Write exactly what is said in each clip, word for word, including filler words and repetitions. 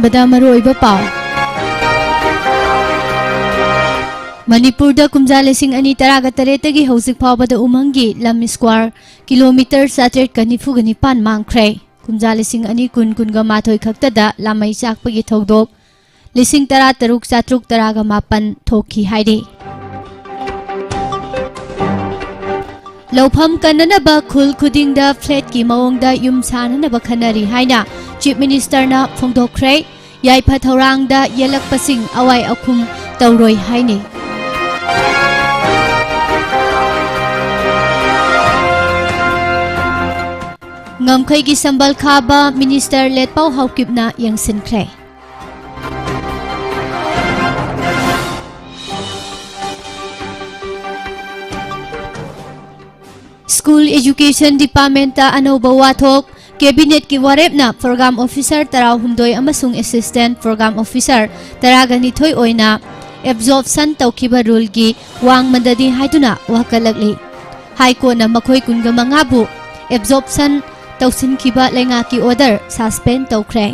ꯕꯗ ꯃꯔꯨꯑꯣꯏꯕ ꯄꯥꯎ꯫ ꯃꯅꯤꯄꯨꯔꯗ ꯀꯨꯝꯖꯥ ꯂꯤꯁꯤꯡ ꯑꯅꯤ ꯇꯔꯥꯒ ꯇꯔꯦꯠꯇꯒꯤ ꯍꯧꯖꯤꯛ ꯐꯥꯎꯕꯗ ꯎꯃꯪꯒꯤ ꯂꯝ square kilometre ꯆꯥꯇ꯭ꯔꯦꯠꯀ ꯅꯤꯐꯨꯒ ꯅꯤꯄꯥꯟ ꯃꯥꯡꯈ꯭ꯔꯦ꯫ ꯀꯨꯝꯖꯥ ꯂꯤꯁꯤꯡ ꯑꯅꯤ ꯀꯨꯟ, ꯀꯨꯟꯒ ꯃꯥꯊꯣꯏ ꯈꯛꯇꯗ ꯂꯥꯃꯩ ꯆꯥꯛꯄꯒꯤ ꯊꯧꯗꯣꯛ ꯂꯤꯁꯤꯡ ꯇꯔꯥ ꯇꯔꯨꯛ ꯆꯥꯇ꯭ꯔꯨꯛ ꯇꯔꯥꯒ ꯃꯥꯄꯟ ꯊꯣꯛꯈꯤ ꯍꯥꯏꯔꯤ꯫ ꯂꯧꯐꯝ ꯀꯟꯅꯅꯕ ꯈꯨꯜ ꯈꯨꯗꯤꯡꯗ flatꯀꯤ ꯃꯑꯣꯡꯗ ꯌꯨꯝ ꯁꯥꯅꯅꯕ ꯈꯟꯅꯔꯤ ꯍꯥꯏꯅ Chief Ministerꯅ ꯐꯣꯡꯗꯣꯛꯈ꯭ꯔꯦ꯫ ꯌꯥꯏꯐ ꯊꯧꯔꯥꯡꯗ ꯌꯦꯜꯂꯛꯄꯁꯤꯡ ꯑꯋꯥꯏ ꯑꯈꯨꯝ ꯇꯧꯔꯣꯏ ꯍꯥꯏꯅꯤ꯫ ꯉꯝꯈꯩꯒꯤ ꯁꯝꯕꯜ ꯈꯥꯕ Minister ꯂꯦꯠꯄꯥꯎ ꯍꯥꯎꯀꯤꯞꯅ ꯌꯦꯡꯁꯤꯟꯈ꯭ꯔꯦ꯫ School Education Departmentꯇ ꯑꯅꯧꯕ ꯋꯥꯊꯣꯛ, Cabinetꯀꯤ ꯋꯥꯔꯦꯞꯅ Program Officer ꯇꯔꯥꯍꯨꯝꯗꯣꯏ ꯑꯃꯁꯨꯡ Assistant Program Officer ꯇꯔꯥꯒ ꯅꯤꯊꯣꯏ ꯑꯣꯏꯅ absorption ꯇꯧꯈꯤꯕ ruleꯒꯤ ꯋꯥꯡꯃꯗꯅꯤ ꯍꯥꯏꯗꯨꯅ ꯋꯥꯀꯠꯂꯛꯂꯤ꯫ High Courtꯅ ꯃꯈꯣꯏ ꯀꯨꯟꯒ ꯃꯉꯥꯕꯨ absorption ꯇꯧꯁꯤꯟꯈꯤꯕ ꯂꯩꯉꯥꯛꯀꯤ order suspend ꯇꯧꯈ꯭ꯔꯦ꯫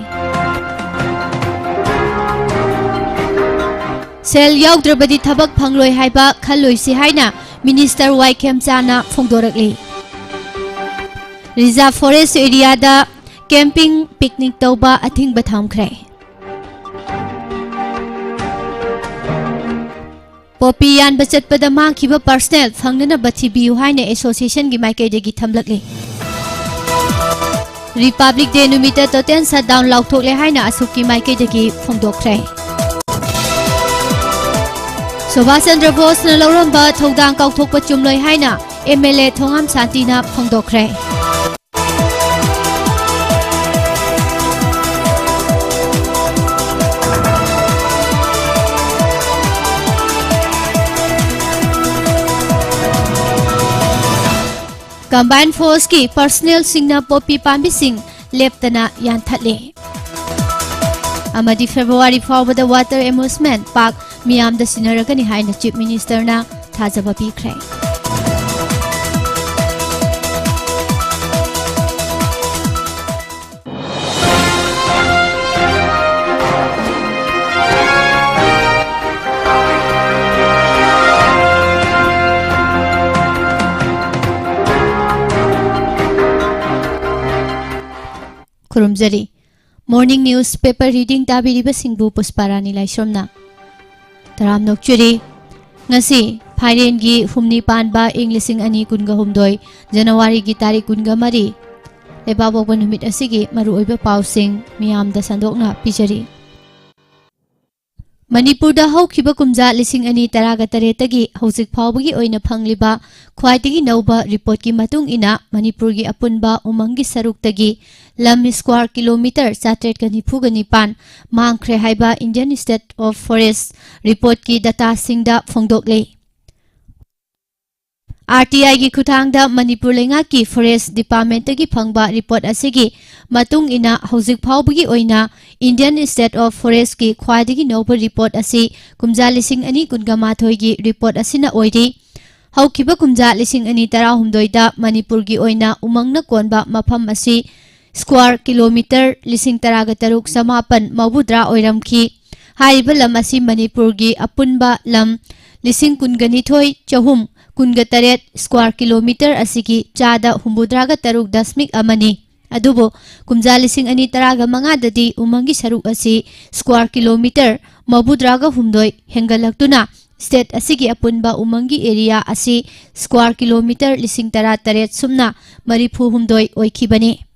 ꯁꯦꯜ ꯌꯥꯎꯗ꯭ꯔꯕꯗꯤ ꯊꯕꯛ ꯐꯪꯂꯣꯏ ꯍꯥꯏꯕ ꯈꯜꯂꯣꯏꯁꯤ ꯍꯥꯏꯅ Minister ꯋꯥꯏ ꯈꯦꯝꯆꯥꯅ ꯐꯣꯡꯗꯣꯔꯛꯂꯤ꯫ Reserve Forest areaꯗ camping, picnic ꯇꯧꯕ ꯑꯊꯤꯡꯕ ꯊꯝꯈ꯭ꯔꯦ꯫ Poppy ꯌꯥꯟꯕ ꯆꯠꯄꯗ ꯃꯥꯡꯈꯤꯕ personnel ꯐꯪꯅꯅꯕ ꯊꯤꯕꯤꯌꯨ ꯍꯥꯏꯅ Associationꯒꯤ ꯃꯥꯏꯀꯩꯗꯒꯤ ꯊꯝꯂꯛꯂꯤ꯫ Republic Day ꯅꯨꯃꯤꯠꯇ total shutdown ꯂꯥꯎꯊꯣꯛꯂꯦ ꯍꯥꯏꯅ ꯑꯁꯨꯛꯀꯤ ꯃꯥꯏꯀꯩꯗꯒꯤ ꯐꯣꯡꯗꯣꯛꯈ꯭ꯔꯦ꯫ ꯁꯨꯚꯥꯁ ꯆꯟꯗ꯭ꯔ ꯕꯣꯁꯅ ꯂꯧꯔꯝꯕ ꯊꯧꯗꯥꯡ ꯀꯥꯎꯊꯣꯛꯄ ꯆꯨꯝꯂꯣꯏ ꯍꯥꯏꯅ MLA ꯊꯣꯉꯥꯝ ꯁꯥꯟꯇꯤꯅ ꯐꯣꯡꯗꯣꯛꯈ꯭ꯔꯦ꯫ Combined Forceꯀꯤ personnelꯁꯤꯡꯅ poppy ꯄꯥꯝꯕꯤꯁꯤꯡ ꯂꯦꯞꯇꯅ ꯌꯥꯟꯊꯠꯂꯦ꯫ ꯑꯃꯗꯤ February ꯐꯥꯎꯕꯗ water amusement park ꯃꯤꯌꯥꯝꯗ ꯁꯤꯟꯅꯔꯒꯅꯤ ꯍꯥꯏꯅ Chief Ministerꯅ ꯊꯥꯖꯕ ꯄꯤꯈ꯭ꯔꯦ꯫ ꯈꯨꯔꯨꯝꯖꯔꯤ꯫ Morning News Paper Reading ꯇꯥꯕꯤꯔꯤꯕꯁꯤꯡꯕꯨ ꯄꯨꯁꯄꯥꯔꯥꯅꯤ ꯂꯥꯏꯁ꯭ꯔꯝꯅ ꯇꯔꯥꯝꯅ ꯑꯣꯛꯆꯔꯤ꯫ ꯉꯁꯤ ꯐꯥꯏꯔꯦꯟꯒꯤ ꯍꯨꯝꯅꯤ ꯄꯥꯟꯕ ꯏꯪ ꯂꯤꯁꯤꯡ ꯑꯅꯤ ꯀꯨꯟꯒ ꯍꯨꯝꯗꯣꯏ, ꯖꯅꯋꯥꯔꯤꯒꯤ ꯇꯥꯔꯤꯛ ꯀꯨꯟꯒ ꯃꯔꯤ, ꯂꯩꯕꯥꯛꯄꯣꯛꯄ ꯅꯨꯃꯤꯠ ꯑꯁꯤꯒꯤ ꯃꯔꯨꯑꯣꯏꯕ ꯄꯥꯎꯁꯤꯡ ꯃꯤꯌꯥꯝꯗ ꯁꯟꯗꯣꯛꯅ ꯄꯤꯖꯔꯤ꯫ ꯃꯅꯤꯄꯨꯔꯗ ꯍꯧꯈꯤꯕ ꯀꯨꯝꯖꯥ ꯂꯤꯁꯤꯡ ꯑꯅꯤ ꯇꯔꯥꯒ ꯇꯔꯦꯠꯇꯒꯤ ꯍꯧꯖꯤꯛ ꯐꯥꯎꯕꯒꯤ ꯑꯣꯏꯅ ꯐꯪꯂꯤꯕ ꯈ꯭ꯋꯥꯏꯗꯒꯤ ꯅꯧꯕ ꯔꯤꯄꯣꯔꯠꯀꯤ ꯃꯇꯨꯡ ꯏꯟꯅ, ꯃꯅꯤꯄꯨꯔꯒꯤ ꯑꯄꯨꯟꯕ ꯎꯃꯪꯒꯤ ꯁꯔꯨꯛꯇꯒꯤ ꯂꯝ ꯁ꯭ꯀ꯭ꯋꯥꯔ ꯀꯤꯂꯣꯃꯤꯇꯔ ꯆꯥꯇ꯭ꯔꯦꯠꯀ ꯅꯤꯐꯨꯒ ꯅꯤꯄꯥꯟ ꯃꯥꯡꯈ꯭ꯔꯦ ꯍꯥꯏꯕ Indian State of Forest ꯔꯤꯄꯣꯔꯠꯀꯤ ꯗꯇꯥꯁꯤꯡꯗ ꯐꯣꯡꯗꯣꯛꯂꯤ꯫ ꯑꯥꯔ ꯇꯤ ꯑꯥꯏꯒꯤ ꯈꯨꯠꯊꯥꯡꯗ ꯃꯅꯤꯄꯨꯔ ꯂꯩꯉꯥꯛꯀꯤ ꯐꯣꯔꯦꯁ ꯗꯤꯄꯥꯔꯠꯃꯦꯟꯠꯇꯒꯤ ꯐꯪꯕ ꯔꯤꯄꯣꯔꯠ ꯑꯁꯤꯒꯤ ꯃꯇꯨꯡ ꯏꯟꯅ, ꯍꯧꯖꯤꯛ ꯐꯥꯎꯕꯒꯤ ꯑꯣꯏꯅ Indian State of Forestꯀꯤ ꯈ꯭ꯋꯥꯏꯗꯒꯤ ꯅꯧꯕ ꯔꯤꯄꯣꯔꯠ ꯑꯁꯤ ꯀꯨꯝꯖꯥ ꯂꯤꯁꯤꯡ ꯑꯅꯤ ꯀꯨꯟꯒ ꯃꯥꯊꯣꯏꯒꯤ ꯔꯤꯄꯣꯔꯠ ꯑꯁꯤꯅ ꯑꯣꯏꯔꯤ꯫ ꯍꯧꯈꯤꯕ ꯀꯨꯝꯖꯥ ꯂꯤꯁꯤꯡ ꯑꯅꯤ ꯇꯔꯥꯍꯨꯝꯗꯣꯏꯗ ꯃꯅꯤꯄꯨꯔꯒꯤ ꯑꯣꯏꯅ ꯎꯃꯪꯅ ꯀꯣꯟꯕ ꯃꯐꯝ ꯑꯁꯤ ꯁ꯭ꯀ꯭ꯋꯥꯔ ꯀꯤꯂꯣꯃꯤꯇꯔ ꯂꯤꯁꯤꯡ ꯇꯔꯥꯒ ꯇꯔꯨꯛ ꯆꯃꯥꯄꯟ ꯃꯧꯗ꯭ꯔꯥ ꯑꯣꯏꯔꯝꯈꯤ꯫ ꯍꯥꯏꯔꯤꯕ ꯂꯝ ꯑꯁꯤ ꯃꯅꯤꯄꯨꯔꯒꯤ ꯑꯄꯨꯟꯕ ꯂꯝ ꯂꯤꯁꯤꯡ ꯀꯨꯟꯒ ꯅꯤꯊꯣꯏ ꯆꯍꯨꯝ ꯀꯨꯟꯒ ꯇꯔꯦꯠ ꯁ꯭ꯀ꯭ꯋꯥꯔ ꯀꯤꯂꯣꯃꯤꯇꯔ ꯑꯁꯤꯒꯤ ꯆꯥꯗ ꯍꯨꯝꯐꯨꯇꯔꯥꯒ ꯇꯔꯨꯛ ꯗꯁꯃꯤꯛ ꯑꯃꯅꯤ꯫ ꯑꯗꯨꯕꯨ ꯀꯨꯝꯖꯥ ꯂꯤꯁꯤꯡ ꯑꯅꯤ ꯇꯔꯥꯒ ꯃꯉꯥꯗꯗꯤ ꯎꯃꯪꯒꯤ ꯁꯔꯨꯛ ꯑꯁꯤ ꯁ꯭ꯀ꯭ꯋꯥꯔ ꯀꯤꯂꯣꯃꯤꯇꯔ ꯃꯧꯗ꯭ꯔꯥꯒ ꯍꯨꯝꯗꯣꯏ ꯍꯦꯟꯒꯠꯂꯛꯇꯨꯅ state ꯑꯁꯤꯒꯤ ꯑꯄꯨꯟꯕ ꯎꯃꯪꯒꯤ area ꯑꯁꯤ ꯁ꯭ꯀ꯭ꯋꯥꯔ ꯀꯤꯂꯣꯃꯤꯇꯔ ꯂꯤꯁꯤꯡ ꯇꯔꯥ ꯇꯔꯦꯠ ꯁꯨꯞꯅ ꯃꯔꯤꯐꯨ ꯍꯨꯝꯗꯣꯏ ꯑꯣꯏꯈꯤꯕꯅꯤ꯫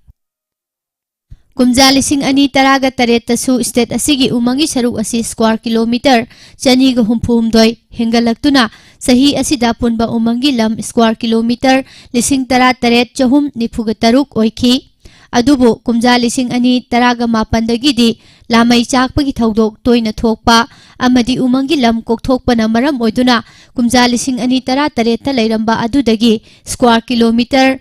ꯀꯨꯝꯖꯥ ꯂꯤꯁꯤꯡ ꯑꯅꯤ ꯇꯔꯥꯒ ꯇꯔꯦꯠꯇꯁꯨ state ꯑꯁꯤꯒꯤ ꯎꯃꯪꯒꯤ ꯁꯔꯨꯛ ꯑꯁꯤ ꯁ꯭ꯀ꯭ꯋꯥꯔ ꯀꯤꯂꯣꯃꯤꯇꯔ ꯆꯅꯤꯒ ꯍꯨꯝꯐꯨ ꯍꯨꯝꯗꯣꯏ ꯍꯦꯟꯒꯠꯂꯛꯇꯨꯅ ꯆꯍꯤ ꯑꯁꯤꯗ ꯑꯄꯨꯟꯕ ꯎꯃꯪꯒꯤ ꯂꯝ ꯁ꯭ꯀ꯭ꯋꯥꯔ ꯀꯤꯂꯣꯃꯤꯇꯔ ꯂꯤꯁꯤꯡ ꯇꯔꯥ ꯇꯔꯦꯠ ꯆꯍꯨꯝ ꯅꯤꯐꯨꯒ ꯇꯔꯨꯛ ꯑꯣꯏꯈꯤ꯫ ꯑꯗꯨꯕꯨ ꯀꯨꯝꯖꯥ ꯂꯤꯁꯤꯡ ꯑꯅꯤ ꯇꯔꯥꯒ ꯃꯥꯄꯟꯗꯒꯤꯗꯤ ꯂꯥꯃꯩ ꯆꯥꯛꯄꯒꯤ ꯊꯧꯗꯣꯛ ꯇꯣꯏꯅ ꯊꯣꯛꯄ ꯑꯃꯗꯤ ꯎꯃꯪꯒꯤ ꯂꯝ ꯀꯣꯛꯊꯣꯛꯄꯅ ꯃꯔꯝ ꯑꯣꯏꯗꯨꯅ ꯀꯨꯝꯖꯥ ꯂꯤꯁꯤꯡ ꯑꯅꯤ ꯇꯔꯥ ꯇꯔꯦꯠꯇ ꯂꯩꯔꯝꯕ ꯑꯗꯨꯗꯒꯤ ꯁ꯭ꯀ꯭ꯋꯥꯔ ꯀꯤꯂꯣꯃꯤꯇꯔ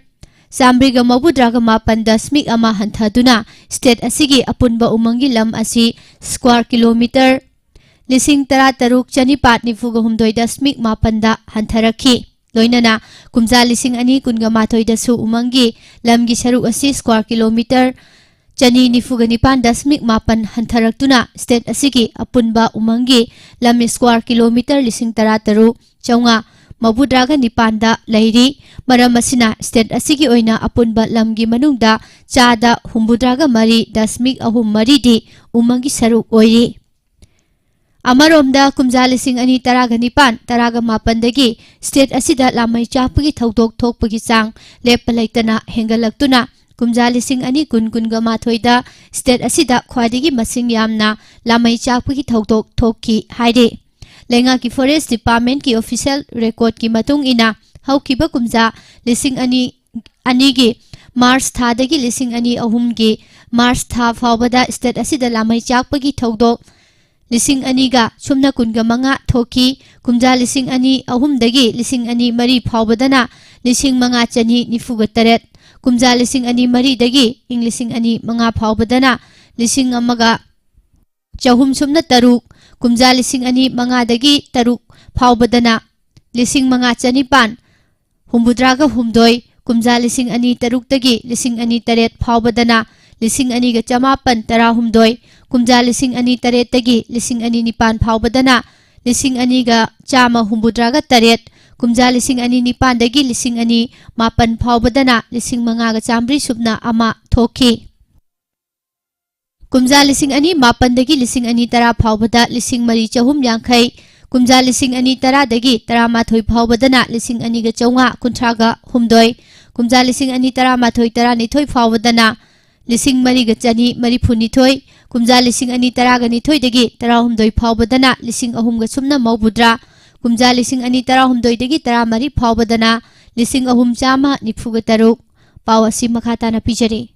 ꯆꯥꯃ꯭ꯔꯤꯒ ꯃꯧꯗ꯭ꯔꯥꯒ ꯃꯥꯄꯟ ꯗꯁꯃꯤꯛ ꯑꯃ ꯍꯟꯊꯗꯨꯅ state ꯑꯁꯤꯒꯤ ꯑꯄꯨꯟꯕ ꯎꯃꯪꯒꯤ ꯂꯝ ꯑꯁꯤ ꯁ꯭ꯀ꯭ꯋꯥꯔ ꯀꯤꯂꯣꯃꯤꯇꯔ ꯂꯤꯁꯤꯡ ꯇꯔꯥ ꯇꯔꯨꯛ ꯆꯅꯤꯄꯥꯟ ꯅꯤꯐꯨꯒ ꯍꯨꯝꯗꯣꯏ ꯗꯁꯃꯤꯛ ꯃꯥꯄꯟꯗ ꯍꯟꯊꯔꯛꯈꯤ꯫ ꯂꯣꯏꯅꯅ ꯀꯨꯝꯖꯥ ꯂꯤꯁꯤꯡ ꯑꯅꯤ ꯀꯨꯟꯒ ꯃꯥꯊꯣꯏꯗꯁꯨ ꯎꯃꯪꯒꯤ ꯂꯝꯒꯤ ꯁꯔꯨꯛ ꯑꯁꯤ ꯁ꯭ꯀ꯭ꯋꯥꯔ ꯀꯤꯂꯣꯃꯤꯇꯔ ꯆꯅꯤ ꯅꯤꯐꯨꯒ ꯅꯤꯄꯥꯟ ꯗꯁꯃꯤꯛ ꯃꯥꯄꯟ ꯍꯟꯊꯔꯛꯇꯨꯅ state ꯑꯁꯤꯒꯤ ꯑꯄꯨꯟꯕ ꯎꯃꯪꯒꯤ ꯂꯝ ꯁ꯭ꯀ꯭ꯋꯥꯔ ꯀꯤꯂꯣꯃꯤꯇꯔ ꯂꯤꯁꯤꯡ ꯇꯔꯥ ꯇꯔꯨꯛ ꯆꯥꯝꯃꯉꯥ ꯃꯧꯗ꯭ꯔꯥꯒ ꯅꯤꯄꯥꯟꯗ ꯂꯩꯔꯤ꯫ ꯃꯔꯝ ꯑꯁꯤꯅ state ꯑꯁꯤꯒꯤ ꯑꯣꯏꯅ ꯑꯄꯨꯟꯕ ꯂꯝꯒꯤ ꯃꯅꯨꯡꯗ ꯆꯥꯗ ꯍꯨꯝꯐꯨꯇꯔꯥꯒ ꯃꯔꯤ ꯗꯁꯃꯤꯛ ꯑꯍꯨꯝ ꯃꯔꯤꯗꯤ ꯎꯃꯪꯒꯤ ꯁꯔꯨꯛ ꯑꯣꯏꯔꯤ꯫ ꯑꯃꯔꯣꯝꯗ ꯀꯨꯝꯖꯥ ꯂꯤꯁꯤꯡ ꯑꯅꯤ ꯇꯔꯥꯒ ꯅꯤꯄꯥꯟ ꯇꯔꯥꯒ ꯃꯥꯄꯟꯗꯒꯤ state ꯑꯁꯤꯗ ꯂꯥꯃꯩ ꯆꯥꯛꯄꯒꯤ ꯊꯧꯗꯣꯛ ꯊꯣꯛꯄꯒꯤ ꯆꯥꯡ ꯂꯦꯞꯄ ꯂꯩꯇꯅ ꯍꯦꯟꯒꯠꯂꯛꯇꯨꯅ ꯀꯨꯝꯖꯥ ꯂꯤꯁꯤꯡ ꯑꯅꯤ ꯀꯨꯟ ꯀꯨꯟꯒ ꯃꯥꯊꯣꯏꯗ state ꯑꯁꯤꯗ ꯈ꯭ꯋꯥꯏꯗꯒꯤ ꯃꯁꯤꯡ ꯌꯥꯝꯅ ꯂꯥꯃꯩ ꯆꯥꯛꯄꯒꯤ ꯊꯧꯗꯣꯛ ꯊꯣꯛꯈꯤ ꯍꯥꯏꯔꯤ꯫ ꯂꯩꯉꯥꯛꯀꯤ forest departmentꯀꯤ official recordꯀꯤ ꯃꯇꯨꯡ ꯏꯟꯅ ꯍꯧꯈꯤꯕ ꯀꯨꯝꯖꯥ ꯂꯤꯁꯤꯡ ꯑꯅꯤ ꯑꯅꯤꯒꯤ March ꯊꯥꯗꯒꯤ ꯂꯤꯁꯤꯡ ꯑꯅꯤ ꯑꯍꯨꯝꯒꯤ March ꯊꯥ ꯐꯥꯎꯕꯗ state ꯑꯁꯤꯗ ꯂꯥꯃꯩ ꯆꯥꯛꯄꯒꯤ ꯊꯧꯗꯣꯛ ꯂꯤꯁꯤꯡ ꯑꯅꯤꯒ ꯁꯨꯞꯅ ꯀꯨꯟꯒ ꯃꯉꯥ ꯊꯣꯛꯈꯤ꯫ ꯀꯨꯝꯖꯥ ꯂꯤꯁꯤꯡ ꯑꯅꯤ ꯑꯍꯨꯝꯗꯒꯤ ꯂꯤꯁꯤꯡ ꯑꯅꯤ ꯃꯔꯤ ꯐꯥꯎꯕꯗꯅ ꯂꯤꯁꯤꯡ ꯃꯉꯥ ꯆꯅꯤ ꯅꯤꯐꯨꯒ ꯇꯔꯦꯠ, ꯀꯨꯝꯖꯥ ꯂꯤꯁꯤꯡ ꯑꯅꯤ ꯃꯔꯤꯗꯒꯤ ꯏꯪ ꯂꯤꯁꯤꯡ ꯑꯅꯤ ꯃꯉꯥ ꯐꯥꯎꯕꯗꯅ ꯂꯤꯁꯤꯡ ꯑꯃꯒ ꯆꯍꯨꯝ ꯁꯨꯞꯅ ꯇꯔꯨꯛ, ꯀꯨꯝꯖꯥ ꯂꯤꯁꯤꯡ ꯑꯅꯤ ꯃꯉꯥꯗꯒꯤ ꯇꯔꯨꯛ ꯐꯥꯎꯕꯗꯅ ꯂꯤꯁꯤꯡ ꯃꯉꯥ ꯆꯅꯤꯄꯥꯟ ꯍꯨꯝꯐꯨꯇꯔꯥꯒ ꯍꯨꯝꯗꯣꯏ, ꯀꯨꯝꯖꯥ ꯂꯤꯁꯤꯡ ꯑꯅꯤ ꯇꯔꯨꯛꯇꯒꯤ ꯂꯤꯁꯤꯡ ꯑꯅꯤ ꯇꯔꯦꯠ ꯐꯥꯎꯕꯗꯅ ꯂꯤꯁꯤꯡ ꯑꯅꯤꯒ ꯆꯃꯥꯄꯟ ꯇꯔꯥꯍꯨꯝꯗꯣꯏ, ꯀꯨꯝꯖꯥ ꯂꯤꯁꯤꯡ ꯑꯅꯤ ꯇꯔꯦꯠꯇꯒꯤ ꯂꯤꯁꯤꯡ ꯑꯅꯤ ꯅꯤꯄꯥꯟ ꯐꯥꯎꯕꯗꯅ ꯂꯤꯁꯤꯡ ꯑꯅꯤꯒ ꯆꯥꯝꯃ ꯍꯨꯝꯐꯨꯇꯔꯥꯒ ꯇꯔꯦꯠ, ꯀꯨꯝꯖꯥ ꯂꯤꯁꯤꯡ ꯑꯅꯤ ꯅꯤꯄꯥꯟꯗꯒꯤ ꯂꯤꯁꯤꯡ ꯑꯅꯤ ꯃꯥꯄꯟ ꯐꯥꯎꯕꯗꯅ ꯂꯤꯁꯤꯡ ꯃꯉꯥꯒ ꯆꯥꯝꯃꯔꯤ ꯁꯨꯞꯅ ꯑꯃ ꯊꯣꯛꯈꯤ꯫ ꯀꯨꯝꯖꯥ ꯂꯤꯁꯤꯡ ꯑꯅꯤ ꯃꯥꯄꯟꯗꯒꯤ ꯂꯤꯁꯤꯡ ꯑꯅꯤ ꯇꯔꯥ ꯐꯥꯎꯕꯗ ꯂꯤꯁꯤꯡ ꯃꯔꯤ ꯆꯍꯨꯝ ꯌꯥꯡꯈꯩ, ꯀꯨꯝꯖꯥ ꯂꯤꯁꯤꯡ ꯑꯅꯤ ꯇꯔꯥꯗꯒꯤ ꯇꯔꯥꯃꯥꯊꯣꯏ ꯐꯥꯎꯕꯗꯅ ꯂꯤꯁꯤꯡ ꯑꯅꯤꯒ ꯆꯥꯝꯃꯉꯥ ꯀꯨꯟꯊ꯭ꯔꯥꯒ ꯍꯨꯝꯗꯣꯏ, ꯀꯨꯝꯖꯥ ꯂꯤꯁꯤꯡ ꯑꯅꯤ ꯇꯔꯥꯃꯥꯊꯣꯏ ꯇꯔꯥꯅꯤꯊꯣꯏ ꯐꯥꯎꯕꯗꯅ ꯂꯤꯁꯤꯡ ꯃꯔꯤꯒ ꯆꯅꯤ ꯃꯔꯤꯐꯨ ꯅꯤꯊꯣꯏ, ꯀꯨꯝꯖꯥ ꯂꯤꯁꯤꯡ ꯑꯅꯤ ꯇꯔꯥꯒ ꯅꯤꯊꯣꯏꯗꯒꯤ ꯇꯔꯥꯍꯨꯝꯗꯣꯏ ꯐꯥꯎꯕꯗꯅ ꯂꯤꯁꯤꯡ ꯑꯍꯨꯝꯒ ꯁꯨꯞꯅ ꯃꯧꯗ꯭ꯔꯥ, ꯀꯨꯝꯖꯥ ꯂꯤꯁꯤꯡ ꯑꯅꯤ ꯇꯔꯥꯍꯨꯝꯗꯣꯏꯗꯒꯤ ꯇꯔꯥꯃꯔꯤ ꯐꯥꯎꯕꯗꯅ ꯂꯤꯁꯤꯡ ꯑꯍꯨꯝ ꯆꯥꯝꯃ ꯅꯤꯐꯨꯒ ꯇꯔꯨꯛ꯫ ꯄꯥꯎ ꯑꯁꯤ ꯃꯈꯥ ꯇꯥꯅ ꯄꯤꯖꯔꯤ꯫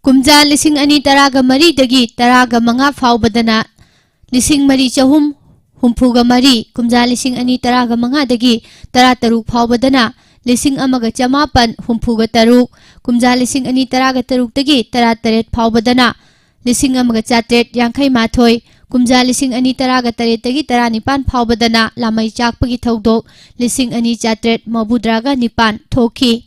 ꯀꯨꯝꯖꯥ ꯂꯤꯁꯤꯡ ꯑꯅꯤ ꯇꯔꯥꯒ ꯃꯔꯤꯗꯒꯤ ꯇꯔꯥꯒ ꯃꯉꯥ ꯐꯥꯎꯕꯗꯅ ꯂꯤꯁꯤꯡ ꯃꯔꯤ ꯆꯍꯨꯝ ꯍꯨꯝꯐꯨꯒ ꯃꯔꯤ, ꯀꯨꯝꯖꯥ ꯂꯤꯁꯤꯡ ꯑꯅꯤ ꯇꯔꯥꯒ ꯃꯉꯥꯗꯒꯤ ꯇꯔꯥ ꯇꯔꯨꯛ ꯐꯥꯎꯕꯗꯅ ꯂꯤꯁꯤꯡ ꯑꯃꯒ ꯆꯃꯥꯄꯟ ꯍꯨꯝꯐꯨꯒ ꯇꯔꯨꯛ, ꯀꯨꯝꯖꯥ ꯂꯤꯁꯤꯡ ꯑꯅꯤ ꯇꯔꯥꯒ ꯇꯔꯨꯛꯇꯒꯤ ꯇꯔꯥ ꯇꯔꯦꯠ ꯐꯥꯎꯕꯗꯅ ꯂꯤꯁꯤꯡ ꯑꯃꯒ ꯆꯥꯇ꯭ꯔꯦꯠ ꯌꯥꯡꯈꯩ ꯃꯥꯊꯣꯏ, ꯀꯨꯝꯖꯥ ꯂꯤꯁꯤꯡ ꯑꯅꯤ ꯇꯔꯥꯒ ꯇꯔꯦꯠꯇꯒꯤ ꯇꯔꯥꯅꯤꯄꯥꯟ ꯐꯥꯎꯕꯗꯅ ꯂꯥꯃꯩ ꯆꯥꯛꯄꯒꯤ ꯊꯧꯗꯣꯛ ꯂꯤꯁꯤꯡ ꯑꯅꯤ ꯆꯥꯇ꯭ꯔꯦꯠ ꯃꯧꯗ꯭ꯔꯥꯒ ꯅꯤꯄꯥꯟ ꯊꯣꯛꯈꯤ꯫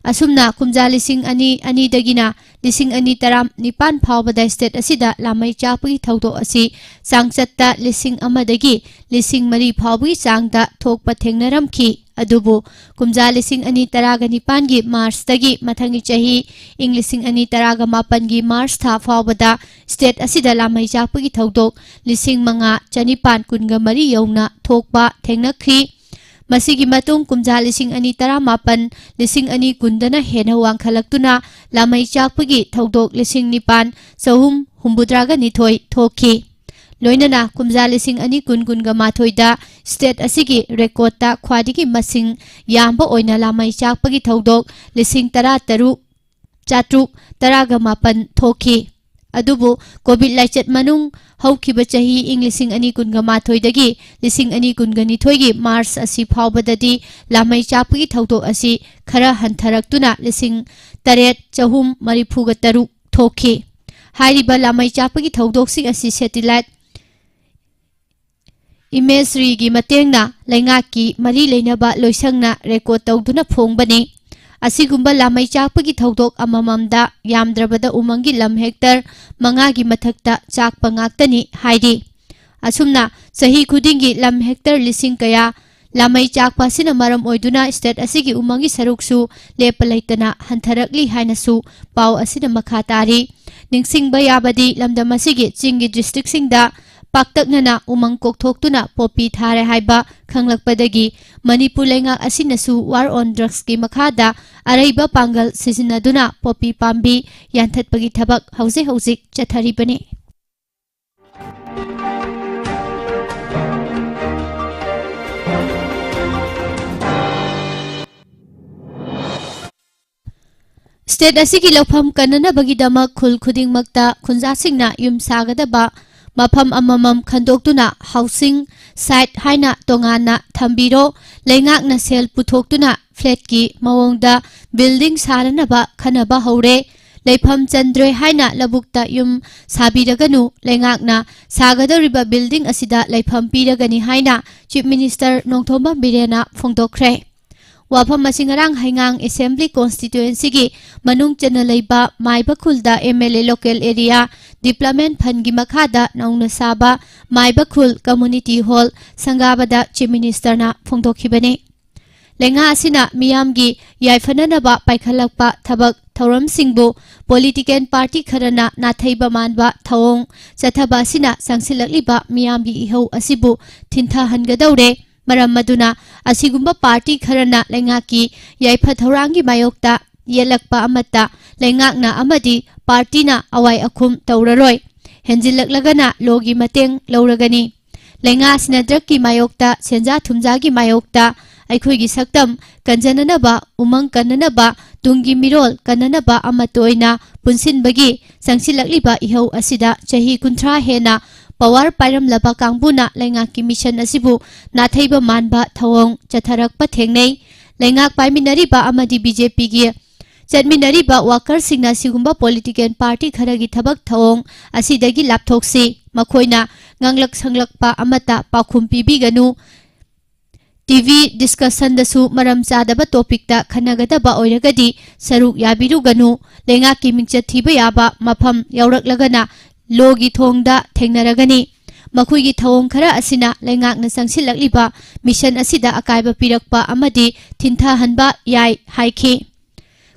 ꯑꯁꯨꯝꯅ ꯀꯨꯝꯖꯥ ꯂꯤꯁꯤꯡ ꯑꯅꯤ ꯑꯅꯤꯗꯒꯤꯅ ꯂꯤꯁꯤꯡ ꯑꯅꯤ ꯇꯔꯥꯅꯤꯄꯥꯟ ꯐꯥꯎꯕꯗ state ꯑꯁꯤꯗ ꯂꯥꯃꯩ ꯆꯥꯛꯄꯒꯤ ꯊꯧꯗꯣꯛ ꯑꯁꯤ ꯆꯥꯡꯆꯠꯇ ꯂꯤꯁꯤꯡ ꯑꯃꯗꯒꯤ ꯂꯤꯁꯤꯡ ꯃꯔꯤ ꯐꯥꯎꯕꯒꯤ ꯆꯥꯡꯗ ꯊꯣꯛꯄ ꯊꯦꯡꯅꯔꯝꯈꯤ꯫ ꯑꯗꯨꯕꯨ ꯀꯨꯝꯖꯥ ꯂꯤꯁꯤꯡ ꯑꯅꯤ ꯇꯔꯥꯒ ꯅꯤꯄꯥꯟꯒꯤ Marchꯇꯒꯤ ꯃꯊꯪꯒꯤ ꯆꯍꯤ ꯏꯪ ꯂꯤꯁꯤꯡ ꯑꯅꯤ ꯇꯔꯥꯒ ꯃꯥꯄꯟꯒꯤ March ꯊꯥ ꯐꯥꯎꯕꯗ state ꯑꯁꯤꯗ ꯂꯥꯃꯩ ꯆꯥꯛꯄꯒꯤ ꯊꯧꯗꯣꯛ ꯂꯤꯁꯤꯡ ꯃꯉꯥ ꯆꯅꯤꯄꯥꯟ ꯀꯨꯟꯒ ꯃꯔꯤ ꯌꯧꯅ ꯊꯣꯛꯄ ꯊꯦꯡꯅꯈꯤ꯫ ꯃꯁꯤꯒꯤ ꯃꯇꯨꯡ ꯀꯨꯝꯖꯥ ꯂꯤꯁꯤꯡ ꯑꯅꯤ ꯇꯔꯥꯃꯥꯄꯟ, ꯂꯤꯁꯤꯡ ꯑꯅꯤ ꯀꯨꯟꯗꯅ ꯍꯦꯟꯅ ꯋꯥꯡꯈꯠꯂꯛꯇꯨꯅ ꯂꯥꯃꯩ ꯆꯥꯛꯄꯒꯤ ꯊꯧꯗꯣꯛ ꯂꯤꯁꯤꯡ ꯅꯤꯄꯥꯟ ꯆꯍꯨꯝ ꯍꯨꯝꯐꯨꯇꯔꯥꯒ ꯅꯤꯊꯣꯏ ꯊꯣꯛꯈꯤ꯫ ꯂꯣꯏꯅꯅ ꯀꯨꯝꯖꯥ ꯂꯤꯁꯤꯡ ꯑꯅꯤ ꯀꯨꯟ ꯀꯨꯟꯒ ꯃꯥꯊꯣꯏꯗ state ꯑꯁꯤꯒꯤ recordꯇ ꯈ꯭ꯋꯥꯏꯗꯒꯤ ꯃꯁꯤꯡ ꯌꯥꯝꯕ ꯑꯣꯏꯅ ꯂꯥꯃꯩ ꯆꯥꯛꯄꯒꯤ ꯊꯧꯗꯣꯛ ꯂꯤꯁꯤꯡ ꯇꯔꯥ ꯇꯔꯨꯛ ꯆꯥꯇ꯭ꯔꯨꯛ ꯇꯔꯥꯒ ꯃꯥꯄꯟ ꯊꯣꯛꯈꯤ꯫ ꯑꯗꯨꯕꯨ COVID ꯂꯥꯏꯆꯠ ꯃꯅꯨꯡ ꯍꯧꯈꯤꯕ ꯆꯍꯤ ꯏꯪ ꯂꯤꯁꯤꯡ ꯑꯅꯤ ꯀꯨꯟꯒ ꯃꯥꯊꯣꯏꯗꯒꯤ ꯂꯤꯁꯤꯡ ꯑꯅꯤ ꯀꯨꯟꯒ ꯅꯤꯊꯣꯏꯒꯤ March ꯑꯁꯤ ꯐꯥꯎꯕꯗꯗꯤ ꯂꯥꯃꯩ ꯆꯥꯛꯄꯒꯤ ꯊꯧꯗꯣꯛ ꯑꯁꯤ ꯈꯔ ꯍꯟꯊꯔꯛꯇꯨꯅ ꯂꯤꯁꯤꯡ ꯇꯔꯦꯠ ꯆꯍꯨꯝ ꯃꯔꯤꯐꯨꯒ ꯇꯔꯨꯛ ꯊꯣꯛꯈꯤ꯫ ꯍꯥꯏꯔꯤꯕ ꯂꯥꯃꯩ ꯆꯥꯛꯄꯒꯤ ꯊꯧꯗꯣꯛꯁꯤꯡ ꯑꯁꯤ satellite imageryꯒꯤ ꯃꯇꯦꯡꯅ ꯂꯩꯉꯥꯛꯀꯤ ꯃꯔꯤ ꯂꯩꯅꯕ ꯂꯣꯏꯁꯪꯅ record ꯇꯧꯗꯨꯅ ꯐꯣꯡꯕꯅꯤ꯫ ꯑꯁꯤꯒꯨꯝꯕ ꯂꯥꯃꯩ ꯆꯥꯛꯄꯒꯤ ꯊꯧꯗꯣꯛ ꯑꯃꯃꯝꯗ ꯌꯥꯝꯗ꯭ꯔꯕꯗ ꯎꯃꯪꯒꯤ ꯂꯝ hectare ꯃꯉꯥꯒꯤ ꯃꯊꯛꯇ ꯆꯥꯛꯄ ꯉꯥꯛꯇꯅꯤ ꯍꯥꯏꯔꯤ꯫ ꯑꯁꯨꯝꯅ ꯆꯍꯤ ꯈꯨꯗꯤꯡꯒꯤ ꯂꯝ hectare ꯂꯤꯁꯤꯡ ꯀꯌꯥ ꯂꯥꯃꯩ ꯆꯥꯛꯄ ꯑꯁꯤꯅ ꯃꯔꯝ ꯑꯣꯏꯗꯨꯅ state ꯑꯁꯤꯒꯤ ꯎꯃꯪꯒꯤ ꯁꯔꯨꯛꯁꯨ ꯂꯦꯞꯄ ꯂꯩꯇꯅ ꯍꯟꯊꯔꯛꯂꯤ ꯍꯥꯏꯅꯁꯨ ꯄꯥꯎ ꯑꯁꯤꯅ ꯃꯈꯥ ꯇꯥꯔꯤ꯫ ꯅꯤꯡꯁꯤꯡꯕ ꯌꯥꯕꯗꯤ ꯂꯝꯗꯝ ꯑꯁꯤꯒꯤ ꯆꯤꯡꯒꯤ districtꯁꯤꯡꯗ ꯄꯥꯛꯇꯛꯅꯅ ꯎꯃꯪ ꯀꯣꯛꯊꯣꯛꯇꯨꯅ ꯄꯣꯄꯤ ꯊꯥꯔꯦ ꯍꯥꯏꯕ ꯈꯪꯂꯛꯄꯗꯒꯤ ꯃꯅꯤꯄꯨꯔ ꯂꯩꯉꯥꯛ ꯑꯁꯤꯅꯁꯨ War on Drugsꯀꯤ ꯃꯈꯥꯗ ꯑꯔꯩꯕ ꯄꯥꯡꯒꯜ ꯁꯤꯖꯤꯟꯅꯗꯨꯅ ꯄꯣꯄꯤ ꯄꯥꯝꯕꯤ ꯌꯥꯟꯊꯠꯄꯒꯤ ꯊꯕꯛ ꯍꯧꯖꯤꯛ ꯍꯧꯖꯤꯛ ꯆꯠꯊꯔꯤꯕꯅꯤ꯫ ꯁ꯭ꯇꯦꯠ ꯑꯁꯤꯒꯤ ꯂꯧꯐꯝ ꯀꯟꯅꯅꯕꯒꯤꯗꯃꯛ ꯈꯨꯜ ꯈꯨꯗꯤꯡꯃꯛꯇ ꯈꯨꯟꯖꯥꯁꯤꯡꯅ ꯌꯨꯝ ꯁꯥꯒꯗꯕ ꯃꯐꯝ ꯑꯃꯃꯝ ꯈꯟꯗꯣꯛꯇꯨꯅ housing site ꯍꯥꯏꯅ ꯇꯣꯉꯥꯟꯅ ꯊꯝꯕꯤꯔꯣ꯫ ꯂꯩꯉꯥꯛꯅ ꯁꯦꯜ ꯄꯨꯊꯣꯛꯇꯨꯅ flat ꯀꯤ ꯃꯑꯣꯡꯗ building ꯁꯥꯅꯅꯕ ꯈꯟꯅꯕ ꯍꯧꯔꯦ꯫ ꯂꯩꯐꯝ ꯆꯟꯗ꯭ꯔꯦ ꯍꯥꯏꯅ ꯂꯧꯕꯨꯛꯇ ꯌꯨꯝ ꯁꯥꯕꯤꯔꯒꯅꯨ꯫ ꯂꯩꯉꯥꯛꯅ ꯁꯥꯒꯗꯧꯔꯤꯕ building ꯑꯁꯤꯗ ꯂꯩꯐꯝ ꯄꯤꯔꯒꯅꯤ ꯍꯥꯏꯅ Chief Minister ꯅꯣꯡꯊꯣꯝꯕꯝ ꯕꯤꯔꯦꯟꯅ ꯐꯣꯡꯗꯣꯛꯈ꯭ꯔꯦ꯫ ꯋꯥꯐꯝ ꯑꯁꯤ ꯉꯔꯥꯡ ꯍꯩꯉꯥꯡ Assembly Constituency ꯒꯤ ꯃꯅꯨꯡ ꯆꯟꯅ ꯂꯩꯕ ꯃꯥꯏꯕ ꯈꯨꯜꯗ M L A Local Area Development Fund ꯒꯤ ꯃꯈꯥꯗ ꯅꯧꯅ ꯁꯥꯕ ꯃꯥꯏꯕ ꯈꯨꯜ Community Hall ꯁꯪꯒꯥꯕꯗ Chief Minister ꯅ ꯐꯣꯡꯗꯣꯛꯈꯤꯕꯅꯤ꯫ ꯂꯩꯉꯥꯛ ꯑꯁꯤꯅ ꯃꯤꯌꯥꯝꯒꯤ ꯌꯥꯏꯐꯅꯅꯕ ꯄꯥꯏꯈꯠꯂꯛꯄ ꯊꯕꯛ ꯊꯧꯔꯝꯁꯤꯡꯕꯨ political party ꯈꯔꯅ ꯅꯥꯊꯩꯕ ꯃꯥꯟꯕ ꯊꯧꯑꯣꯡ ꯆꯠꯊꯕ ꯑꯁꯤꯅ ꯆꯪꯁꯤꯜꯂꯛꯂꯤꯕ ꯃꯤꯌꯥꯝꯒꯤ ꯏꯍꯧ ꯑꯁꯤꯕꯨ ꯊꯤꯟꯊꯍꯟꯒꯗꯧꯔꯦ꯫ ꯃꯔꯝ ꯑꯗꯨꯅ ꯑꯁꯤꯒꯨꯝꯕ party ꯈꯔꯅ ꯂꯩꯉꯥꯛꯀꯤ ꯌꯥꯏꯐ ꯊꯧꯔꯥꯡꯒꯤ ꯃꯥꯌꯣꯛꯇ ꯌꯦꯠꯂꯛꯄ ꯑꯃꯠꯇ ꯂꯩꯉꯥꯛꯅ ꯑꯃꯗꯤ party ꯅ ꯑꯋꯥꯏ ꯑꯈꯨꯝ ꯇꯧꯔꯔꯣꯏ꯫ ꯍꯦꯟꯖꯤꯜꯂꯛꯂꯒꯅ law ꯒꯤ ꯃꯇꯦꯡ ꯂꯧꯔꯒꯅꯤ꯫ ꯂꯩꯉꯥꯛ ꯑꯁꯤꯅ drug ꯀꯤ ꯃꯥꯌꯣꯛꯇ, ꯁꯦꯟꯖꯥ ꯊꯨꯝꯖꯥꯒꯤ ꯃꯥꯌꯣꯛꯇ ꯑꯩꯈꯣꯏꯒꯤ ꯁꯛꯇꯝ ꯀꯟꯖꯅꯅꯕ, ꯎꯃꯪ ꯀꯟꯅꯅꯕ, ꯇꯨꯡꯒꯤ ꯃꯤꯔꯣꯜ ꯀꯟꯅꯅꯕ ꯑꯃꯠꯇ ꯑꯣꯏꯅ ꯄꯨꯟꯁꯤꯟꯕꯒꯤ ꯆꯪꯁꯤꯜꯂꯛꯂꯤꯕ ꯏꯍꯧ ꯑꯁꯤꯗ ꯆꯍꯤ ꯀꯨꯟꯊ꯭ꯔꯥ ꯍꯦꯟꯅ power ꯄꯥꯏꯔꯝꯂꯕ ꯀꯥꯡꯕꯨꯅ ꯂꯩꯉꯥꯛꯀꯤ mission ꯑꯁꯤꯕꯨ ꯅꯥꯊꯩꯕ ꯃꯥꯟꯕ ꯊꯧꯑꯣꯡ ꯆꯠꯊꯔꯛꯄ ꯊꯦꯡꯅꯩ꯫ ꯂꯩꯉꯥꯛ ꯄꯥꯏꯃꯤꯟꯅꯔꯤꯕ ꯑꯃꯗꯤ B J P ꯒꯤ ꯆꯠꯃꯤꯟꯅꯔꯤꯕ worker ꯁꯤꯡꯅ ꯁꯤꯒꯨꯝꯕ political party ꯈꯔꯒꯤ ꯊꯕꯛ ꯊꯧꯑꯣꯡ ꯑꯁꯤꯗꯒꯤ ꯂꯥꯞꯊꯣꯛꯁꯤ꯫ ꯃꯈꯣꯏꯅ ꯉꯥꯡꯂꯛ ꯁꯪꯂꯛꯄ ꯑꯃꯠꯇ ꯄꯥꯎꯈꯨꯝ ꯄꯤꯕꯤꯒꯅꯨ꯫ T V discussion ꯗꯁꯨ ꯃꯔꯝ ꯆꯥꯗꯕ topic ꯇ ꯈꯟꯅꯒꯗꯕ ꯑꯣꯏꯔꯒꯗꯤ ꯁꯔꯨꯛ ꯌꯥꯕꯤꯔꯨꯒꯅꯨ꯫ ꯂꯩꯉꯥꯛꯀꯤ ꯃꯤꯡꯆꯠ ꯊꯤꯕ ꯌꯥꯕ ꯃꯐꯝ ꯌꯥꯎꯔꯛꯂꯒꯅ law ꯒꯤ ꯊꯣꯡꯗ ꯊꯦꯡꯅꯔꯒꯅꯤ꯫ ꯃꯈꯣꯏꯒꯤ ꯊꯧꯑꯣꯡ ꯈꯔ ꯑꯁꯤꯅ ꯂꯩꯉꯥꯛꯅ ꯆꯪꯁꯤꯜꯂꯛꯂꯤꯕ mission ꯑꯁꯤꯗ ꯑꯀꯥꯏꯕ ꯄꯤꯔꯛꯄ ꯑꯃꯗꯤ ꯊꯤꯟꯊꯍꯟꯕ ꯌꯥꯏ ꯍꯥꯏꯈꯤ꯫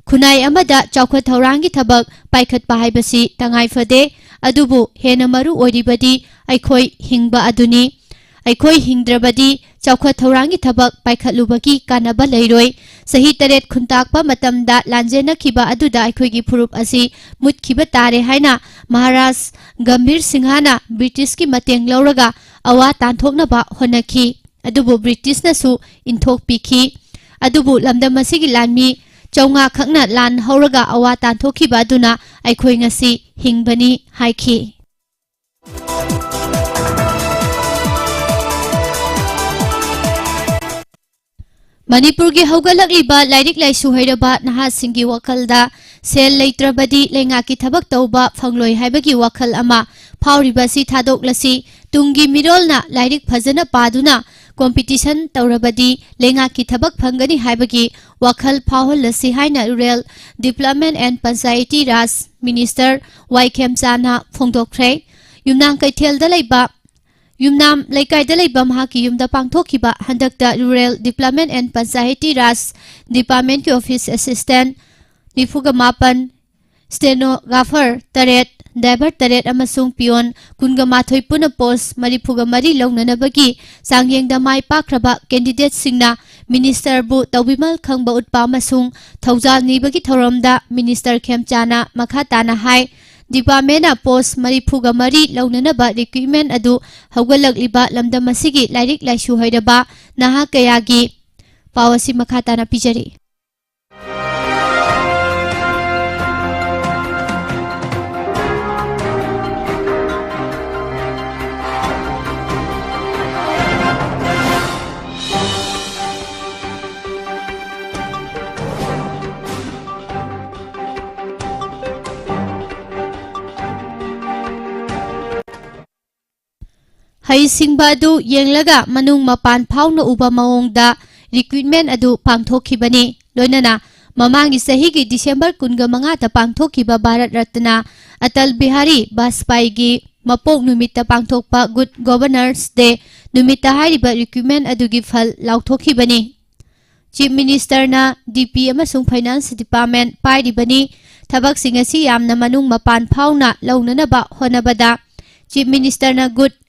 ꯈꯨꯟꯅꯥꯏ ꯑꯃꯗ ꯆꯥꯎꯈꯠ ꯊꯧꯔꯥꯡꯒꯤ ꯊꯕꯛ ꯄꯥꯏꯈꯠꯄ ꯍꯥꯏꯕꯁꯤ ꯇꯉꯥꯏ ꯐꯗꯦ, ꯑꯗꯨꯕꯨ ꯍꯦꯟꯅ ꯃꯔꯨ ꯑꯣꯏꯔꯤꯕꯗꯤ ꯑꯩꯈꯣꯏ ꯍꯤꯡꯕ ꯑꯗꯨꯅꯤ꯫ ꯑꯩꯈꯣꯏ ꯍꯤꯡꯗ꯭ꯔꯕꯗꯤ ꯆꯥꯎꯈꯠ ꯊꯧꯔꯥꯡꯒꯤ ꯊꯕꯛ ꯄꯥꯏꯈꯠꯂꯨꯕꯒꯤ ꯀꯥꯟꯅꯕ ꯂꯩꯔꯣꯏ꯫ ꯆꯍꯤ ꯇꯔꯦꯠ ꯈꯨꯟꯇꯥꯛꯄ ꯃꯇꯝꯗ ꯂꯥꯟꯖꯦꯟꯅꯈꯤꯕ ꯑꯗꯨꯗ ꯑꯩꯈꯣꯏꯒꯤ ꯐꯨꯔꯨꯞ ꯑꯁꯤ ꯃꯨꯠꯈꯤꯕ ꯇꯥꯔꯦ ꯍꯥꯏꯅ ꯃꯍꯥꯔꯥꯖ ꯒꯝꯚꯤꯔ ꯁꯤꯡꯍꯅ British ꯀꯤ ꯃꯇꯦꯡ ꯂꯧꯔꯒ ꯑꯋꯥ ꯇꯥꯟꯊꯣꯛꯅꯕ ꯍꯣꯠꯅꯈꯤ꯫ ꯑꯗꯨꯕꯨ British ꯅꯁꯨ ꯏꯟꯊꯣꯛꯄꯤꯈꯤ꯫ ꯑꯗꯨꯕꯨ ꯂꯝꯗꯝ ꯑꯁꯤꯒꯤ ꯂꯥꯟꯃꯤ ꯆꯥꯝꯃꯉꯥ ꯈꯛꯅ ꯂꯥꯟ ꯍꯧꯔꯒ ꯑꯋꯥ ꯇꯥꯟꯊꯣꯛꯈꯤꯕ ꯑꯗꯨꯅ ꯑꯩꯈꯣꯏ ꯉꯁꯤ ꯍꯤꯡꯕꯅꯤ ꯍꯥꯏꯈꯤ꯫ ꯃꯅꯤꯄꯨꯔꯒꯤ ꯍꯧꯒꯠꯂꯛꯂꯤꯕ ꯂꯥꯏꯔꯤꯛ ꯂꯥꯏꯁꯨ ꯍꯩꯔꯕ ꯅꯍꯥꯁꯤꯡꯒꯤ ꯋꯥꯈꯜꯗ ꯁꯦꯜ ꯂꯩꯇ꯭ꯔꯕꯗꯤ ꯂꯩꯉꯥꯛꯀꯤ ꯊꯕꯛ ꯇꯧꯕ ꯐꯪꯂꯣꯏ ꯍꯥꯏꯕꯒꯤ ꯋꯥꯈꯜ ꯑꯃ ꯐꯥꯎꯔꯤꯕ ꯑꯁꯤ ꯊꯥꯗꯣꯛꯂꯁꯤ꯫ ꯇꯨꯡꯒꯤ ꯃꯤꯔꯣꯜꯅ ꯂꯥꯏꯔꯤꯛ ꯐꯖꯅ ꯄꯥꯗꯨꯅ competition ꯇꯧꯔꯕꯗꯤ ꯂꯩꯉꯥꯛꯀꯤ ꯊꯕꯛ ꯐꯪꯒꯅꯤ ꯍꯥꯏꯕꯒꯤ ꯋꯥꯈꯜ ꯐꯥꯎꯍꯜꯂꯁꯤ ꯍꯥꯏꯅ Rural Development and Panchayati Raj Minister ꯋꯥꯏ ꯈꯦꯝꯆꯥꯅ ꯐꯣꯡꯗꯣꯛꯈ꯭ꯔꯦ꯫ ꯌꯨꯝꯅꯥꯝ ꯀꯩꯊꯦꯜꯗ ꯂꯩꯕ, ꯌꯨꯝꯅꯥꯝ ꯂꯩꯀꯥꯏꯗ ꯂꯩꯕ ꯃꯍꯥꯛꯀꯤ ꯌꯨꯝꯗ ꯄꯥꯡꯊꯣꯛꯈꯤꯕ ꯍꯟꯗꯛꯇ Rural Development and Panchayati Raj Departmentꯀꯤ office assistant ꯅꯤꯐꯨꯒ ꯃꯥꯄꯟ, stenographer ꯇꯔꯦꯠ, driver ꯇꯔꯦꯠ ꯑꯃꯁꯨꯡ peon ꯀꯨꯟꯒ ꯃꯥꯊꯣꯏ ꯄꯨꯟꯅ post ꯃꯔꯤꯐꯨꯒ ꯃꯔꯤ ꯂꯧꯅꯅꯕꯒꯤ ꯆꯥꯡꯌꯦꯡꯗ ꯃꯥꯏ ꯄꯥꯛꯈ꯭ꯔꯕ candidateꯁꯤꯡꯅ ministerꯕꯨ ꯇꯧꯕꯤꯃꯜ ꯈꯪꯕ ꯎꯠꯄ ꯑꯃꯁꯨꯡ ꯊꯧꯖꯥꯜ ꯅꯤꯕꯒꯤ ꯊꯧꯔꯝꯗ minister ꯈꯦꯝꯆꯥꯅ ꯃꯈꯥ ꯇꯥꯅ ꯍꯥꯏ, departmentꯅ post ꯃꯔꯤꯐꯨꯒ ꯃꯔꯤ ꯂꯧꯅꯅꯕ recruitment ꯑꯗꯨ ꯍꯧꯒꯠꯂꯛꯂꯤꯕ ꯂꯝꯗꯝ ꯑꯁꯤꯒꯤ ꯂꯥꯏꯔꯤꯛ ꯂꯥꯏꯁꯨ ꯍꯩꯔꯕ ꯅꯍꯥ ꯀꯌꯥꯒꯤ ꯄꯥꯎ ꯑꯁꯤ ꯃꯈꯥ ꯇꯥꯅ ꯄꯤꯖꯔꯤ꯫ ꯍꯩꯁꯤꯡꯕ ꯑꯗꯨ ꯌꯦꯡꯂꯒ ꯃꯅꯨꯡ ꯃꯄꯥꯟ ꯐꯥꯎꯅ ꯎꯕ ꯃꯑꯣꯡꯗ recruitment ꯑꯗꯨ ꯄꯥꯡꯊꯣꯛꯈꯤꯕꯅꯤ꯫ ꯂꯣꯏꯅꯅ ꯃꯃꯥꯡꯒꯤ ꯆꯍꯤꯒꯤ December ꯀꯨꯟꯒ ꯃꯉꯥꯗ ꯄꯥꯡꯊꯣꯛꯈꯤꯕ ꯚꯥꯔꯠ ꯔꯠꯅ ꯑꯇꯜ ꯕꯤꯍꯥꯔꯤ ꯕꯥꯖꯄꯥꯏꯒꯤ ꯃꯄꯣꯛ ꯅꯨꯃꯤꯠꯇ ꯄꯥꯡꯊꯣꯛꯄ Good Governance Day ꯅꯨꯃꯤꯠꯇ ꯍꯥꯏꯔꯤꯕ recruitment ꯑꯗꯨꯒꯤ ꯐꯜ ꯂꯥꯎꯊꯣꯛꯈꯤꯕꯅꯤ꯫ Chief Ministerꯅ D P ꯑꯃꯁꯨꯡ Finance Department ꯄꯥꯏꯔꯤꯕꯅꯤ꯫ ꯊꯕꯛꯁꯤꯡ ꯑꯁꯤ ꯌꯥꯝꯅ ꯃꯅꯨꯡ ꯃꯄꯥꯟ ꯐꯥꯎꯅ ꯂꯧꯅꯅꯕ ꯍꯣꯠꯅꯕꯗ Chief Ministerꯅ Good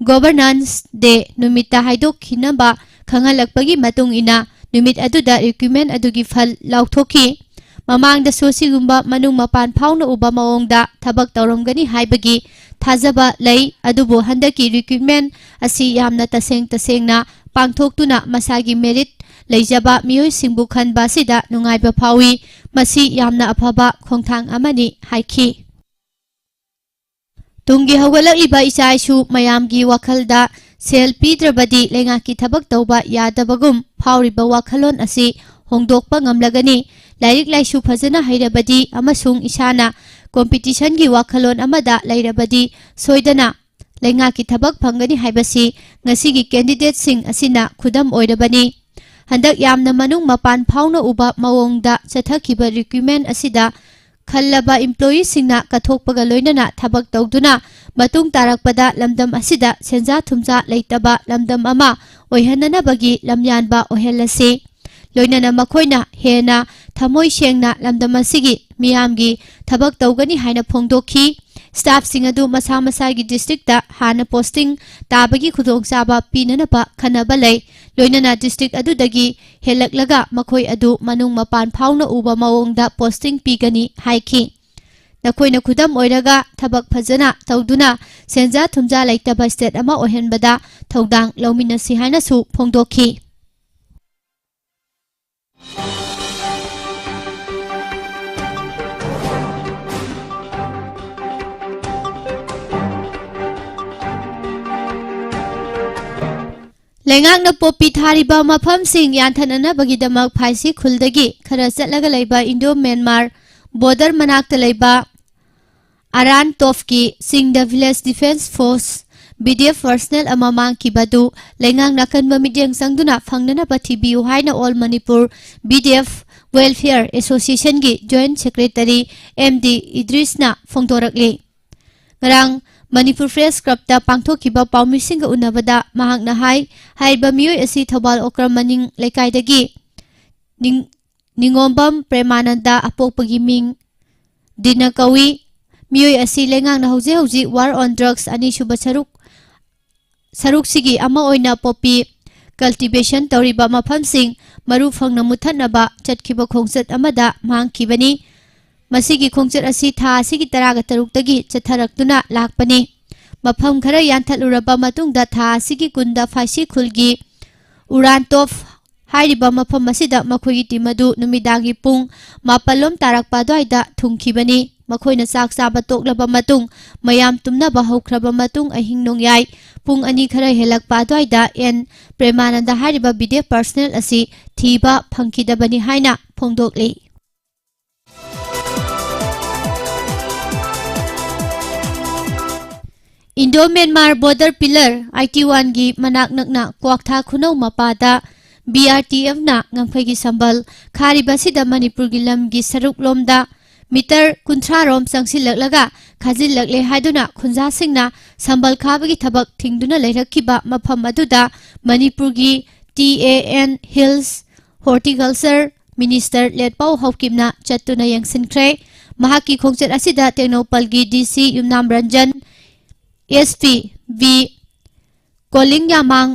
Governance Day ꯅꯨꯃꯤꯠꯇ ꯍꯥꯏꯗꯣꯛꯈꯤꯅꯕ ꯈꯪꯍꯜꯂꯛꯄꯒꯤ ꯃꯇꯨꯡ ꯏꯟꯅ ꯅꯨꯃꯤꯠ ꯑꯗꯨꯗ recruitment ꯑꯗꯨꯒꯤ ꯐꯜ ꯂꯥꯎꯊꯣꯛꯈꯤ꯫ ꯃꯃꯥꯡꯗꯁꯨ ꯑꯁꯤꯒꯨꯝꯕ ꯃꯅꯨꯡ ꯃꯄꯥꯟ ꯐꯥꯎꯅ ꯎꯕ ꯃꯑꯣꯡꯗ ꯊꯕꯛ ꯇꯧꯔꯝꯒꯅꯤ ꯍꯥꯏꯕꯒꯤ ꯊꯥꯖꯕ ꯂꯩ, ꯑꯗꯨꯕꯨ ꯍꯟꯗꯛꯀꯤ recruitment ꯑꯁꯤ ꯌꯥꯝꯅ ꯇꯁꯦꯡ ꯇꯁꯦꯡꯅ ꯄꯥꯡꯊꯣꯛꯇꯨꯅ ꯃꯁꯥꯒꯤ merit ꯂꯩꯖꯕ ꯃꯤꯑꯣꯏꯁꯤꯡꯕꯨ ꯈꯟꯕ ꯑꯁꯤꯗ ꯅꯨꯡꯉꯥꯏꯕ ꯐꯥꯎꯏ꯫ ꯃꯁꯤ ꯌꯥꯝꯅ ꯑꯐꯕ ꯈꯣꯡꯊꯥꯡ ꯑꯃꯅꯤ ꯍꯥꯏꯈꯤ꯫ ꯇꯨꯡꯒꯤ ꯍꯧꯒꯠꯂꯛꯂꯤꯕ ꯏꯆꯥ ꯏꯁꯨ ꯃꯌꯥꯝꯒꯤ ꯋꯥꯈꯜꯗ ꯁꯦꯜ ꯄꯤꯗ꯭ꯔꯕꯗꯤ ꯂꯩꯉꯥꯛꯀꯤ ꯊꯕꯛ ꯇꯧꯕ ꯌꯥꯗꯕꯒꯨꯝ ꯐꯥꯎꯔꯤꯕ ꯋꯥꯈꯜꯂꯣꯟ ꯑꯁꯤ ꯍꯣꯡꯗꯣꯛꯄ ꯉꯝꯂꯒꯅꯤ꯫ ꯂꯥꯏꯔꯤꯛ ꯂꯥꯏꯁꯨ ꯐꯖꯅ ꯍꯩꯔꯕꯗꯤ ꯑꯃꯁꯨꯡ ꯏꯁꯥꯅ ꯀꯣꯝꯄꯤꯇꯤꯁꯟꯒꯤ ꯋꯥꯈꯜꯂꯣꯟ ꯑꯃꯗ ꯂꯩꯔꯕꯗꯤ ꯁꯣꯏꯗꯅ ꯂꯩꯉꯥꯛꯀꯤ ꯊꯕꯛ ꯐꯪꯒꯅꯤ ꯍꯥꯏꯕꯁꯤ ꯉꯁꯤꯒꯤ ꯀꯦꯟꯗꯤꯗꯦꯠꯁꯤꯡ ꯑꯁꯤꯅ ꯈꯨꯗꯝ ꯑꯣꯏꯔꯕꯅꯤ꯫ ꯍꯟꯗꯛ ꯌꯥꯝꯅ ꯃꯅꯨꯡ ꯃꯄꯥꯟ ꯐꯥꯎꯅ ꯎꯕ ꯃꯑꯣꯡꯗ ꯆꯠꯊꯈꯤꯕ ꯔꯤꯀ꯭ꯔꯨꯠꯃꯦꯟ ꯑꯁꯤꯗ ꯈꯜꯂꯕ ꯏꯝꯄ꯭ꯂꯣꯌꯤꯁꯤꯡꯅ ꯀꯠꯊꯣꯛꯄꯒ ꯂꯣꯏꯅꯅ ꯊꯕꯛ ꯇꯧꯗꯨꯅ ꯃꯇꯨꯡ ꯇꯥꯔꯛꯄꯗ ꯂꯝꯗꯝ ꯑꯁꯤꯗ ꯁꯦꯟꯖꯥ ꯊꯨꯝꯖꯥ ꯂꯩꯇꯕ ꯂꯝꯗꯝ ꯑꯃ ꯑꯣꯏꯍꯟꯅꯅꯕꯒꯤ ꯂꯝꯌꯥꯟꯕ ꯑꯣꯏꯍꯜꯂꯁꯤ꯫ ꯂꯣꯏꯅꯅ ꯃꯈꯣꯏꯅ ꯍꯦꯟꯅ ꯊꯃꯣꯏ ꯁꯦꯡꯅ ꯂꯝꯗꯝ ꯑꯁꯤꯒꯤ ꯃꯤꯌꯥꯝꯒꯤ ꯊꯕꯛ ꯇꯧꯒꯅꯤ ꯍꯥꯏꯅ ꯐꯣꯡꯗꯣꯛꯈꯤ꯫ ꯁ꯭ꯇꯥꯐꯁꯤꯡ ꯑꯗꯨ ꯃꯁꯥ ꯃꯁꯥꯒꯤ ꯗꯤꯁꯇ꯭ꯔꯤꯛꯇ ꯍꯥꯟꯅ ꯄꯣꯁꯇꯤꯡ ꯇꯥꯕꯒꯤ ꯈꯨꯗꯣꯡꯆꯥꯕ ꯄꯤꯅꯅꯕ ꯈꯟꯅꯕ ꯂꯩ꯫ ꯂꯣꯏꯅꯅ ꯗꯤꯁꯇ꯭ꯔꯤꯛ ꯑꯗꯨꯗꯒꯤ ꯍꯦꯜꯂꯛꯂꯒ ꯃꯈꯣꯏ ꯑꯗꯨ ꯃꯅꯨꯡ ꯃꯄꯥꯟ ꯐꯥꯎꯅ ꯎꯕ ꯃꯑꯣꯡꯗ ꯄꯣꯁꯇꯤꯡ ꯄꯤꯒꯅꯤ ꯍꯥꯏꯈꯤ꯫ ꯅꯈꯣꯏꯅ ꯈꯨꯗꯝ ꯑꯣꯏꯔꯒ ꯊꯕꯛ ꯐꯖꯅ ꯇꯧꯗꯨꯅ ꯁꯦꯟꯖꯥ ꯊꯨꯝꯖꯥ ꯂꯩꯇꯕ ꯁ꯭ꯇꯦꯠ ꯑꯃ ꯑꯣꯏꯍꯟꯕꯗ ꯊꯧꯗꯥꯡ ꯂꯧꯃꯤꯟꯅꯁꯤ ꯍꯥꯏꯅꯁꯨ ꯐꯣꯡꯗꯣꯛꯈꯤ꯫ ꯂꯩꯉꯥꯛꯅ ꯄꯣꯄꯤ ꯊꯥꯔꯤꯕ ꯃꯐꯝꯁꯤꯡ ꯌꯥꯟꯊꯠꯅꯅꯕꯒꯤꯗꯃꯛ ꯐꯥꯏꯁꯤ ꯈꯨꯜꯗꯒꯤ ꯈꯔ ꯆꯠꯂꯒ ꯂꯩꯕ ꯏꯟꯗꯣ ꯃ꯭ꯌꯥꯟꯃꯥꯔ ꯕꯣꯔꯗꯔ ꯃꯅꯥꯛꯇ ꯂꯩꯕ ꯑꯔꯥꯟ ꯇꯣꯐꯀꯤ ꯆꯤꯡꯗ Village Defence Force, V D F personnel ꯑꯃ ꯃꯥꯡꯈꯤꯕ ꯑꯗꯨ ꯂꯩꯉꯥꯛꯅ ꯑꯀꯟꯕ ꯃꯤꯠꯌꯦꯡ ꯆꯪꯗꯨꯅ ꯐꯪꯅꯅꯕ ꯊꯤꯕꯤꯌꯨ ꯍꯥꯏꯅ All Manipur V D F Welfare Associationꯒꯤ Joint Secretary M D ꯏꯗ꯭ꯔꯤꯁꯅ ꯐꯣꯡꯗꯣꯔꯛꯂꯤ꯫ ꯉꯔꯥꯡ ꯃꯅꯤꯄꯨꯔ ꯄ꯭ꯔꯦꯁ ꯀ꯭ꯂꯕꯇ ꯄꯥꯡꯊꯣꯛꯈꯤꯕ ꯄꯥꯎꯃꯤꯁꯤꯡꯒ ꯎꯅꯕꯗ ꯃꯍꯥꯛꯅ ꯍꯥꯏ, ꯍꯥꯏꯔꯤꯕ ꯃꯤꯑꯣꯏ ꯑꯁꯤ ꯊꯧꯕꯥꯜ ꯑꯣꯀ꯭ꯔꯝ ꯃꯅꯤꯡ ꯂꯩꯀꯥꯏꯗꯒꯤ ꯅꯤꯡ-, ꯅꯤꯉꯣꯝꯕꯝ ꯄ꯭ꯔꯦꯃꯥꯅꯟꯗ ꯑꯄꯣꯛꯄꯒꯤ ꯃꯤꯡ ꯗꯤꯅ ꯀꯧꯏ꯫ ꯃꯤꯑꯣꯏ ꯑꯁꯤ ꯂꯩꯉꯥꯛꯅ ꯍꯧꯖꯤꯛ ꯍꯧꯖꯤꯛ War on Drugs ꯑꯅꯤꯁꯨꯕ ꯁꯔꯨꯛ, ꯁꯔꯨꯛꯁꯤꯒꯤ ꯑꯃ ꯑꯣꯏꯅ ꯄꯣꯄꯤ cultivation ꯇꯧꯔꯤꯕ ꯃꯐꯝꯁꯤꯡ ꯃꯔꯨ ꯐꯪꯅ ꯃꯨꯠꯊꯠꯅꯕ ꯆꯠꯈꯤꯕ ꯈꯣꯡꯆꯠ ꯑꯃꯗ ꯃꯥꯡꯈꯤꯕꯅꯤ꯫ ꯃꯁꯤꯒꯤ ꯈꯣꯡꯆꯠ ꯑꯁꯤ ꯊꯥ ꯑꯁꯤꯒꯤ ꯇꯔꯥꯒ ꯇꯔꯨꯛꯇꯒꯤ ꯆꯠꯊꯔꯛꯇꯨꯅ ꯂꯥꯛꯄꯅꯤ꯫ ꯃꯐꯝ ꯈꯔ ꯌꯥꯟꯊꯠꯂꯨꯔꯕ ꯃꯇꯨꯡꯗ ꯊꯥ ꯑꯁꯤꯒꯤ ꯀꯨꯟꯗ ꯐꯥꯏꯁꯤ ꯈꯨꯜꯒꯤ ꯎꯔꯥꯟꯇꯣꯞ ꯍꯥꯏꯔꯤꯕ ꯃꯐꯝ ꯑꯁꯤꯗ ꯃꯈꯣꯏꯒꯤ ꯇꯤꯝ ꯑꯗꯨ ꯅꯨꯃꯤꯗꯥꯡꯒꯤ ꯄꯨꯡ ꯃꯥꯄꯜ ꯂꯣꯝ ꯇꯥꯔꯛꯄ ꯑꯗꯨꯋꯥꯏꯗ ꯊꯨꯡꯈꯤꯕꯅꯤ꯫ ꯃꯈꯣꯏꯅ ꯆꯥꯛ ꯆꯥꯕ ꯇꯣꯛꯂꯕ ꯃꯇꯨꯡ, ꯃꯌꯥꯝ ꯇꯨꯝꯅꯕ ꯍꯧꯈ꯭ꯔꯕ ꯃꯇꯨꯡ, ꯑꯍꯤꯡ ꯅꯣꯡꯌꯥꯏ ꯄꯨꯡ ꯑꯅꯤ ꯈꯔ ꯍꯦꯜꯂꯛꯄ ꯑꯗꯨꯋꯥꯏꯗ ꯑꯦꯟ ꯄ꯭ꯔꯦꯃꯥꯅꯟꯗ ꯍꯥꯏꯔꯤꯕ ꯕꯤ ꯗꯤ ꯑꯦꯐ ꯄꯔꯁꯅꯦꯜ ꯑꯁꯤ ꯊꯤꯕ ꯐꯪꯈꯤꯗꯕꯅꯤ ꯍꯥꯏꯅ ꯐꯣꯡꯗꯣꯛꯂꯤ꯫ Indo Myanmar border pillar eighty ꯋꯥꯟꯒꯤ ꯃꯅꯥꯛ ꯅꯛꯅ ꯀ꯭ꯋꯥꯛꯊꯥ ꯈꯨꯅꯧ ꯃꯄꯥꯗ ꯕꯤ ꯑꯥꯔ ꯇꯤ ꯑꯦꯐꯅ ꯉꯝꯈꯩꯒꯤ ꯁꯝꯕꯜ ꯈꯥꯔꯤꯕ ꯑꯁꯤꯗ ꯃꯅꯤꯄꯨꯔꯒꯤ ꯂꯝꯒꯤ ꯁꯔꯨꯛꯂꯣꯝꯗ ꯃꯤꯇꯔ ꯀꯨꯟꯊ꯭ꯔꯥ ꯔꯣꯝ ꯆꯪꯁꯤꯜꯂꯛꯂꯒ ꯈꯥꯖꯤꯜꯂꯛꯂꯦ ꯍꯥꯏꯗꯨꯅ ꯈꯨꯟꯖꯥꯁꯤꯡꯅ ꯁꯝꯕꯜ ꯈꯥꯕꯒꯤ ꯊꯕꯛ ꯊꯤꯡꯗꯨꯅ ꯂꯩꯔꯛꯈꯤꯕ ꯃꯐꯝ ꯑꯗꯨꯗ ꯃꯅꯤꯄꯨꯔꯒꯤ T A and hills horticulture minister Letpao ꯍꯧꯀꯤꯞꯅ ꯆꯠꯇꯨꯅ ꯌꯦꯡꯁꯤꯟꯈ꯭ꯔꯦ꯫ ꯃꯍꯥꯛꯀꯤ ꯈꯣꯡꯆꯠ ꯑꯁꯤꯗ ꯇꯦꯡꯅꯧꯄꯜꯒꯤ D C Yumnam Ranjan, S P V Koling Yamang,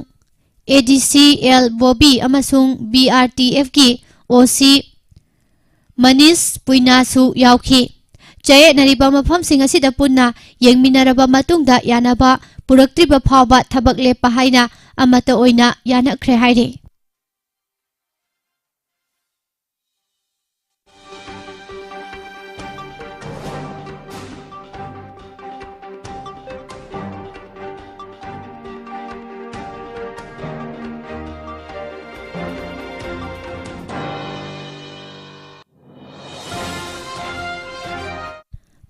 A D C L Bobby ꯑꯃꯁꯨꯡ ꯕꯤ ꯑꯥꯔ ꯇꯤ ꯑꯦꯐꯀꯤ ꯑꯣ ꯁꯤ ꯃꯅꯤꯁ ꯄꯨꯏꯅꯥꯁꯨ ꯌꯥꯎꯈꯤ꯫ ꯆꯌꯦꯠꯅꯔꯤꯕ ꯃꯐꯝꯁꯤꯡ ꯑꯁꯤꯗ ꯄꯨꯟꯅ ꯌꯦꯡꯃꯤꯟꯅꯔꯕ ꯃꯇꯨꯡꯗ ꯌꯥꯅꯕ ꯄꯨꯔꯛꯇ꯭ꯔꯤꯕ ꯐꯥꯎꯕ ꯊꯕꯛ ꯂꯦꯞꯄ ꯍꯥꯏꯅ ꯑꯃꯠꯇ ꯑꯣꯏꯅ ꯌꯥꯅꯈ꯭ꯔꯦ ꯍꯥꯏꯔꯤ꯫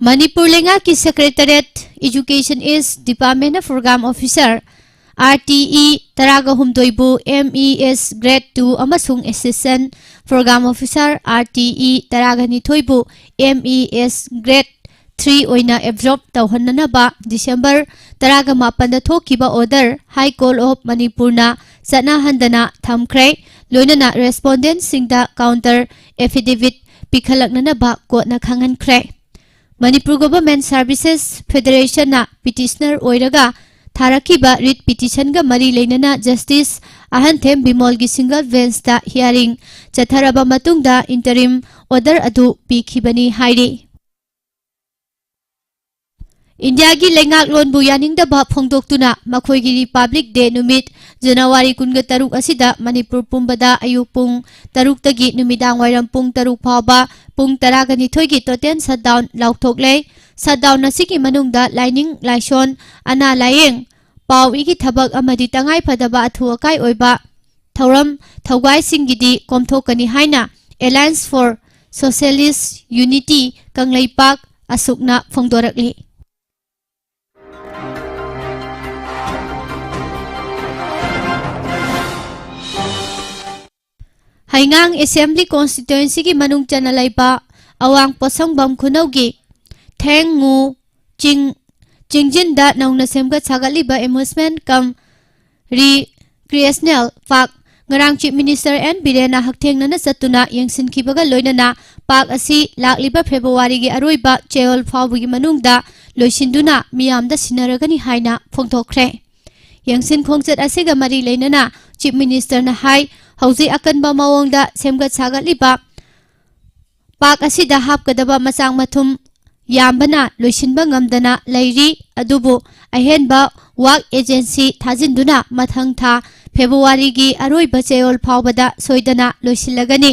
ꯃꯅꯤꯄꯨꯔ ꯂꯩꯉꯥꯛꯀꯤ secretariat, Education East Department of Program Officer, R T E, ꯇꯔꯥꯒ ꯍꯨꯝꯗꯣꯏꯕꯨ M E S Grade two ꯑꯃꯁꯨꯡ Assistant Program Officer, R T E, ꯇꯔꯥꯒ ꯅꯤꯊꯣꯏꯕꯨ M E S Grade three ꯑꯣꯏꯅ absorb ꯇꯧꯍꯟꯅꯅꯕ December ꯇꯔꯥꯒ ꯃꯥꯄꯟꯗ ꯊꯣꯛꯈꯤꯕ order High Court of ꯃꯅꯤꯄꯨꯔꯅ ꯆꯠꯅꯍꯟꯗꯅ ꯊꯝꯈ꯭ꯔꯦ꯫ ꯂꯣꯏꯅꯅ respondentꯁꯤꯡꯗ counter affidavit ꯄꯤꯈꯠꯂꯛꯅꯅꯕ courtꯅ ꯈꯪꯍꯟꯈ꯭ꯔꯦ꯫ Manipur Government Services Federationꯅ petitioner ꯑꯣꯏꯔꯒ ꯊꯥꯔꯛꯈꯤꯕ writ petitionꯒ ꯃꯔꯤ ꯂꯩꯅꯅ Justice ꯑꯍꯟꯊꯦꯝ ꯕꯤꯃꯣꯜꯒꯤ single benchꯇ hearing ꯆꯠꯊꯔꯕ ꯃꯇꯨꯡꯗ interim order ꯑꯗꯨ ꯄꯤꯈꯤꯕꯅꯤ ꯍꯥꯏꯔꯤ꯫ ꯏꯟꯗꯤꯌꯥꯒꯤ ꯂꯩꯉꯥꯛꯂꯣꯟꯕꯨ ꯌꯥꯅꯤꯡꯗꯕ ꯐꯣꯡꯗꯣꯛꯇꯨꯅ ꯃꯈꯣꯏꯒꯤ ꯔꯤꯄꯕ꯭ꯂꯤꯛ ꯗꯦ ꯅꯨꯃꯤꯠ ꯖꯅꯋꯥꯔꯤ ꯀꯨꯟꯒ ꯇꯔꯨꯛ ꯑꯁꯤꯗ ꯃꯅꯤꯄꯨꯔ ꯄꯨꯝꯕꯗ ꯑꯌꯨꯛ ꯄꯨꯡ ꯇꯔꯨꯛꯇꯒꯤ ꯅꯨꯃꯤꯗꯥꯡ ꯋꯥꯏꯔꯝ ꯄꯨꯡ ꯇꯔꯨꯛ ꯐꯥꯎꯕ ꯄꯨꯡ ꯇꯔꯥꯒ ꯅꯤꯊꯣꯏꯒꯤ total shutdown ꯂꯥꯎꯊꯣꯛꯂꯦ꯫ Shutdown ꯑꯁꯤꯒꯤ ꯃꯅꯨꯡꯗ ꯂꯥꯏꯅꯤꯡ, ꯂꯥꯏꯁꯣꯟ, ꯑꯅꯥ ꯂꯥꯌꯦꯡ, ꯄꯥꯎ ꯏꯒꯤ ꯊꯕꯛ ꯑꯃꯗꯤ ꯇꯉꯥꯏ ꯐꯗꯕ ꯑꯊꯨ ꯑꯀꯥꯏ ꯑꯣꯏꯕ ꯊꯧꯔꯝ ꯊꯧꯒꯥꯏꯁꯤꯡꯒꯤꯗꯤ ꯀꯣꯝꯊꯣꯛꯀꯅꯤ ꯍꯥꯏꯅ Alliance for Socialist Unity Kangleipak ꯑꯁꯨꯛꯅ ꯐꯣꯡꯗꯣꯔꯛꯂꯤ꯫ ꯍꯩꯉꯥꯡ Assembly Constituencyꯒꯤ ꯃꯅꯨꯡ ꯆꯟꯅ ꯂꯩꯕ ꯑꯋꯥꯡ ꯄꯣꯠꯁꯪꯕꯝ ꯈꯨꯅꯧꯒꯤ ꯊꯦꯡꯉꯨ ꯆꯤꯡ, ꯆꯤꯡꯖꯤꯟꯗ ꯅꯧꯅ ꯁꯦꯝꯒꯠ ꯁꯥꯒꯠꯂꯤꯕ amusement cum recreational park ꯉꯔꯥꯡ Chief Minister N ꯕꯤꯔꯦꯟꯅ ꯍꯛꯊꯦꯡꯅꯅ ꯆꯠꯇꯨꯅ ꯌꯦꯡꯁꯤꯟꯈꯤꯕꯒ ꯂꯣꯏꯅꯅ park ꯑꯁꯤ ꯂꯥꯛꯂꯤꯕ ꯐꯦꯕ꯭ꯔꯨꯋꯥꯔꯤꯒꯤ ꯑꯔꯣꯏꯕ ꯆꯌꯣꯜ ꯐꯥꯎꯕꯒꯤ ꯃꯅꯨꯡꯗ ꯂꯣꯏꯁꯤꯟꯗꯨꯅ ꯃꯤꯌꯥꯝꯗ ꯁꯤꯟꯅꯔꯒꯅꯤ ꯍꯥꯏꯅ ꯐꯣꯡꯗꯣꯛꯈ꯭ꯔꯦ꯫ ꯌꯦꯡꯁꯤꯟ ꯈꯣꯡꯆꯠ ꯑꯁꯤꯒ ꯃꯔꯤ ꯂꯩꯅꯅ Chief Ministerꯅ ꯍꯥꯏ, ꯍꯧꯖꯤꯛ ꯑꯀꯟꯕ ꯃꯑꯣꯡꯗ ꯁꯦꯝꯒꯠ ꯁꯥꯒꯠꯂꯤꯕ park ꯑꯁꯤꯗ ꯍꯥꯞꯀꯗꯕ ꯃꯆꯥꯛ ꯃꯊꯨꯝ ꯌꯥꯝꯕꯅ ꯂꯣꯏꯁꯤꯟꯕ ꯉꯝꯗꯅ ꯂꯩꯔꯤ꯫ ꯑꯗꯨꯕꯨ ꯑꯍꯦꯟꯕ work agency ꯊꯥꯖꯤꯟꯗꯨꯅ ꯃꯊꯪ ꯊꯥ ꯐꯦꯕ꯭ꯔꯨꯋꯥꯔꯤꯒꯤ ꯑꯔꯣꯏꯕ ꯆꯌꯣꯜ ꯐꯥꯎꯕꯗ ꯁꯣꯏꯗꯅ ꯂꯣꯏꯁꯤꯜꯂꯒꯅꯤ꯫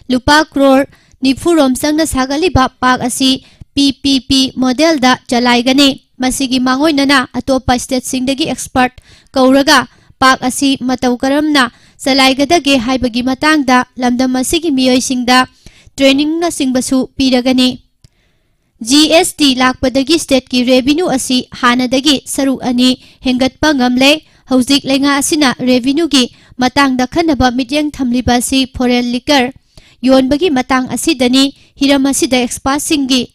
ꯂꯨꯄꯥ ꯀ꯭ꯔꯣꯔ ꯅꯤꯐꯨ ꯔꯣꯝ ꯆꯪꯅ ꯁꯥꯒꯠꯂꯤꯕ park ꯑꯁꯤ P P P modelꯗ ꯆꯂꯥꯏꯒꯅꯤ꯫ ꯃꯁꯤꯒꯤ ꯃꯥꯡꯑꯣꯏꯅꯅ ꯑꯇꯣꯞꯄ stateꯁꯤꯡꯗꯒꯤ expert ꯀꯧꯔꯒ park ꯑꯁꯤ ꯃꯇꯧ ꯀꯔꯝꯅ ꯆꯂꯥꯏꯒꯗꯒꯦ ꯍꯥꯏꯕꯒꯤ ꯃꯇꯥꯡꯗ ꯂꯝꯗꯝ ꯑꯁꯤꯒꯤ ꯃꯤꯑꯣꯏꯁꯤꯡꯗ trainingꯅꯆꯤꯡꯕꯁꯨ ꯄꯤꯔꯒꯅꯤ꯫ G S T ꯂꯥꯛꯄꯗꯒꯤ stateꯀꯤ revenue ꯑꯁꯤ ꯍꯥꯟꯅꯗꯒꯤ ꯁꯔꯨꯛ ꯑꯅꯤ ꯍꯦꯟꯒꯠꯄ ꯉꯝꯂꯦ꯫ ꯍꯧꯖꯤꯛ ꯂꯩꯉꯥꯛ ꯑꯁꯤꯅ revenueꯒꯤ ꯃꯇꯥꯡꯗ ꯈꯟꯅꯕ ꯃꯤꯠꯌꯦꯡ ꯊꯝꯂꯤꯕ ꯑꯁꯤ foreign liquor ꯌꯣꯟꯕꯒꯤ ꯃꯇꯥꯡ ꯑꯁꯤꯗꯅꯤ꯫ ꯍꯤꯔꯝ ꯑꯁꯤꯗ expertꯁꯤꯡꯒꯤ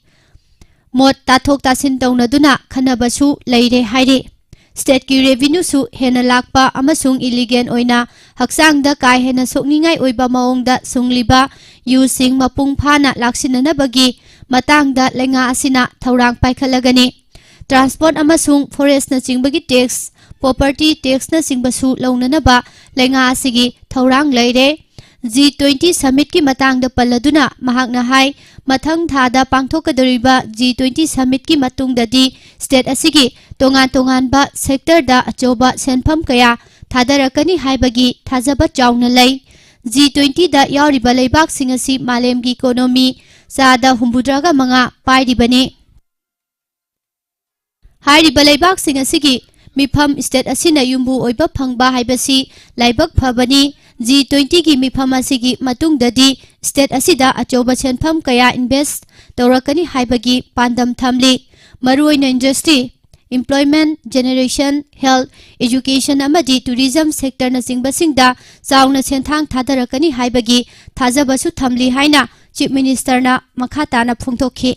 ꯃꯣꯠ ꯇꯥꯊꯣꯛ ꯇꯥꯁꯤꯟ ꯇꯧꯅꯗꯨꯅ ꯈꯟꯅꯕꯁꯨ ꯂꯩꯔꯦ ꯍꯥꯏꯔꯤ꯫ Stateꯀꯤ revenueꯁꯨ ꯍꯦꯟꯅ ꯂꯥꯛꯄ ꯑꯃꯁꯨꯡ illegal ꯑꯣꯏꯅ ꯍꯛꯆꯥꯡꯗ ꯀꯥ ꯍꯦꯟꯅ ꯁꯣꯛꯅꯤꯡꯉꯥꯏ ꯑꯣꯏꯕ ꯃꯑꯣꯡꯗ ꯁꯨꯡꯂꯤꯕ ꯌꯨꯁꯤꯡ ꯃꯄꯨꯡ ꯐꯥꯅ ꯂꯥꯛꯁꯤꯟꯅꯅꯕꯒꯤ ꯃꯇꯥꯡꯗ ꯂꯩꯉꯥꯛ ꯑꯁꯤꯅ ꯊꯧꯔꯥꯡ ꯄꯥꯏꯈꯠꯂꯒꯅꯤ꯫ Transport ꯑꯃꯁꯨꯡ forestꯅꯆꯤꯡꯕꯒꯤ tax, property taxꯅꯆꯤꯡꯕꯁꯨ ꯂꯧꯅꯅꯕ ꯂꯩꯉꯥꯛ ꯑꯁꯤꯒꯤ ꯊꯧꯔꯥꯡ ꯂꯩꯔꯦ꯫ G twenty summitꯀꯤ ꯃꯇꯥꯡꯗ ꯄꯜꯂꯗꯨꯅ ꯃꯍꯥꯛꯅ ꯍꯥꯏ, ꯃꯊꯪ ꯊꯥꯗ ꯄꯥꯡꯊꯣꯛꯀꯗꯧꯔꯤꯕ ꯖꯤ ꯇ꯭ꯋꯦꯟꯇꯤ ꯁꯃꯤꯠꯀꯤ ꯃꯇꯨꯡꯗꯗꯤ ꯁ꯭ꯇꯦꯠ ꯑꯁꯤꯒꯤ ꯇꯣꯉꯥꯟ ꯇꯣꯉꯥꯟꯕ ꯁꯦꯛꯇꯔꯗ ꯑꯆꯧꯕ ꯁꯦꯟꯐꯝ ꯀꯌꯥ ꯊꯥꯗꯔꯛꯀꯅꯤ ꯍꯥꯏꯕꯒꯤ ꯊꯥꯖꯕ ꯆꯥꯎꯅ ꯂꯩ꯫ ꯖꯤ ꯇ꯭ꯋꯦꯟꯇꯤꯗ ꯌꯥꯎꯔꯤꯕ ꯂꯩꯕꯥꯛꯁꯤꯡ ꯑꯁꯤ ꯃꯥꯂꯦꯝꯒꯤ ꯏꯀꯣꯅꯣꯃꯤ ꯆꯥꯗ ꯍꯨꯝꯐꯨꯇꯔꯥꯒ ꯃꯉꯥ ꯄꯥꯏꯔꯤꯕꯅꯤ꯫ ꯍꯥꯏꯔꯤꯕ ꯂꯩꯕꯥꯛꯁꯤꯡ ꯑꯁꯤꯒꯤ ꯃꯤꯐꯝ ꯁ꯭ꯇꯦꯠ ꯑꯁꯤꯅ ꯌꯨꯝꯕꯨ ꯑꯣꯏꯕ ꯐꯪꯕ ꯍꯥꯏꯕꯁꯤ ꯂꯥꯏꯕꯛ ꯐꯕꯅꯤ꯫ ꯖꯤ ꯇ꯭ꯋꯦꯟꯇꯤꯒꯤ ꯃꯤꯐꯝ ꯑꯁꯤꯒꯤ ꯃꯇꯨꯡꯗꯗꯤ ꯁ꯭ꯇꯦꯠ ꯑꯁꯤꯗ ꯑꯆꯧꯕ ꯁꯦꯟꯐꯝ ꯀꯌꯥ ꯏꯟꯚꯦꯁ ꯇꯧꯔꯛꯀꯅꯤ ꯍꯥꯏꯕꯒꯤ ꯄꯥꯟꯗꯝ ꯊꯝꯂꯤ꯫ ꯃꯔꯨꯑꯣꯏꯅ industry, employment generation, health, education ꯑꯃꯗꯤ tourism ꯁꯦꯛꯇꯔꯅꯆꯤꯡꯕꯁꯤꯡꯗ ꯆꯥꯎꯅ ꯁꯦꯟꯊꯥꯡ ꯊꯥꯗꯔꯛꯀꯅꯤ ꯍꯥꯏꯕꯒꯤ ꯊꯥꯖꯕꯁꯨ ꯊꯝꯂꯤ ꯍꯥꯏꯅ ꯆꯤꯐ ꯃꯤꯅꯤꯁꯇꯔꯅ ꯃꯈꯥ ꯇꯥꯅ ꯐꯣꯡꯗꯣꯛꯈꯤ꯫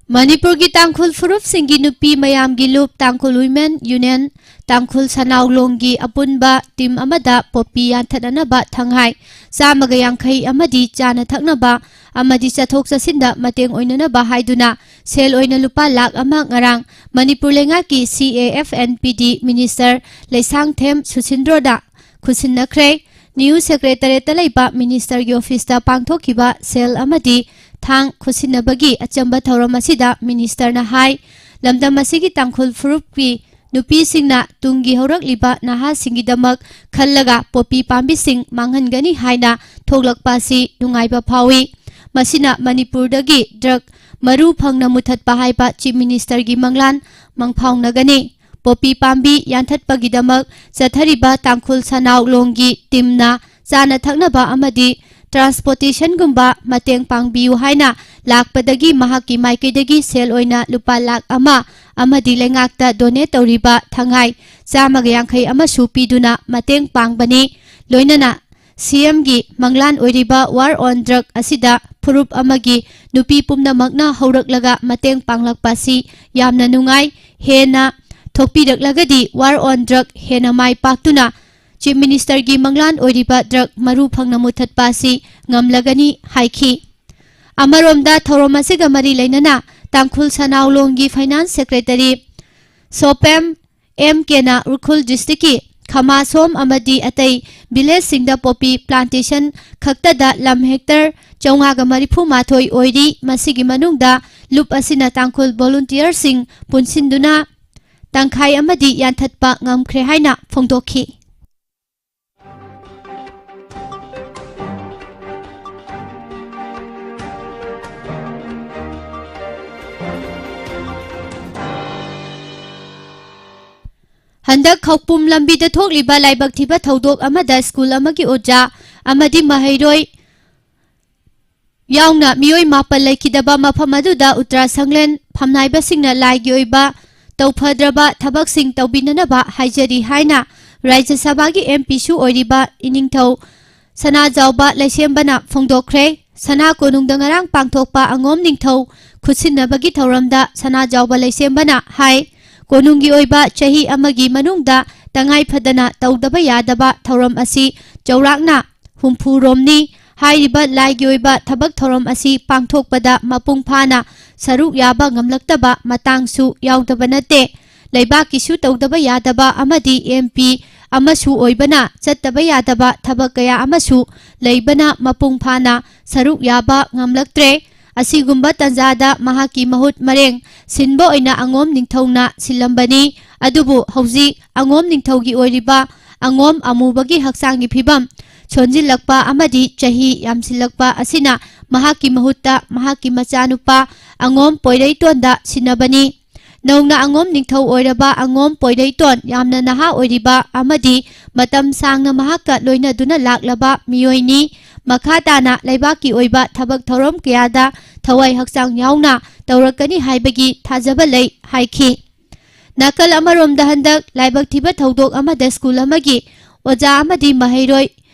ꯃꯅꯤꯄꯨꯔꯒꯤ ꯇꯥꯡꯈꯨꯜ ꯐꯨꯔꯨꯞꯁꯤꯡꯒꯤ ꯅꯨꯄꯤ ꯃꯌꯥꯝꯒꯤ ꯂꯨꯞ ꯇꯥꯡꯈꯨꯜ ꯋꯤꯃꯦꯟ ꯌꯨꯅꯤꯌꯟ, ꯇꯥꯡꯈꯨꯜ ꯁꯅꯥꯎꯂꯣꯡꯒꯤ ꯑꯄꯨꯟꯕ ꯇꯤꯝ ꯑꯃꯗ ꯄꯣꯄꯤ ꯌꯥꯟꯊꯠꯅꯅꯕ ꯊꯪꯍꯥꯏ ꯆꯥꯝꯃꯒ ꯌꯥꯡꯈꯩ ꯑꯃꯗꯤ ꯆꯥꯅ ꯊꯛꯅꯕ ꯑꯃꯗꯤ ꯆꯠꯊꯣꯛ ꯆꯠꯁꯤꯟꯗ ꯃꯇꯦꯡ ꯑꯣꯏꯅꯅꯕ ꯍꯥꯏꯗꯨꯅ ꯁꯦꯜ ꯑꯣꯏꯅ ꯂꯨꯄꯥ ꯂꯥꯈ ꯑꯃ ꯉꯔꯥꯡ ꯃꯅꯤꯄꯨꯔ ꯂꯩꯉꯥꯛꯀꯤ ꯁꯤ A F N P D minister Leishangthem ꯁꯨꯁꯤꯟꯗ꯭ꯔꯣꯗ ꯈꯨꯠꯁꯤꯟꯅꯈ꯭ꯔꯦ꯫ New ꯁꯦꯀ꯭ꯔꯦꯇꯔꯦꯠꯇ ꯂꯩꯕ ꯃꯤꯅꯤꯁꯇꯔꯒꯤ ꯑꯣꯐꯤꯁꯇ ꯄꯥꯡꯊꯣꯛꯈꯤꯕ ꯁꯦꯜ ꯑꯃꯗꯤ ꯊꯥꯡ ꯈꯨꯠꯁꯤꯟꯅꯕꯒꯤ ꯑꯆꯝꯕ ꯊꯧꯔꯝ ꯑꯁꯤꯗ ꯃꯤꯅꯤꯁꯇꯔꯅ ꯍꯥꯏ, ꯂꯝꯗꯝ ꯑꯁꯤꯒꯤ ꯇꯥꯡꯈꯨꯜ ꯐꯨꯔꯨꯞꯀꯤ ꯅꯨꯄꯤꯁꯤꯡꯅ ꯇꯨꯡꯒꯤ ꯍꯧꯔꯛꯂꯤꯕ ꯅꯍꯥꯁꯤꯡꯒꯤꯗꯃꯛ ꯈꯜꯂꯒ ꯄꯣꯄꯤ ꯄꯥꯝꯕꯤꯁꯤꯡ ꯃꯥꯡꯍꯟꯒꯅꯤ ꯍꯥꯏꯅ ꯊꯣꯛꯂꯛꯄ ꯑꯁꯤ ꯅꯨꯡꯉꯥꯏꯕ ꯐꯥꯎꯏ꯫ ꯃꯁꯤꯅ ꯃꯅꯤꯄꯨꯔꯗꯒꯤ ꯗ꯭ꯔꯒ ꯃꯔꯨ ꯐꯪꯅ ꯃꯨꯊꯠꯄ ꯍꯥꯏꯕ Chief Ministerꯒꯤ ꯃꯪꯂꯥꯟ ꯃꯪꯐꯥꯎꯅꯒꯅꯤ꯫ ꯄꯣꯄꯤ ꯄꯥꯝꯕꯤ ꯌꯥꯟꯊꯠꯄꯒꯤꯗꯃꯛ ꯆꯠꯊꯔꯤꯕ ꯇꯥꯡꯈꯨꯜ ꯁꯅꯥꯎ ꯂꯣꯡꯒꯤ teamꯅ ꯆꯥꯅ ꯊꯛꯅꯕ ꯑꯃꯗꯤ transportationꯒꯨꯝꯕ ꯃꯇꯦꯡ ꯄꯥꯡꯕꯤꯌꯨ ꯍꯥꯏꯅ ꯂꯥꯛꯄꯗꯒꯤ ꯃꯍꯥꯛꯀꯤ ꯃꯥꯏꯀꯩꯗꯒꯤ ꯁꯦꯜ ꯑꯣꯏꯅ ꯂꯨꯄꯥ ꯂꯥꯈ ꯑꯃ ꯑꯃꯗꯤ ꯂꯩꯉꯥꯛꯇ donate ꯇꯧꯔꯤꯕ ꯊꯉꯥꯏ ꯆꯥꯝꯃꯒ ꯌꯥꯡꯈꯩ ꯑꯃꯁꯨ ꯄꯤꯗꯨꯅ ꯃꯇꯦꯡ ꯄꯥꯡꯕꯅꯤ꯫ ꯂꯣꯏꯅꯅ CMꯒꯤ ꯃꯪꯂꯥꯟ ꯑꯣꯏꯔꯤꯕ War on Drug ꯑꯁꯤꯗ ꯐꯨꯔꯨꯞ ꯑꯃꯒꯤ ꯅꯨꯄꯤ ꯄꯨꯝꯅꯃꯛꯅ ꯍꯧꯔꯛꯂꯒ ꯃꯇꯦꯡ ꯄꯥꯡꯂꯛꯄ ꯑꯁꯤ ꯌꯥꯝꯅ ꯅꯨꯡꯉꯥꯏ꯫ ꯍꯦꯟꯅ ꯊꯣꯛꯄꯤꯔꯛꯂꯒꯗꯤ War on Drug ꯍꯦꯟꯅ ꯃꯥꯏ ꯄꯥꯛꯇꯨꯅ Chief Ministerꯒꯤ ꯃꯪꯂꯥꯟ ꯑꯣꯏꯔꯤꯕ drug ꯃꯔꯨ ꯐꯪꯅ ꯃꯨꯊꯠꯄ ꯑꯁꯤ ꯉꯝꯂꯒꯅꯤ ꯍꯥꯏꯈꯤ꯫ ꯑꯃꯔꯣꯝꯗ ꯊꯧꯔꯝ ꯑꯁꯤꯒ ꯃꯔꯤ ꯂꯩꯅꯅ ꯇꯥꯡꯈꯨꯜ ꯁꯅꯥꯎꯂꯣꯡꯒꯤ Finance Secretary ꯁꯣꯄꯦꯝ M Kꯅ ꯎꯈ꯭ꯔꯨꯜ districtꯀꯤ ꯈꯃꯥꯁꯣꯝ ꯑꯃꯗꯤ ꯑꯇꯩ villageꯁꯤꯡꯗ poppy plantation ꯈꯛꯇꯗ ꯂꯝ hectare ꯆꯥꯝꯃꯉꯥꯒ ꯃꯔꯤꯐꯨ ꯃꯥꯊꯣꯏ ꯑꯣꯏꯔꯤ꯫ ꯃꯁꯤꯒꯤ ꯃꯅꯨꯡꯗ ꯂꯨꯞ ꯑꯁꯤꯅ ꯇꯥꯡꯈꯨꯜ volunteerꯁꯤꯡ ꯄꯨꯟꯁꯤꯟꯗꯨꯅ ꯇꯪꯈꯥꯏ ꯑꯃꯗꯤ ꯌꯥꯟꯊꯠꯄ ꯉꯝꯈ꯭ꯔꯦ ꯍꯥꯏꯅ ꯐꯣꯡꯗꯣꯛꯈꯤ꯫ ꯍꯟꯗꯛ ꯈꯧꯄꯨꯝ ꯂꯝꯕꯤꯗ ꯊꯣꯛꯂꯤꯕ ꯂꯥꯏꯕꯛ ꯊꯤꯕ ꯊꯧꯗꯣꯛ ꯑꯃꯗ ꯁ꯭ꯀꯨꯜ ꯑꯃꯒꯤ ꯑꯣꯖꯥ ꯑꯃꯗꯤ ꯃꯍꯩꯔꯣꯏ ꯌꯥꯎꯅ ꯃꯤꯑꯣꯏ ꯃꯥꯄꯜ ꯂꯩꯈꯤꯗꯕ ꯃꯐꯝ ꯑꯗꯨꯗ ꯎꯇ꯭ꯔꯥ ꯁꯪꯂꯦꯟ ꯐꯝꯅꯥꯏꯕꯁꯤꯡꯅ ꯂꯥꯏꯒꯤ ꯑꯣꯏꯕ ꯇꯧꯐꯗ꯭ꯔꯕ ꯊꯕꯛꯁꯤꯡ ꯇꯧꯕꯤꯅꯅꯕ ꯍꯥꯏꯖꯔꯤ ꯍꯥꯏꯅ ꯔꯥꯖ꯭ꯌ ꯁꯚꯥꯒꯤ MPꯁꯨ ꯑꯣꯏꯔꯤꯕ ꯏꯅꯤꯡꯊꯧ ꯁꯅꯥꯖꯥꯎꯕ ꯂꯩꯁꯦꯝꯕꯅ ꯐꯣꯡꯗꯣꯛꯈ꯭ꯔꯦ꯫ ꯁꯅꯥ ꯀꯣꯅꯨꯡꯗ ꯉꯔꯥꯡ ꯄꯥꯡꯊꯣꯛꯄ ꯑꯉꯣꯝ ꯅꯤꯡꯊꯧ ꯈꯨꯠꯁꯤꯟꯅꯕꯒꯤ ꯊꯧꯔꯝꯗ ꯁꯅꯥꯖꯥꯎꯕ ꯂꯩꯁꯦꯝꯕꯅ ꯍꯥꯏ, ꯀꯣꯅꯨꯡꯒꯤ ꯑꯣꯏꯕ ꯆꯍꯤ ꯑꯃꯒꯤ ꯃꯅꯨꯡꯗ ꯇꯉꯥꯏ ꯐꯗꯅ ꯇꯧꯗꯕ ꯌꯥꯗꯕ ꯊꯧꯔꯝ ꯑꯁꯤ ꯆꯥꯎꯔꯥꯛꯅ ꯍꯨꯝꯐꯨ ꯔꯣꯝꯅꯤ꯫ ꯍꯥꯏꯔꯤꯕ ꯂꯥꯏꯒꯤ ꯑꯣꯏꯕ ꯊꯕꯛ ꯊꯧꯔꯝ ꯑꯁꯤ ꯄꯥꯡꯊꯣꯛꯄꯗ ꯃꯄꯨꯡ ꯐꯥꯅ ꯁꯔꯨꯛ ꯌꯥꯕ ꯉꯝꯂꯛꯇꯕ ꯃꯇꯥꯡꯁꯨ ꯌꯥꯎꯗꯕ ꯅꯠꯇꯦ꯫ ꯂꯩꯕꯥꯛꯀꯤꯁꯨ ꯇꯧꯗꯕ ꯌꯥꯗꯕ ꯑꯃꯗꯤ MP ꯑꯃꯁꯨ ꯑꯣꯏꯕꯅ ꯆꯠꯇꯕ ꯌꯥꯗꯕ ꯊꯕꯛ ꯀꯌꯥ ꯑꯃꯁꯨ ꯂꯩꯕꯅ ꯃꯄꯨꯡ ꯐꯥꯅ ꯁꯔꯨꯛ ꯌꯥꯕ ꯉꯝꯂꯛꯇ꯭ꯔꯦ꯫ ꯑꯁꯤꯒꯨꯝꯕ ꯇꯥꯟꯖꯥꯗ ꯃꯍꯥꯛꯀꯤ ꯃꯍꯨꯠ ꯃꯔꯦꯡ ꯁꯤꯟꯕ ꯑꯣꯏꯅ ꯑꯉꯣꯝ ꯅꯤꯡꯊꯧꯅ ꯁꯤꯜꯂꯝꯕꯅꯤ꯫ ꯑꯗꯨꯕꯨ ꯍꯧꯖꯤꯛ ꯑꯉꯣꯝ ꯅꯤꯡꯊꯧꯒꯤ ꯑꯣꯏꯔꯤꯕ ꯑꯉꯣꯝ ꯑꯃꯨꯕꯒꯤ ꯍꯛꯆꯥꯡꯒꯤ ꯐꯤꯕꯝ ꯁꯣꯟꯖꯤꯜꯂꯛꯄ ꯑꯃꯗꯤ ꯆꯍꯤ ꯌꯥꯝꯁꯤꯜꯂꯛꯄ ꯑꯁꯤꯅ ꯃꯍꯥꯛꯀꯤ ꯃꯍꯨꯠꯇ ꯃꯍꯥꯛꯀꯤ ꯃꯆꯥꯅꯨꯄꯥ ꯑꯉꯣꯝ ꯄꯣꯏꯔꯩꯇꯣꯟꯗ ꯁꯤꯟꯅꯕꯅꯤ꯫ ꯅꯧꯅ ꯑꯉꯣꯝ ꯅꯤꯡꯊꯧ ꯑꯣꯏꯔꯕ ꯑꯉꯣꯝ ꯄꯣꯏꯔꯩꯇꯣꯟ ꯌꯥꯝꯅ ꯅꯍꯥ ꯑꯣꯏꯔꯤꯕ ꯑꯃꯗꯤ ꯃꯇꯝ ꯁꯥꯡꯅ ꯃꯍꯥꯛꯀ ꯂꯣꯏꯅꯗꯨꯅ ꯂꯥꯛꯂꯕ ꯃꯤꯑꯣꯏꯅꯤ꯫ ꯃꯈꯥ ꯇꯥꯅ ꯂꯩꯕꯥꯛꯀꯤ ꯑꯣꯏꯕ ꯊꯕꯛ ꯊꯧꯔꯝ ꯀꯌꯥꯗ ꯊꯋꯥꯏ ꯍꯛꯆꯥꯡ ꯌꯥꯎꯅ ꯇꯧꯔꯛꯀꯅꯤ ꯍꯥꯏꯕꯒꯤ ꯊꯥꯖꯕ ꯂꯩ ꯍꯥꯏꯈꯤ꯫ ꯅꯥꯀꯜ ꯑꯃꯔꯣꯝꯗ ꯍꯟꯗꯛ ꯂꯥꯏꯕꯛ ꯊꯤꯕ ꯊꯧꯗꯣꯛ ꯑꯃꯗ ꯁ꯭ꯀꯨꯜ ꯑꯃꯒꯤ ꯑꯣꯖꯥ ꯑꯃꯗꯤ ꯃꯍꯩꯔꯣꯏ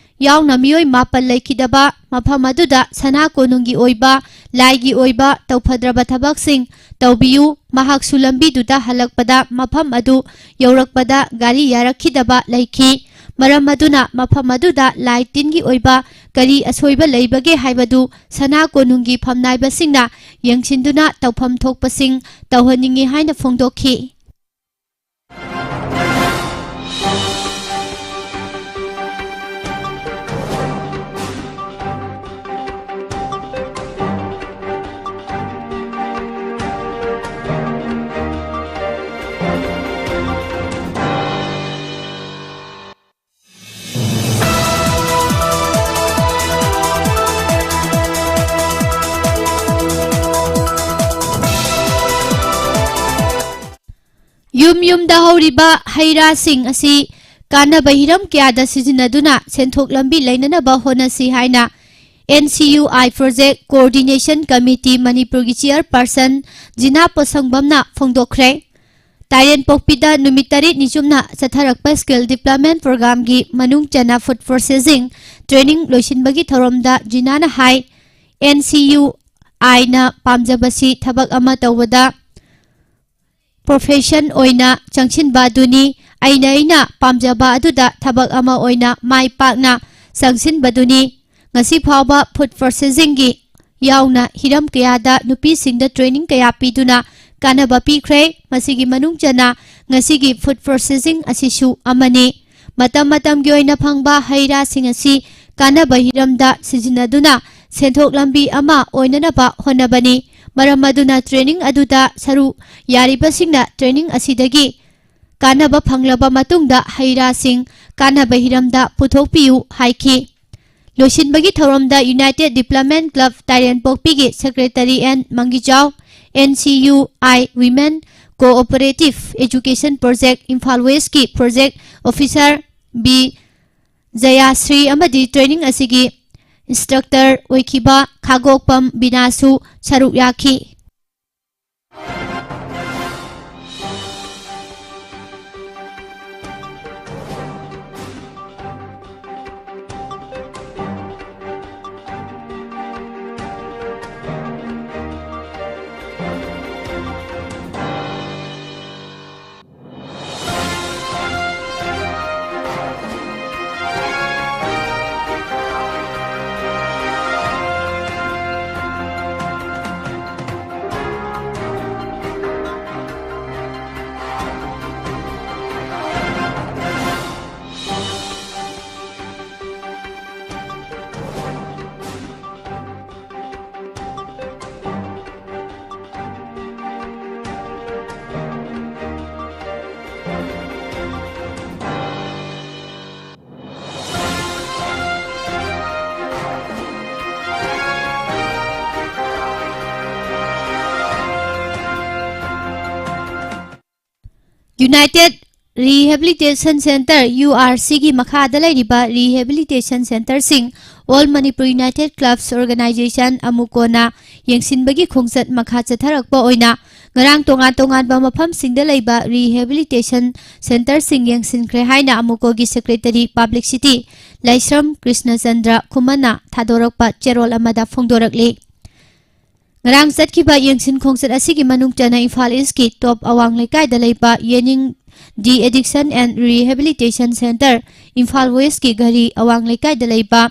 ꯌꯥꯎꯅ ꯃꯤꯑꯣꯏ ꯃꯥꯄꯜ ꯂꯩꯈꯤꯗꯕ ꯃꯐꯝ ꯑꯗꯨꯗ ꯁꯅꯥ ꯀꯣꯅꯨꯡꯒꯤ ꯑꯣꯏꯕ, ꯂꯥꯏꯒꯤ ꯑꯣꯏꯕ ꯇꯧꯐꯗ꯭ꯔꯕ ꯊꯕꯛꯁꯤꯡ ꯇꯧꯕꯤꯌꯨ, ꯃꯍꯥꯛꯁꯨ ꯂꯝꯕꯤꯗꯨꯗ ꯍꯜꯂꯛꯄꯗ ꯃꯐꯝ ꯑꯗꯨ ꯌꯧꯔꯛꯄꯗ ꯒꯥꯔꯤ ꯌꯥꯔꯛꯈꯤꯗꯕ ꯂꯩꯈꯤ꯫ ꯃꯔꯝ ꯑꯗꯨꯅ ꯃꯐꯝ ꯑꯗꯨꯗ ꯂꯥꯏ ꯇꯤꯟꯒꯤ ꯑꯣꯏꯕ ꯀꯔꯤ ꯑꯁꯣꯏꯕ ꯂꯩꯕꯒꯦ ꯍꯥꯏꯕꯗꯨ ꯁꯅꯥ ꯀꯣꯅꯨꯡꯒꯤ ꯐꯝꯅꯥꯏꯕꯁꯤꯡꯅ ꯌꯦꯡꯁꯤꯟꯗꯨꯅ ꯇꯧꯐꯝ ꯊꯣꯛꯄꯁꯤꯡ ꯇꯧꯍꯟꯅꯤꯡꯏ ꯍꯥꯏꯅ ꯐꯣꯡꯗꯣꯛꯈꯤ꯫ ꯌꯨꯝ ꯌꯨꯝꯗ ꯍꯧꯔꯤꯕ ꯍꯩ ꯔꯥꯁꯤꯡ ꯑꯁꯤ ꯀꯥꯟꯅꯕ ꯍꯤꯔꯝ ꯀꯌꯥꯗ ꯁꯤꯖꯤꯟꯅꯗꯨꯅ ꯁꯦꯟꯊꯣꯛ ꯂꯝꯕꯤ ꯂꯩꯅꯅꯕ ꯍꯣꯠꯅꯁꯤ ꯍꯥꯏꯅ N C U I Project Coordination Committee ꯃꯅꯤꯄꯨꯔꯒꯤ chairperson ꯖꯤꯅꯥ ꯄꯣꯠꯁꯪꯕꯝꯅ ꯐꯣꯡꯗꯣꯛꯈ꯭ꯔꯦ꯫ ꯇꯥꯏꯔꯦꯟꯄꯣꯛꯄꯤꯗ ꯅꯨꯃꯤꯠ ꯇꯔꯦꯠꯅꯤ ꯆꯨꯞꯅ ꯆꯠꯊꯔꯛꯄ Skill Development Programꯒꯤ ꯃꯅꯨꯡ ꯆꯟꯅ food processing training ꯂꯣꯏꯁꯤꯟꯕꯒꯤ ꯊꯧꯔꯝꯗ ꯖꯤꯅꯥꯅ ꯍꯥꯏ, N C U Iꯅ ꯄꯥꯝꯖꯕꯁꯤ ꯊꯕꯛ ꯑꯃ ꯇꯧꯕꯗ profession ꯑꯣꯏꯅ ꯆꯪꯁꯤꯟꯕ ꯑꯗꯨꯅꯤ꯫ ꯑꯩꯅ ꯑꯩꯅ ꯄꯥꯝꯖꯕ ꯑꯗꯨꯗ ꯊꯕꯛ ꯑꯃ ꯑꯣꯏꯅ ꯃꯥꯏ ꯄꯥꯛꯅ ꯆꯪꯁꯤꯟꯕꯗꯨꯅꯤ꯫ ꯉꯁꯤ ꯐꯥꯎꯕ food processingꯒꯤ ꯌꯥꯎꯅ ꯍꯤꯔꯝ ꯀꯌꯥꯗ ꯅꯨꯄꯤꯁꯤꯡꯗ training ꯀꯌꯥ ꯄꯤꯗꯨꯅ ꯀꯥꯟꯅꯕ ꯄꯤꯈ꯭ꯔꯦ꯫ ꯃꯁꯤꯒꯤ ꯃꯅꯨꯡ ꯆꯟꯅ ꯉꯁꯤꯒꯤ food processing ꯑꯁꯤꯁꯨ ꯑꯃꯅꯤ꯫ ꯃꯇꯝ ꯃꯇꯝꯒꯤ ꯑꯣꯏꯅ ꯐꯪꯕ ꯍꯩ ꯔꯥꯁꯤꯡ ꯑꯁꯤ ꯀꯥꯟꯅꯕ ꯍꯤꯔꯝꯗ ꯁꯤꯖꯤꯟꯅꯗꯨꯅ ꯁꯦꯟꯊꯣꯛ ꯂꯝꯕꯤ ꯑꯃ ꯑꯣꯏꯅꯅꯕ ꯍꯣꯠꯅꯕꯅꯤ꯫ ꯃꯔꯝ ꯑꯗꯨꯅ training ꯑꯗꯨꯗ ꯁꯔꯨꯛ ꯌꯥꯔꯤꯕꯁꯤꯡꯅ training ꯑꯁꯤꯗꯒꯤ ꯀꯥꯟꯅꯕ ꯐꯪꯂꯕ ꯃꯇꯨꯡꯗ ꯍꯩ ꯔꯥꯁꯤꯡ ꯀꯥꯟꯅꯕ ꯍꯤꯔꯝꯗ ꯄꯨꯊꯣꯛꯄꯤꯌꯨ ꯍꯥꯏꯈꯤ꯫ ꯂꯣꯏꯁꯤꯟꯕꯒꯤ ꯊꯧꯔꯝꯗ United Development Club ꯇꯥꯏꯔꯦꯟꯄꯣꯛꯄꯤꯒꯤ Secretary N ꯃꯪꯒꯤꯖꯥꯎ, N C U I Women Cooperative Education Project Imphal West ꯀꯤ Project Officer B ꯖꯌꯥꯁ꯭ꯔꯤ ꯑꯃꯗꯤ training ꯑꯁꯤꯒꯤ instructor ꯑꯣꯏꯈꯤꯕ ꯈꯥꯒꯣꯛꯄꯝ ꯕꯤꯅꯥꯁꯨ ꯁꯔꯨꯛ ꯌꯥꯈꯤ꯫ United Rehabilitation Center, U R C ꯒꯤ ꯃꯈꯥꯗ ꯂꯩꯔꯤꯕ rehabilitation centerꯁꯤꯡ All Manipur United Clubs Organization, ꯑꯃꯨꯀꯣꯅ ꯌꯦꯡꯁꯤꯟꯕꯒꯤ ꯈꯣꯡꯆꯠ ꯃꯈꯥ ꯆꯠꯊꯔꯛꯄ ꯑꯣꯏꯅ ꯉꯔꯥꯡ ꯇꯣꯉꯥꯟ ꯇꯣꯉꯥꯟꯕ ꯃꯐꯝꯁꯤꯡꯗ ꯂꯩꯕ rehabilitation centerꯁꯤꯡ ꯌꯦꯡꯁꯤꯟꯈ꯭ꯔꯦ ꯍꯥꯏꯅ ꯑꯃꯨꯀꯣꯒꯤ Secretary Publicity ꯂꯥꯏꯁ꯭ꯔꯝ ꯀ꯭ꯔꯤꯁꯅꯆꯟꯗ꯭ꯔ ꯈꯨꯃꯟꯅ ꯊꯥꯗꯣꯔꯛꯄ ꯆꯦꯔꯣꯜ ꯑꯃꯗ ꯐꯣꯡꯗꯣꯔꯛꯂꯤ꯫ ꯉꯔꯥꯡ ꯆꯠꯈꯤꯕ ꯌꯦꯡꯁꯤꯟ ꯈꯣꯡꯆꯠ ꯑꯁꯤꯒꯤ ꯃꯅꯨꯡ ꯆꯟꯅ ꯏꯝꯐꯥꯜ ꯏꯁꯀꯤ ꯇꯣꯞ ꯑꯋꯥꯡ ꯂꯩꯀꯥꯏꯗ ꯂꯩꯕ ꯌꯦꯅꯤꯡ de addiction and rehabilitation center, Imphal ꯋꯦꯁꯀꯤ ꯘꯔꯤ ꯑꯋꯥꯡ ꯂꯩꯀꯥꯏꯗ ꯂꯩꯕ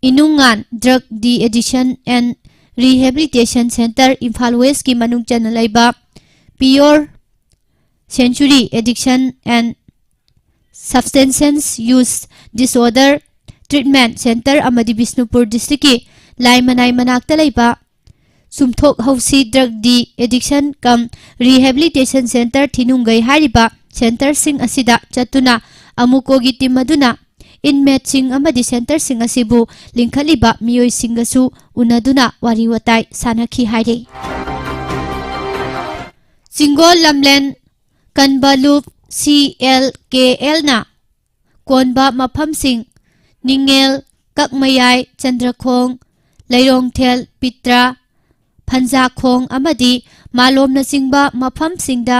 ꯏꯅꯨꯡꯉꯥꯟ drug de addiction and rehabilitation center, Imphal ꯋꯦꯁꯀꯤ ꯃꯅꯨꯡ ꯆꯟꯅ ꯂꯩꯕ Pure Century Addiction and Substance Use Disorder Treatment Center ꯑꯃꯗꯤ ꯕꯤꯁꯅꯨꯄꯨꯔ districtꯀꯤ ꯂꯥꯏꯃꯅꯥꯏ ꯃꯅꯥꯛꯇ ꯂꯩꯕ ꯆꯨꯝꯊꯣꯛ ꯍꯧꯁꯤ drug de addiction cum rehabilitation center ꯊꯤꯅꯨꯡꯒꯩ ꯍꯥꯏꯔꯤꯕ centerꯁꯤꯡ ꯑꯁꯤꯗ ꯆꯠꯇꯨꯅ ꯑꯃꯨꯀꯣꯒꯤ team ꯑꯗꯨꯅ inmateꯁꯤꯡ ꯑꯃꯗꯤ centreꯁꯤꯡ ꯑꯁꯤꯕꯨ ꯂꯤꯡꯈꯠꯂꯤꯕ ꯃꯤꯑꯣꯏꯁꯤꯡꯒꯁꯨ ꯎꯅꯗꯨꯅ ꯋꯥꯔꯤ ꯋꯥꯇꯥꯏ ꯁꯥꯟꯅꯈꯤ ꯍꯥꯏꯔꯤ꯫ ꯆꯤꯡꯒꯣꯜ ꯂꯝꯂꯦꯟ ꯀꯟꯕꯂꯨꯞ CLKLꯅ ꯀꯣꯟꯕ ꯃꯐꯝꯁꯤꯡ ꯅꯤꯡꯉꯦꯜ, ꯀꯛꯃꯌꯥꯏ, ꯆꯟꯗ꯭ꯔꯈꯣꯡ, ꯂꯩꯔꯣꯡꯊꯦꯜ, ꯄꯤꯇ꯭ꯔꯥ, ꯐꯟꯖꯥꯈꯣꯡ ꯑꯃꯗꯤ ꯃꯥꯂꯣꯝꯅꯆꯤꯡꯕ ꯃꯐꯝꯁꯤꯡꯗ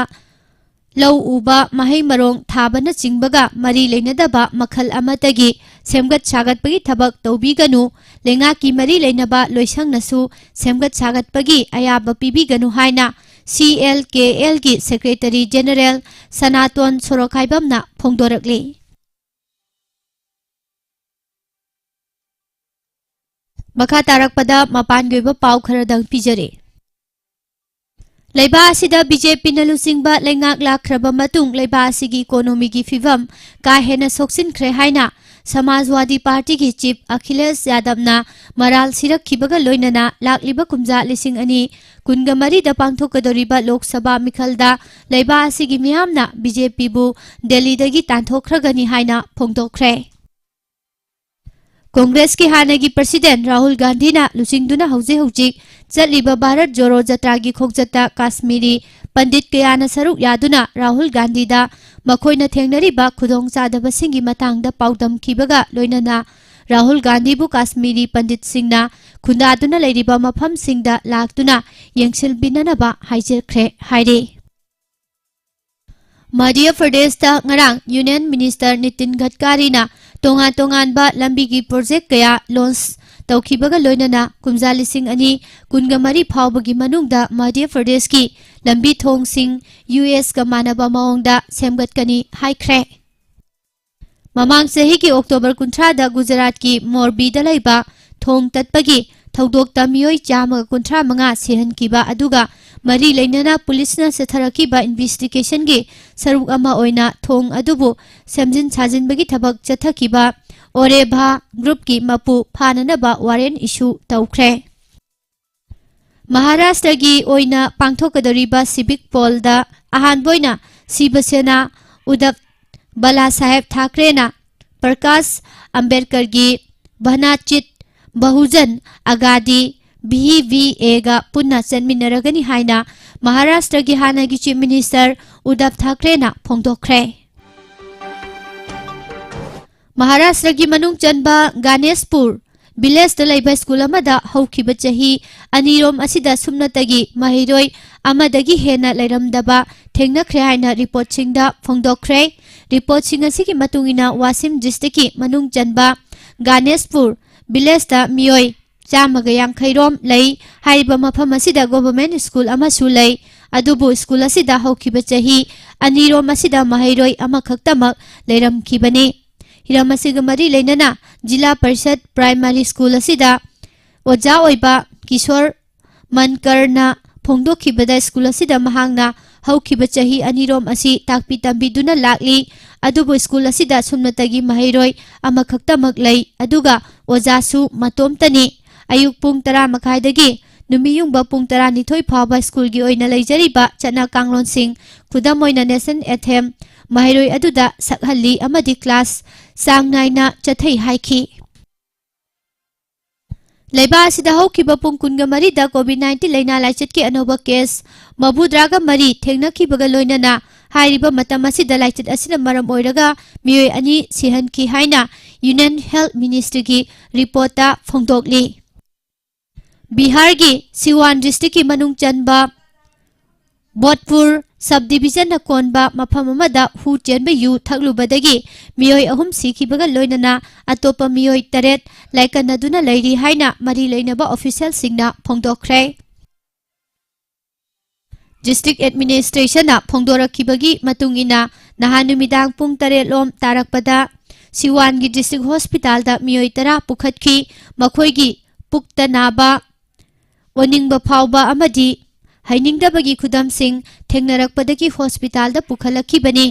ꯂꯧ ꯎꯕ, ꯃꯍꯩ ꯃꯔꯣꯡ ꯊꯥꯕꯅꯆꯤꯡꯕꯒ ꯃꯔꯤ ꯂꯩꯅꯗꯕ ꯃꯈꯜ ꯑꯃꯠꯇꯒꯤ ꯁꯦꯝꯒꯠ ꯁꯥꯒꯠꯄꯒꯤ ꯊꯕꯛ ꯇꯧꯕꯤꯒꯅꯨ, ꯂꯩꯉꯥꯛꯀꯤ ꯃꯔꯤ ꯂꯩꯅꯕ ꯂꯣꯏꯁꯪꯅꯁꯨ ꯁꯦꯝꯒꯠ ꯁꯥꯒꯠꯄꯒꯤ ꯑꯌꯥꯕ ꯄꯤꯕꯤꯒꯅꯨ ꯍꯥꯏꯅ CLKLꯒꯤ Secretary General ꯁꯅꯥꯇꯣꯟ ꯁꯣꯔꯣꯛꯈꯥꯏꯕꯝꯅ ꯐꯣꯡꯗꯣꯔꯛꯂꯤ꯫ ꯃꯈꯥ ꯇꯥꯔꯛꯄꯗ ꯃꯄꯥꯟꯒꯤ ꯑꯣꯏꯕ ꯄꯥꯎ ꯈꯔꯗꯪ ꯄꯤꯖꯔꯤ꯫ ꯂꯩꯕꯥꯛ ꯑꯁꯤꯗ BJPꯅ ꯂꯨꯆꯤꯡꯕ ꯂꯩꯉꯥꯛ ꯂꯥꯛꯈ꯭ꯔꯕ ꯃꯇꯨꯡ ꯂꯩꯕꯥꯛ ꯑꯁꯤꯒꯤ economyꯒꯤ ꯐꯤꯕꯝ ꯀꯥ ꯍꯦꯟꯅ ꯁꯣꯛꯆꯤꯟꯈ꯭ꯔꯦ ꯍꯥꯏꯅ ꯁꯃꯥꯖꯋꯥꯗꯤ ꯄꯥꯔꯇꯤꯒꯤ chief ꯑꯈꯤꯂꯦꯁ ꯌꯥꯗꯕꯅ ꯃꯔꯥꯜ ꯁꯤꯔꯛꯈꯤꯕꯒ ꯂꯣꯏꯅꯅ ꯂꯥꯛꯂꯤꯕ ꯀꯨꯝꯖꯥ ꯂꯤꯁꯤꯡ ꯑꯅꯤ ꯀꯨꯟꯒ ꯃꯔꯤꯗ ꯄꯥꯡꯊꯣꯛꯀꯗꯧꯔꯤꯕ ꯂꯣꯛ ꯁꯚꯥ ꯃꯤꯈꯜꯗ ꯂꯩꯕꯥꯛ ꯑꯁꯤꯒꯤ ꯃꯤꯌꯥꯝꯅ BJPꯕꯨ ꯗꯦꯜꯂꯤꯗꯒꯤ ꯇꯥꯟꯊꯣꯛꯈ꯭ꯔꯒꯅꯤ ꯍꯥꯏꯅ ꯐꯣꯡꯗꯣꯛꯈ꯭ꯔꯦ꯫ ꯀꯣꯡꯒ꯭ꯔꯦꯁꯀꯤ ꯍꯥꯟꯅꯒꯤ president ꯔꯥꯍꯨꯜ ꯒꯥꯟꯙꯤꯅ ꯂꯨꯆꯤꯡꯗꯨꯅ ꯍꯧꯖꯤꯛ ꯍꯧꯖꯤꯛ ꯆꯠꯂꯤꯕ ꯚꯥꯔꯠ ꯖꯣꯔꯣ ꯖꯇ꯭ꯔꯥꯒꯤ ꯈꯣꯡꯆꯠꯇ ꯀꯥꯁꯃꯤꯔꯤ ꯄꯟꯗꯤꯠ ꯀꯌꯥꯅ ꯁꯔꯨꯛ ꯌꯥꯗꯨꯅ ꯔꯥꯍꯨꯜ ꯒꯥꯟꯙꯤꯗ ꯃꯈꯣꯏꯅ ꯊꯦꯡꯅꯔꯤꯕ ꯈꯨꯗꯣꯡꯆꯥꯗꯕꯁꯤꯡꯒꯤ ꯃꯇꯥꯡꯗ ꯄꯥꯎꯗꯝꯈꯤꯕꯒ ꯂꯣꯏꯅꯅ ꯔꯥꯍꯨꯜ ꯒꯥꯟꯙꯤꯕꯨ ꯀꯥꯁꯃꯤꯔꯤ ꯄꯟꯗꯤꯠꯁꯤꯡꯅ ꯈꯨꯟꯗꯥꯗꯨꯅ ꯂꯩꯔꯤꯕ ꯃꯐꯝꯁꯤꯡꯗ ꯂꯥꯛꯇꯨꯅ ꯌꯦꯡꯁꯤꯟꯕꯤꯅꯅꯕ ꯍꯥꯏꯖꯈ꯭ꯔꯦ ꯍꯥꯏꯔꯤ꯫ ꯃꯙ꯭ꯌ ꯄ꯭ꯔꯗꯦꯁꯇ ꯉꯔꯥꯡ Union Minister ꯅꯤꯇꯤꯟ ꯒꯗꯀꯥꯔꯤꯅ ꯇꯣꯉꯥꯟ ꯇꯣꯉꯥꯟꯕ ꯂꯝꯕꯤꯒꯤ project ꯀꯌꯥ launch ꯇꯧꯈꯤꯕꯒ ꯂꯣꯏꯅꯅ ꯀꯨꯝꯖꯥ ꯂꯤꯁꯤꯡ ꯑꯅꯤ ꯀꯨꯟꯒ ꯃꯔꯤ ꯐꯥꯎꯕꯒꯤ ꯃꯅꯨꯡꯗ ꯃꯙ꯭ꯌ ꯄ꯭ꯔꯗꯦꯁꯀꯤ ꯂꯝꯕꯤ ꯊꯣꯡꯁꯤꯡ USꯀ ꯃꯥꯟꯅꯕ ꯃꯑꯣꯡꯗ ꯁꯦꯝꯒꯠꯀꯅꯤ ꯍꯥꯏꯈ꯭ꯔꯦ꯫ ꯃꯃꯥꯡ ꯆꯍꯤꯒꯤ October ꯀꯨꯟꯊ꯭ꯔꯥꯗ ꯒꯨꯖꯔꯥꯠꯀꯤ ꯃꯣꯔꯕꯤꯗ ꯂꯩꯕ ꯊꯣꯡ ꯇꯠꯄꯒꯤ ꯊꯧꯗꯣꯛꯇ ꯃꯤꯑꯣꯏ ꯆꯥꯝꯃꯒ ꯀꯨꯟꯊ꯭ꯔꯥ ꯃꯉꯥ ꯁꯤꯍꯟꯈꯤꯕ ꯑꯗꯨꯒ ꯃꯔꯤ ꯂꯩꯅꯅ ꯄꯨꯂꯤꯁꯅ ꯆꯠꯊꯔꯛꯈꯤꯕ investigationꯒꯤ ꯁꯔꯨꯛ ꯑꯃ ꯑꯣꯏꯅ ꯊꯣꯡ ꯑꯗꯨꯕꯨ ꯁꯦꯝꯖꯤꯟ ꯁꯥꯖꯤꯟꯕꯒꯤ ꯊꯕꯛ ꯆꯠꯊꯈꯤꯕ ꯑꯣꯔꯦꯚꯥ groupꯀꯤ ꯃꯄꯨ ꯐꯥꯅꯅꯕ warrant issue ꯇꯧꯈ꯭ꯔꯦ꯫ ꯃꯍꯥꯔꯥꯁꯇ꯭ꯔꯒꯤ ꯑꯣꯏꯅ ꯄꯥꯡꯊꯣꯛꯀꯗꯧꯔꯤꯕ civic pollꯗ ꯑꯍꯥꯟꯕ ꯑꯣꯏꯅ ꯁꯤꯕ ꯁꯦꯅꯥ ꯎꯗꯞ ꯕꯂꯥ ꯁꯥꯍꯦꯕ ꯊꯥꯀ꯭ꯔꯦꯅ ꯄ꯭ꯔꯀꯥꯁ ꯑꯝꯕꯦꯗꯀꯔꯒꯤ ꯚꯅꯥꯆꯤꯠ ꯕꯍꯨꯖꯟ ꯑꯒꯥꯗꯤ, ꯚꯤ ꯚꯤ ꯑꯦꯒ ꯄꯨꯟꯅ ꯆꯠꯃꯤꯟꯅꯔꯒꯅꯤ ꯍꯥꯏꯅ ꯃꯍꯥꯔꯥꯁꯇ꯭ꯔꯒꯤ ꯍꯥꯟꯅꯒꯤ ꯆꯤꯐ ꯃꯤꯅꯤꯁꯇꯔ ꯎꯗꯕ ꯊꯥꯀ꯭ꯔꯦꯅ ꯐꯣꯡꯗꯣꯛꯈ꯭ꯔꯦ꯫ ꯃꯍꯥꯔꯥꯁꯇ꯭ꯔꯒꯤ ꯃꯅꯨꯡ ꯆꯟꯕ ꯒꯥꯅꯦꯁꯄꯨꯔ ꯚꯤꯂꯦꯖꯇ ꯂꯩꯕ ꯁ꯭ꯀꯨꯜ ꯑꯃꯗ ꯍꯧꯈꯤꯕ ꯆꯍꯤ ꯑꯅꯤꯔꯣꯝ ꯑꯁꯤꯗ ꯁꯨꯞꯅꯇꯒꯤ ꯃꯍꯩꯔꯣꯏ ꯑꯃꯗꯒꯤ ꯍꯦꯟꯅ ꯂꯩꯔꯝꯗꯕ ꯊꯦꯡꯅꯈ꯭ꯔꯦ ꯍꯥꯏꯅ ꯔꯤꯄꯣꯔꯠꯁꯤꯡꯗ ꯐꯣꯡꯗꯣꯛꯈ꯭ꯔꯦ꯫ ꯔꯤꯄꯣꯔꯠꯁꯤꯡ ꯑꯁꯤꯒꯤ ꯃꯇꯨꯡ ꯏꯟꯅ ꯋꯥꯁꯤꯝ ꯗꯤꯁꯇ꯭ꯔꯤꯛꯀꯤ ꯃꯅꯨꯡ ꯆꯟꯕ ꯒꯥꯅꯦꯁꯄꯨꯔ ꯚꯤꯂꯦꯖꯇ ꯃꯤꯑꯣꯏ ꯆꯥꯝꯃꯒ ꯌꯥꯡꯈꯩ ꯔꯣꯝ ꯂꯩ꯫ ꯍꯥꯏꯔꯤꯕ ꯃꯐꯝ ꯑꯁꯤꯗ ꯒꯣꯚꯔꯟꯃꯦꯟꯠ ꯁ꯭ꯀꯨꯜ ꯑꯃꯁꯨ ꯂꯩ꯫ ꯑꯗꯨꯕꯨ ꯁ꯭ꯀꯨꯜ ꯑꯁꯤꯗ ꯍꯧꯈꯤꯕ ꯆꯍꯤ ꯑꯅꯤꯔꯣꯝ ꯑꯁꯤꯗ ꯃꯍꯩꯔꯣꯏ ꯑꯃꯈꯛꯇꯃꯛ ꯂꯩꯔꯝꯈꯤꯕꯅꯤ꯫ ꯍꯤꯔꯝ ꯑꯁꯤꯒ ꯃꯔꯤ ꯂꯩꯅꯅ ꯖꯤꯂꯥ ꯄꯔꯤꯁꯠ ꯄ꯭ꯔꯥꯏꯃꯥꯔꯤ ꯁ꯭ꯀꯨꯜ ꯑꯁꯤꯗ ꯑꯣꯖꯥ ꯑꯣꯏꯕ ꯀꯤꯁꯣꯔ ꯃꯟꯀꯔꯅ ꯐꯣꯡꯗꯣꯛꯈꯤꯕꯗ, ꯁ꯭ꯀꯨꯜ ꯑꯁꯤꯗ ꯃꯍꯥꯛꯅ ꯍꯧꯈꯤꯕ ꯆꯍꯤ ꯑꯅꯤꯔꯣꯝ ꯑꯁꯤ ꯇꯥꯛꯄꯤ ꯇꯝꯕꯤꯗꯨꯅ ꯂꯥꯛꯂꯤ꯫ ꯑꯗꯨꯕꯨ ꯁ꯭ꯀꯨꯜ ꯑꯁꯤꯗ ꯁꯨꯞꯅꯇꯒꯤ ꯃꯍꯩꯔꯣꯏ ꯑꯃꯈꯛꯇꯃꯛ ꯂꯩ, ꯑꯗꯨꯒ ꯑꯣꯖꯥꯁꯨ ꯃꯇꯣꯝꯇꯅꯤ꯫ ꯑꯌꯨꯛ ꯄꯨꯡ ꯇꯔꯥ ꯃꯈꯥꯏꯗꯒꯤ ꯅꯨꯃꯤꯠ ꯌꯨꯡꯕ ꯄꯨꯡ ꯇꯔꯥꯅꯤꯊꯣꯏ ꯐꯥꯎꯕ ꯁ꯭ꯀꯨꯜꯒꯤ ꯑꯣꯏꯅ ꯂꯩꯖꯔꯤꯕ ꯆꯠꯅ ꯀꯥꯡꯂꯣꯟꯁꯤꯡ, ꯈꯨꯗꯝ ꯑꯣꯏꯅ ꯅꯦꯁꯅꯦꯜ ꯑꯦꯟꯊꯦꯝ, ꯃꯍꯩꯔꯣꯏ ꯑꯗꯨꯗ ꯁꯛꯍꯜꯂꯤ ꯑꯃꯗꯤ ꯀ꯭ꯂꯥꯁ ꯆꯥꯡ ꯅꯥꯏꯅ ꯆꯠꯊꯩ ꯍꯥꯏꯈꯤ꯫ ꯂꯩꯕꯥꯛ ꯑꯁꯤꯗ ꯍꯧꯈꯤꯕ ꯄꯨꯡ ꯀꯨꯟꯒ ꯃꯔꯤꯗ ꯀꯣꯚꯤꯗ ꯅꯥꯏꯟꯇꯤꯟ ꯂꯥꯏꯅꯥ ꯂꯥꯏꯆꯠꯀꯤ ꯑꯅꯧꯕ ꯀꯦꯁ ꯃꯧꯗ꯭ꯔꯥꯒ ꯃꯔꯤ ꯊꯦꯡꯅꯈꯤꯕꯒ ꯂꯣꯏꯅꯅ ꯍꯥꯏꯔꯤꯕ ꯃꯇꯝ ꯑꯁꯤꯗ ꯂꯥꯏꯆꯠ ꯑꯁꯤꯅ ꯃꯔꯝ ꯑꯣꯏꯔꯒ ꯃꯤꯑꯣꯏ ꯑꯅꯤ ꯁꯤꯍꯟꯈꯤ ꯍꯥꯏꯅ ꯌꯨꯅꯤꯌꯟ ꯍꯦꯜꯊ ꯃꯤꯅꯤꯁꯇ꯭ꯔꯤꯒꯤ ꯔꯤꯄꯣꯔꯠꯇ ꯐꯣꯡꯗꯣꯛꯂꯤ꯫ ꯕꯤꯍꯥꯔꯒꯤ ꯁꯤꯋꯥꯟ ꯗꯤꯁꯇ꯭ꯔꯤꯛꯀꯤ ꯃꯅꯨꯡ ꯆꯟꯕ ꯕꯣꯠꯄꯨꯔ ꯁꯕ ꯗꯤꯕꯤꯖꯟꯅ ꯀꯣꯟꯕ ꯃꯐꯝ ꯑꯃꯗ ꯍꯨ ꯆꯦꯟꯕ ꯌꯨ ꯊꯛꯂꯨꯕꯗꯒꯤ ꯃꯤꯑꯣꯏ ꯑꯍꯨꯝ ꯁꯤꯈꯤꯕꯒ ꯂꯣꯏꯅꯅ ꯑꯇꯣꯞꯄ ꯃꯤꯑꯣꯏ ꯇꯔꯦꯠ ꯂꯥꯏꯀꯠꯅꯗꯨꯅ ꯂꯩꯔꯤ ꯍꯥꯏꯅ ꯃꯔꯤ ꯂꯩꯅꯕ ꯑꯣꯐꯤꯁꯤꯌꯦꯜꯁꯤꯡꯅ ꯐꯣꯡꯗꯣꯛꯈ꯭ꯔꯦ꯫ ꯗꯤꯁꯇ꯭ꯔꯤꯛ ꯑꯦꯗꯃꯤꯅꯤꯁꯇ꯭ꯔꯦꯁꯟꯅ ꯐꯣꯡꯗꯣꯔꯛꯈꯤꯕꯒꯤ ꯃꯇꯨꯡ ꯏꯟꯅ, ꯅꯍꯥꯟ ꯅꯨꯃꯤꯗꯥꯡ ꯄꯨꯡ ꯇꯔꯦꯠ ꯂꯣꯝ ꯇꯥꯔꯛꯄꯗ ꯁꯤꯋꯥꯟꯒꯤ ꯗꯤꯁꯇ꯭ꯔꯤꯛ ꯍꯣꯁꯄꯤꯇꯥꯜꯗ ꯃꯤꯑꯣꯏ ꯇꯔꯥ ꯄꯨꯈꯠꯈꯤ꯫ ꯃꯈꯣꯏꯒꯤ ꯄꯨꯛꯇ ꯅꯥꯕ, ꯑꯣꯅꯤꯡꯕ ꯐꯥꯎꯕ ꯑꯃꯗꯤ ꯍꯩꯅꯤꯡꯗꯕꯒꯤ ꯈꯨꯗꯝꯁꯤꯡ ꯊꯦꯡꯅꯔꯛꯄꯗꯒꯤ ꯍꯣꯁꯄꯤꯇꯥꯜꯗ ꯄꯨꯈꯠꯂꯛꯈꯤꯕꯅꯤ꯫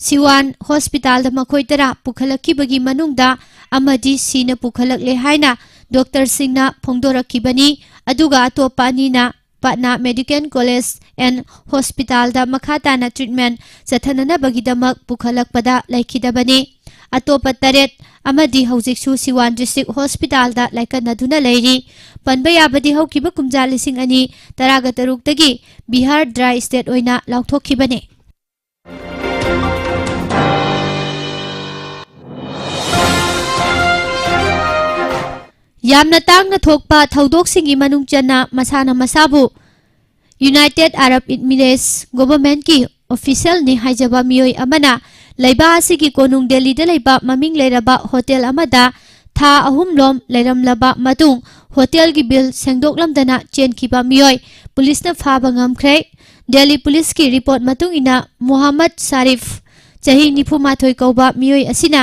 ꯁꯤꯋꯥꯟ ꯍꯣꯁꯄꯤꯇꯥꯜꯗ ꯃꯈꯣꯏ ꯇꯔꯥ ꯄꯨꯈꯠꯂꯛꯈꯤꯕꯒꯤ ꯃꯅꯨꯡꯗ ꯑꯃꯗꯤ ꯁꯤꯅ ꯄꯨꯈꯠꯂꯛꯂꯦ ꯍꯥꯏꯅ ꯗꯣꯛꯇꯔꯁꯤꯡꯅ ꯐꯣꯡꯗꯣꯔꯛꯈꯤꯕꯅꯤ꯫ ꯑꯗꯨꯒ ꯑꯇꯣꯞꯄ ꯑꯅꯤꯅ ꯄꯠꯅꯥ ꯃꯦꯗꯤꯀꯦꯜ ꯀꯣꯂꯦꯖ ꯑꯦꯟ ꯍꯣꯁꯄꯤꯇꯥꯜꯗ ꯃꯈꯥ ꯇꯥꯅ ꯇ꯭ꯔꯤꯠꯃꯦꯟ ꯆꯠꯊꯅꯅꯕꯒꯤꯗꯃꯛ ꯄꯨꯈꯠꯂꯛꯄꯗ ꯂꯩꯈꯤꯗꯕꯅꯤ꯫ ꯑꯇꯣꯞꯄ ꯇꯔꯦꯠ ꯑꯃꯗꯤ ꯍꯧꯖꯤꯛꯁꯨ ꯁꯤꯋꯥꯟ ꯗꯤꯁꯇ꯭ꯔꯤꯛ ꯍꯣꯁꯄꯤꯇꯥꯜꯗ ꯂꯥꯏꯀꯠꯅꯗꯨꯅ ꯂꯩꯔꯤ꯫ ꯄꯟꯕ ꯌꯥꯕꯗꯤ ꯍꯧꯈꯤꯕ ꯀꯨꯝꯖꯥ ꯂꯤꯁꯤꯡ ꯑꯅꯤ ꯇꯔꯥꯒ ꯇꯔꯨꯛꯇꯒꯤ ꯕꯤꯍꯥꯔ ꯗ꯭ꯔꯥꯏ ꯁ꯭ꯇꯦꯠ ꯑꯣꯏꯅ ꯂꯥꯎꯊꯣꯛꯈꯤꯕꯅꯤ꯫ ꯌꯥꯝꯅ ꯇꯥꯡꯅ ꯊꯣꯛꯄ ꯊꯧꯗꯣꯛꯁꯤꯡꯒꯤ ꯃꯅꯨꯡ ꯆꯟꯅ ꯃꯁꯥꯅ ꯃꯁꯥꯕꯨ ꯌꯨꯅꯥꯏꯇꯦꯗ ꯑꯔꯕ ꯏꯃꯤꯔꯦꯠꯁ ꯒꯣꯚꯔꯟꯃꯦꯟꯠꯀꯤ ꯑꯣꯐꯤꯁꯤꯌꯦꯜꯅꯤ ꯍꯥꯏꯖꯕ ꯃꯤꯑꯣꯏ ꯑꯃꯅ ꯂꯩꯕꯥꯛ ꯑꯁꯤꯒꯤ ꯀꯣꯅꯨꯡ ꯗꯦꯜꯂꯤꯗ ꯂꯩꯕ ꯃꯃꯤꯡ ꯂꯩꯔꯕ ꯍꯣꯇꯦꯜ ꯑꯃꯗ ꯊꯥ ꯑꯍꯨꯝꯂꯣꯝ ꯂꯩꯔꯝꯂꯕ ꯃꯇꯨꯡ ꯍꯣꯇꯦꯜꯒꯤ ꯕꯤꯜ ꯁꯦꯡꯗꯣꯛꯂꯝꯗꯅ ꯆꯦꯟꯈꯤꯕ ꯃꯤꯑꯣꯏ ꯄꯨꯂꯤꯁꯅ ꯐꯥꯕ ꯉꯝꯈ꯭ꯔꯦ꯫ ꯗꯦꯜꯂꯤ ꯄꯨꯂꯤꯁꯀꯤ ꯔꯤꯄꯣꯔꯠ ꯃꯇꯨꯡ ꯏꯟꯅ ꯃꯨꯍꯝꯃꯗ ꯁꯥꯔꯤꯐ, ꯆꯍꯤ ꯅꯤꯐꯨ ꯃꯥꯊꯣꯏ ꯀꯧꯕ ꯃꯤꯑꯣꯏ ꯑꯁꯤꯅ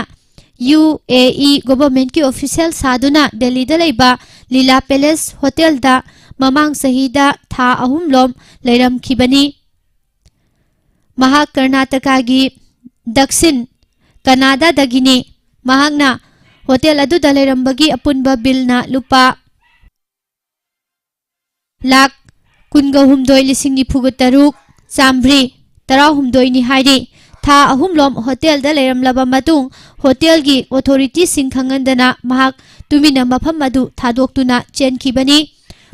ꯌꯨ ꯑꯦ ꯏ ꯒꯣꯚꯔꯟꯃꯦꯟꯠꯀꯤ ꯑꯣꯐꯤꯁꯤꯌꯦꯜ ꯁꯥꯗꯨꯅ ꯗꯦꯜꯂꯤꯗ ꯂꯩꯕ ꯂꯤꯂꯥ ꯄꯦꯂꯦꯁ ꯍꯣꯇꯦꯜꯗ ꯃꯃꯥꯡ ꯆꯍꯤꯗ ꯊꯥ ꯑꯍꯨꯝꯂꯣꯝ ꯂꯩꯔꯝꯈꯤꯕꯅꯤ꯫ ꯃꯍꯥꯛ ꯀꯔꯅꯥꯇꯀꯥꯒꯤ ꯗꯛꯁꯤꯟ ꯀꯅꯥꯗꯥꯗꯒꯤꯅꯤ꯫ ꯃꯍꯥꯛꯅ ꯍꯣꯇꯦꯜ ꯑꯗꯨꯗ ꯂꯩꯔꯝꯕꯒꯤ ꯑꯄꯨꯟꯕ ꯕꯤꯜꯅ ꯂꯨꯄꯥ ꯂꯥꯈ ꯀꯨꯟꯒ ꯍꯨꯝꯗꯣꯏ ꯂꯤꯁꯤꯡ ꯅꯤꯐꯨꯒ ꯇꯔꯨꯛ ꯆꯥꯝꯃ꯭ꯔꯤ ꯇꯔꯥꯍꯨꯝꯗꯣꯏꯅꯤ ꯍꯥꯏꯔꯤ꯫ ꯊꯥ ꯑꯍꯨꯝꯂꯣꯝ ꯍꯣꯇꯦꯜꯗ ꯂꯩꯔꯝꯂꯕ ꯃꯇꯨꯡ ꯍꯣꯇꯦꯜꯒꯤ ꯑꯣꯊꯣꯔꯤꯇꯤꯁꯤꯡ ꯈꯪꯍꯟꯗꯅ ꯃꯍꯥꯛ ꯇꯨꯃꯤꯟꯅ ꯃꯐꯝ ꯑꯗꯨ ꯊꯥꯗꯣꯛꯇꯨꯅ ꯆꯦꯟꯈꯤꯕꯅꯤ꯫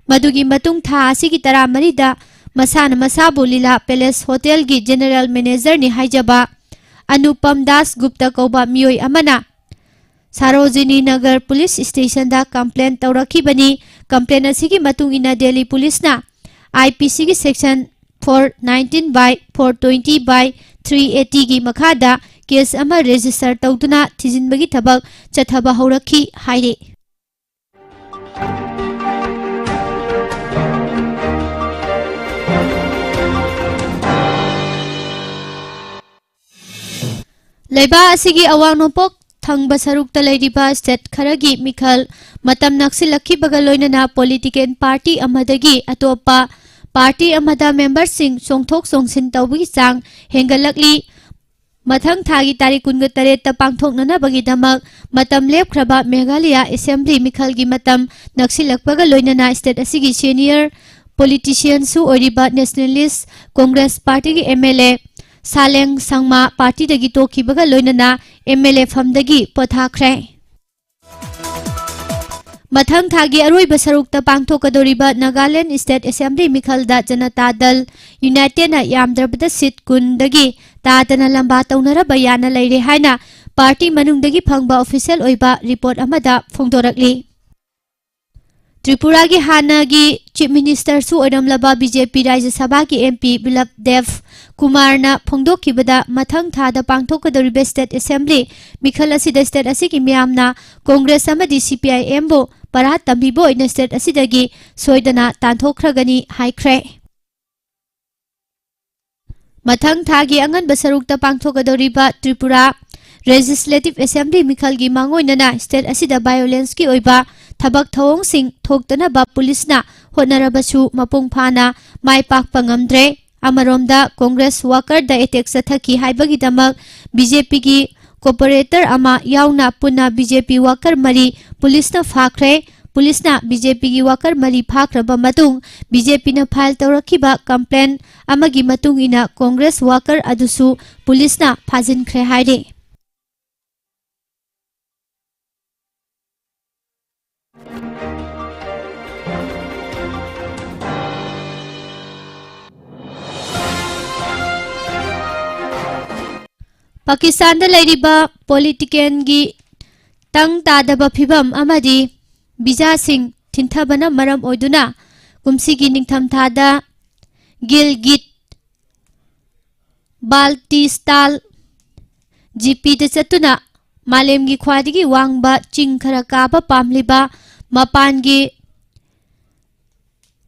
ꯃꯗꯨꯒꯤ ꯃꯇꯨꯡ ꯊꯥ ꯑꯁꯤꯒꯤ ꯇꯔꯥꯃꯔꯤꯗ ꯃꯁꯥꯅ ꯃꯁꯥꯕꯨ ꯂꯤꯂꯥ ꯄꯦꯂꯦꯁ ꯍꯣꯇꯦꯜꯒꯤ ꯖꯦꯅꯔꯦꯜ ꯃꯦꯅꯦꯖꯔꯅꯤ ꯍꯥꯏꯖꯕ ꯑꯅꯨꯄꯝ ꯗꯥꯁ ꯒꯨꯞꯇ ꯀꯧꯕ ꯃꯤꯑꯣꯏ ꯑꯃꯅ ꯁꯥꯔꯣꯖꯤꯅꯤ ꯅꯒꯔ ꯄꯨꯂꯤꯁ ꯁ꯭ꯇꯦꯁꯟꯗ ꯀꯝꯄ꯭ꯂꯦꯟ ꯇꯧꯔꯛꯈꯤꯕꯅꯤ꯫ ꯀꯝꯄ꯭ꯂꯦꯟ ꯑꯁꯤꯒꯤ ꯃꯇꯨꯡ ꯏꯟꯅ ꯗꯦꯜꯂꯤ ꯄꯨꯂꯤꯁꯅ ꯑꯥꯏ ꯄꯤ ꯁꯤꯒꯤ section four nineteen by four twenty by three ꯑꯦꯇꯤꯒꯤ ꯃꯈꯥꯗ ꯀꯦꯁ ꯑꯃ ꯔꯦꯖꯤꯁꯇꯔ ꯇꯧꯗꯨꯅ ꯊꯤꯖꯤꯟꯕꯒꯤ ꯊꯕꯛ ꯆꯠꯊꯕ ꯍꯧꯔꯛꯈꯤ ꯍꯥꯏꯔꯤ꯫ ꯂꯩꯕꯥꯛ ꯑꯁꯤꯒꯤ ꯑꯋꯥꯡ ꯅꯣꯡꯄꯣꯛ ꯊꯪꯕ ꯁꯔꯨꯛꯇ ꯂꯩꯔꯤꯕ ꯁ꯭ꯇꯦꯠ ꯈꯔꯒꯤ ꯃꯤꯈꯜ ꯃꯇꯝ ꯅꯛꯁꯤꯜꯂꯛꯈꯤꯕꯒ ꯂꯣꯏꯅꯅ ꯄꯣꯂꯤꯇꯤꯀꯦꯜ ꯄꯥꯔꯇꯤ ꯑꯃꯗꯒꯤ ꯑꯇꯣꯞꯄ ꯄꯥꯔꯇꯤ ꯑꯃꯗ ꯃꯦꯝꯕꯔꯁꯤꯡ ꯆꯣꯡꯊꯣꯛ ꯆꯣꯡꯁꯤꯟ ꯇꯧꯕꯒꯤ ꯆꯥꯡ ꯍꯦꯟꯒꯠꯂꯛꯂꯤ꯫ ꯃꯊꯪ ꯊꯥꯒꯤ ꯇꯥꯔꯤꯛ ꯀꯨꯟꯒ ꯇꯔꯦꯠꯇ ꯄꯥꯡꯊꯣꯛꯅꯅꯕꯒꯤꯗꯃꯛ ꯃꯇꯝ ꯂꯦꯞꯈ꯭ꯔꯕ ꯃꯦꯘꯥꯂꯌꯥ ꯑꯦꯁꯦꯝꯕ꯭ꯂꯤ ꯃꯤꯈꯜꯒꯤ ꯃꯇꯝ ꯅꯛꯁꯤꯜꯂꯛꯄꯒ ꯂꯣꯏꯅꯅ ꯁ꯭ꯇꯦꯠ ꯑꯁꯤꯒꯤ ꯁꯦꯅꯤꯌꯔ ꯄꯣꯂꯤꯇꯤꯁꯤꯌꯟꯁꯨ ꯑꯣꯏꯔꯤꯕ ꯅꯦꯁꯅꯦꯂꯤꯁ ꯀꯣꯡꯒ꯭ꯔꯦꯁ ꯄꯥꯔꯇꯤꯒꯤ ꯑꯦꯝ ꯑꯦꯜ ꯑꯦ ꯁꯥꯂꯦꯡ ꯁꯪꯃꯥ ꯄꯥꯔꯇꯤꯗꯒꯤ ꯇꯣꯛꯈꯤꯕꯒ ꯂꯣꯏꯅꯅ ꯑꯦꯝ ꯑꯦꯜ ꯑꯦ ꯐꯝꯗꯒꯤ ꯄꯣꯊꯥꯈ꯭ꯔꯦ꯫ ꯃꯊꯪ ꯊꯥꯒꯤ ꯑꯔꯣꯏꯕ ꯁꯔꯨꯛꯇ ꯄꯥꯡꯊꯣꯛꯀꯗꯧꯔꯤꯕ ꯅꯥꯒꯥꯂꯦꯟ ꯁ꯭ꯇꯦꯠ ꯑꯦꯁꯦꯝꯕ꯭ꯂꯤ ꯃꯤꯈꯜꯗ ꯖꯅꯇꯥ ꯗꯜ ꯌꯨꯅꯥꯏꯇꯦꯗꯅ ꯌꯥꯝꯗ꯭ꯔꯕꯗ ꯁꯤꯠ ꯀꯨꯟꯗꯒꯤ ꯇꯥꯗꯅ ꯂꯝꯕꯥ ꯇꯧꯅꯔꯕ ꯌꯥꯅ ꯂꯩꯔꯦ ꯍꯥꯏꯅ ꯄꯥꯔꯇꯤ ꯃꯅꯨꯡꯗꯒꯤ ꯐꯪꯕ ꯑꯣꯐꯤꯁꯤꯌꯦꯜ ꯑꯣꯏꯕ ꯔꯤꯄꯣꯔꯠ ꯑꯃꯗ ꯐꯣꯡꯗꯣꯔꯛꯂꯤ꯫ ꯇ꯭ꯔꯤꯄꯨꯔꯥꯒꯤ ꯍꯥꯟꯅꯒꯤ ꯆꯤꯐ ꯃꯤꯅꯤꯁꯇꯔꯁꯨ ꯑꯣꯏꯔꯝꯂꯕ ꯕꯤ ꯖꯦ ꯄꯤ ꯔꯥꯖ꯭ꯌ ꯁꯚꯥꯒꯤ ꯑꯦꯝ ꯄꯤ ꯕꯤꯄ꯭ꯂꯕ ꯗꯦꯕ ꯀꯨꯃꯥꯔꯅ ꯐꯣꯡꯗꯣꯛꯈꯤꯕꯗ, ꯃꯊꯪ ꯊꯥꯗ ꯄꯥꯡꯊꯣꯛꯀꯗꯧꯔꯤꯕ ꯁ꯭ꯇꯦꯠ ꯑꯦꯁꯦꯝꯕ꯭ꯂꯤ ꯃꯤꯈꯜ ꯑꯁꯤꯗ ꯁ꯭ꯇꯦꯠ ꯑꯁꯤꯒꯤ ꯃꯤꯌꯥꯝꯅ ꯀꯣꯡꯒ꯭ꯔꯦꯁ ꯑꯃꯗꯤ ꯁꯤ ꯄꯤ ꯑꯥꯏ ꯑꯦꯝꯕꯨ ꯄꯔꯥ ꯇꯝꯕꯤꯕ ꯑꯣꯏꯅ ꯁ꯭ꯇꯦꯠ ꯑꯁꯤꯗꯒꯤ ꯁꯣꯏꯗꯅ ꯇꯥꯟꯊꯣꯛꯈ꯭ꯔꯒꯅꯤ ꯍꯥꯏꯈ꯭ꯔꯦ꯫ ꯃꯊꯪ ꯊꯥꯒꯤ ꯑꯉꯟꯕ ꯁꯔꯨꯛꯇ ꯄꯥꯡꯊꯣꯛꯀꯗꯧꯔꯤꯕ ꯇ꯭ꯔꯤꯄꯨꯔꯥ ꯂꯦꯖꯤꯁꯂꯦꯇꯤꯚ ꯑꯦꯁꯦꯝꯕ꯭ꯂꯤ ꯃꯤꯈꯜꯒꯤ ꯃꯥꯡꯑꯣꯏꯅꯅ ꯁ꯭ꯇꯦꯠ ꯑꯁꯤꯗ ꯚꯥꯏꯑꯣꯂꯦꯟꯁꯀꯤ ꯑꯣꯏꯕ ꯊꯕꯛ ꯊꯧꯑꯣꯡꯁꯤꯡ ꯊꯣꯛꯇꯅꯕ ꯄꯨꯂꯤꯁꯅ ꯍꯣꯠꯅꯔꯕꯁꯨ ꯃꯄꯨꯡ ꯐꯥꯅ ꯃꯥꯏ ꯄꯥꯛꯄ ꯉꯝꯗ꯭ꯔꯦ꯫ ꯑꯃꯔꯣꯝꯗ ꯀꯣꯡꯒ꯭ꯔꯦꯁ ꯋꯥꯀꯔꯗ ꯑꯦꯇꯦꯛ ꯆꯠꯊꯈꯤ ꯍꯥꯏꯕꯒꯤꯗꯃꯛ ꯕꯤ ꯖꯦ ꯄꯤꯒꯤ ꯀꯣꯑꯣꯄꯔꯦꯇꯔ ꯑꯃ ꯌꯥꯎꯅ ꯄꯨꯟꯅ ꯕꯤ ꯖꯦ ꯄꯤ ꯋꯥꯀꯔ ꯃꯔꯤ ꯄꯨꯂꯤꯁꯅ ꯐꯥꯈ꯭ꯔꯦ꯫ ꯄꯨꯂꯤꯁꯅ ꯕꯤ ꯖꯦ ꯄꯤꯒꯤ ꯋꯥꯀꯔ ꯃꯔꯤ ꯐꯥꯈ꯭ꯔꯕ ꯃꯇꯨꯡ, ꯕꯤ ꯖꯦ ꯄꯤꯅ ꯐꯥꯏꯜ ꯇꯧꯔꯛꯈꯤꯕ ꯀꯝꯄ꯭ꯂꯦꯟ ꯑꯃꯒꯤ ꯃꯇꯨꯡ ꯏꯟꯅ ꯀꯣꯡꯒ꯭ꯔꯦꯁ ꯋꯥꯀꯔ ꯑꯗꯨꯁꯨ ꯄꯨꯂꯤꯁꯅ ꯐꯥꯖꯤꯟꯈ꯭ꯔꯦ ꯍꯥꯏꯔꯤ꯫ ꯄꯥꯀꯤꯁꯇꯥꯟꯗ ꯂꯩꯔꯤꯕ ꯄꯣꯂꯤꯇꯤꯀꯦꯜꯒꯤ ꯇꯪ ꯇꯥꯗꯕ ꯐꯤꯕꯝ ꯑꯃꯗꯤ ꯚꯤꯖꯥꯁꯤꯡ ꯊꯤꯟꯊꯕꯅ ꯃꯔꯝ ꯑꯣꯏꯗꯨꯅ ꯀꯨꯝꯁꯤꯒꯤ ꯅꯤꯡꯊꯝꯊꯥꯗ ꯒꯤꯜꯒꯤꯠ ꯕꯥꯜꯇꯤꯁꯇꯥꯜ ꯖꯤ ꯄꯤꯗ ꯆꯠꯇꯨꯅ ꯃꯥꯂꯦꯝꯒꯤ ꯈ꯭ꯋꯥꯏꯗꯒꯤ ꯋꯥꯡꯕ ꯆꯤꯡ ꯈꯔ ꯀꯥꯕ ꯄꯥꯝꯂꯤꯕ ꯃꯄꯥꯟꯒꯤ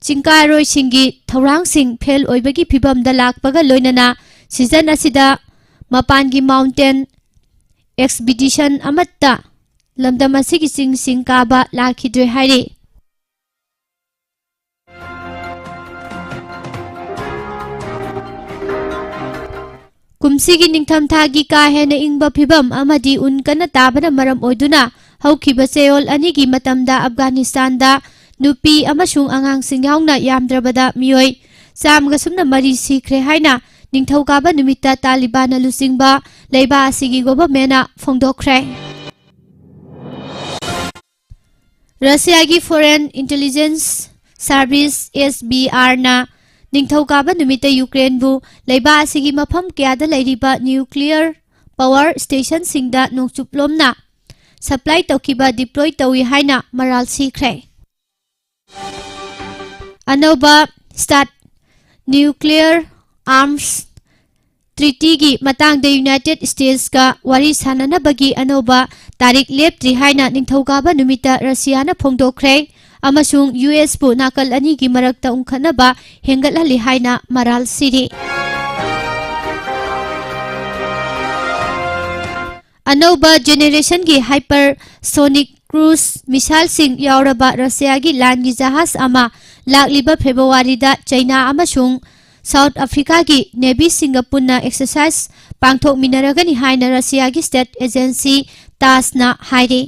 ꯆꯤꯡꯀꯥꯔꯣꯏꯁꯤꯡꯒꯤ ꯊꯧꯔꯥꯡꯁꯤꯡ ꯐꯦꯜ ꯑꯣꯏꯕꯒꯤ ꯐꯤꯚꯝꯗ ꯂꯥꯛꯄꯒ ꯂꯣꯏꯅꯅ ꯁꯤꯖꯟ ꯑꯁꯤꯗ ꯃꯄꯥꯟꯒꯤ ꯃꯥꯎꯟꯇꯦꯟ ꯑꯦꯛꯁꯄꯤꯗꯤꯁꯟ ꯑꯃꯠꯇ ꯂꯝꯗꯝ ꯑꯁꯤꯒꯤ ꯆꯤꯡꯁꯤꯡ ꯀꯥꯕ ꯂꯥꯛꯈꯤꯗ꯭ꯔꯦ ꯍꯥꯏꯔꯤ꯫ ꯀꯨꯝꯁꯤꯒꯤ ꯅꯤꯡꯊꯝꯊꯥꯒꯤ ꯀꯥ ꯍꯦꯟꯅ ꯏꯪꯕ ꯐꯤꯚꯝ ꯑꯃꯗꯤ ꯎꯟ ꯀꯟꯅ ꯇꯥꯕꯅ ꯃꯔꯝ ꯑꯣꯏꯗꯨꯅ ꯍꯧꯈꯤꯕ ꯆꯌꯣꯜ ꯑꯅꯤꯒꯤ ꯃꯇꯝꯗ ꯑꯐꯒꯥꯅꯤꯁꯇꯥꯟꯗ ꯅꯨꯄꯤ ꯑꯃꯁꯨꯡ ꯑꯉꯥꯡꯁꯤꯡ ꯌꯥꯎꯅ ꯌꯥꯝꯗ꯭ꯔꯕꯗ ꯃꯤꯑꯣꯏ ꯆꯥꯝꯃꯒ ꯁꯨꯞꯅ ꯃꯔꯤ ꯁꯤꯈ꯭ꯔꯦ ꯍꯥꯏꯅ ꯅꯤꯡꯊꯧꯀꯥꯕ ꯅꯨꯃꯤꯠꯇ ꯇꯥꯂꯤꯕꯥꯟꯅ ꯂꯨꯆꯤꯡꯕ ꯂꯩꯕꯥꯛ ꯑꯁꯤꯒꯤ ꯒꯣꯚꯔꯟꯃꯦꯟꯠꯅ ꯐꯣꯡꯗꯣꯛꯈ꯭ꯔꯦ꯫ ꯔꯁꯤꯌꯥꯒꯤ Foreign Intelligence Service, S B R ꯅ ꯅꯤꯡꯊꯧꯀꯥꯕ ꯅꯨꯃꯤꯠꯇ ꯌꯨꯀ꯭ꯔꯦꯟꯕꯨ ꯂꯩꯕꯥꯛ ꯑꯁꯤꯒꯤ ꯃꯐꯝ ꯀꯌꯥꯗ ꯂꯩꯔꯤꯕ nuclear power stationꯁꯤꯡꯗ ꯅꯣꯡꯆꯨꯞꯂꯣꯝꯅ supply ꯇꯧꯈꯤꯕ deploy ꯇꯧꯏ ꯍꯥꯏꯅ ꯃꯔꯥꯜ ꯁꯤꯈ꯭ꯔꯦ꯫ ꯑꯅꯧꯕ START, Nuclear Arms Treatyꯒꯤ ꯃꯇꯥꯡꯗ United Statesꯀ ꯋꯥꯔꯤ ꯁꯥꯅꯅꯕꯒꯤ ꯑꯅꯧꯕ ꯇꯥꯔꯤꯛ ꯂꯦꯞꯇ꯭ꯔꯤ ꯍꯥꯏꯅ ꯅꯤꯡꯊꯧꯀꯥꯕ ꯅꯨꯃꯤꯠꯇ ꯔꯁꯤꯌꯥꯅ ꯐꯣꯡꯗꯣꯛꯈ꯭ꯔꯦ, ꯑꯃꯁꯨꯡ U Sꯄꯨ ꯅꯥꯀꯜ ꯑꯅꯤꯒꯤ ꯃꯔꯛꯇ ꯎꯪꯈꯠꯅꯕ ꯍꯦꯟꯒꯠꯍꯜꯂꯤ ꯍꯥꯏꯅ ꯃꯔꯥꯜ ꯁꯤꯔꯤ꯫ ꯑꯅꯧꯕ generationꯒꯤ hypersonic cruise missileꯁꯤꯡ ꯌꯥꯎꯔꯕ ꯔꯁꯤꯌꯥꯒꯤ ꯂꯥꯟꯒꯤ ꯖꯍꯥꯖ ꯑꯃ ꯂꯥꯛꯂꯤꯕ ꯐꯦꯕ꯭ꯔꯨꯋꯥꯔꯤꯗ ꯆꯩꯅꯥ ꯑꯃꯁꯨꯡ South Africaꯒꯤ navyꯁꯤꯡꯒ ꯄꯨꯟꯅ exercise ꯄꯥꯡꯊꯣꯛꯃꯤꯟꯅꯔꯒꯅꯤ ꯍꯥꯏꯅ ꯔꯁꯤꯌꯥꯒꯤ state agency TASSꯅ ꯍꯥꯏꯔꯤ꯫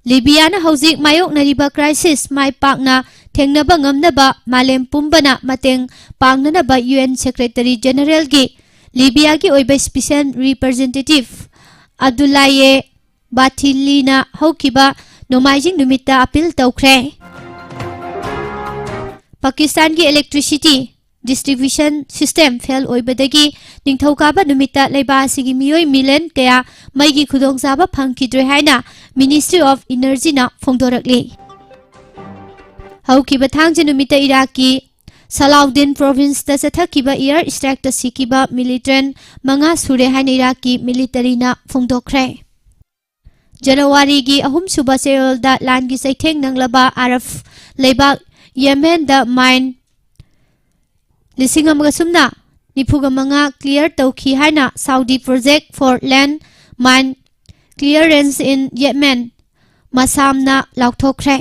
ꯂꯤꯕꯤꯌꯥꯅ ꯍꯧꯖꯤꯛ ꯃꯥꯌꯣꯛꯅꯔꯤꯕ crisis ꯃꯥꯏ ꯄꯥꯛꯅ ꯊꯦꯡꯅꯕ ꯉꯝꯅꯕ ꯃꯥꯂꯦꯝ ꯄꯨꯝꯕꯅ ꯃꯇꯦꯡ ꯄꯥꯡꯅꯅꯕ U N Secretary Generalꯒꯤ ꯂꯤꯕꯤꯌꯥꯒꯤ ꯑꯣꯏꯕ special representative ꯑꯕꯗꯨꯜꯂꯥꯌꯦ ꯕꯥꯊꯤꯂꯤꯅ ꯍꯧꯈꯤꯕ ꯅꯣꯡꯃꯥꯏꯖꯤꯡ ꯅꯨꯃꯤꯠꯇ appeal ꯇꯧꯈ꯭ꯔꯦ꯫ ꯄꯥꯀꯤꯁꯇꯥꯟꯒꯤ electricity distribution system fail ꯑꯣꯏꯕꯗꯒꯤ ꯅꯤꯡꯊꯧꯀꯥꯕ ꯅꯨꯃꯤꯠꯇ ꯂꯩꯕꯥꯛ ꯑꯁꯤꯒꯤ ꯃꯤꯑꯣꯏ million ꯀꯌꯥ ꯃꯩꯒꯤ ꯈꯨꯗꯣꯡꯆꯥꯕ ꯐꯪꯈꯤꯗ꯭ꯔꯦ ꯍꯥꯏꯅ Ministry of Energyꯅ ꯐꯣꯡꯗꯣꯔꯛꯂꯤ꯫ ꯍꯧꯈꯤꯕ ꯊꯥꯡꯖ ꯅꯨꯃꯤꯠꯇ ꯏꯔꯥꯛꯀꯤ ꯁꯂꯥꯎꯗꯤꯟ provinceꯇ ꯆꯠꯊꯈꯤꯕ air strikeꯇ ꯁꯤꯈꯤꯕ militant ꯃꯉꯥ ꯁꯨꯔꯦ ꯍꯥꯏꯅ ꯏꯔꯥꯛꯀꯤ militaryꯅ ꯐꯣꯡꯗꯣꯛꯈ꯭ꯔꯦ꯫ ꯖꯅꯋꯥꯔꯤꯒꯤ ꯑꯍꯨꯝꯁꯨꯕ ꯆꯌꯣꯜꯗ ꯂꯥꯟꯒꯤ ꯆꯩꯊꯦꯡ ꯅꯪꯂꯕ ꯑꯔꯕ ꯂꯩꯕꯥꯛ ꯌꯦꯃꯦꯟꯗ mine ꯂꯤꯁꯤꯡ ꯑꯃꯒ ꯁꯨꯞꯅ ꯅꯤꯐꯨꯒ ꯃꯉꯥ clear ꯇꯧꯈꯤ ꯍꯥꯏꯅ Saudi Project for Land Mine Clearance in Yemen, ꯃꯁꯥꯝꯅ ꯂꯥꯎꯊꯣꯛꯈ꯭ꯔꯦ꯫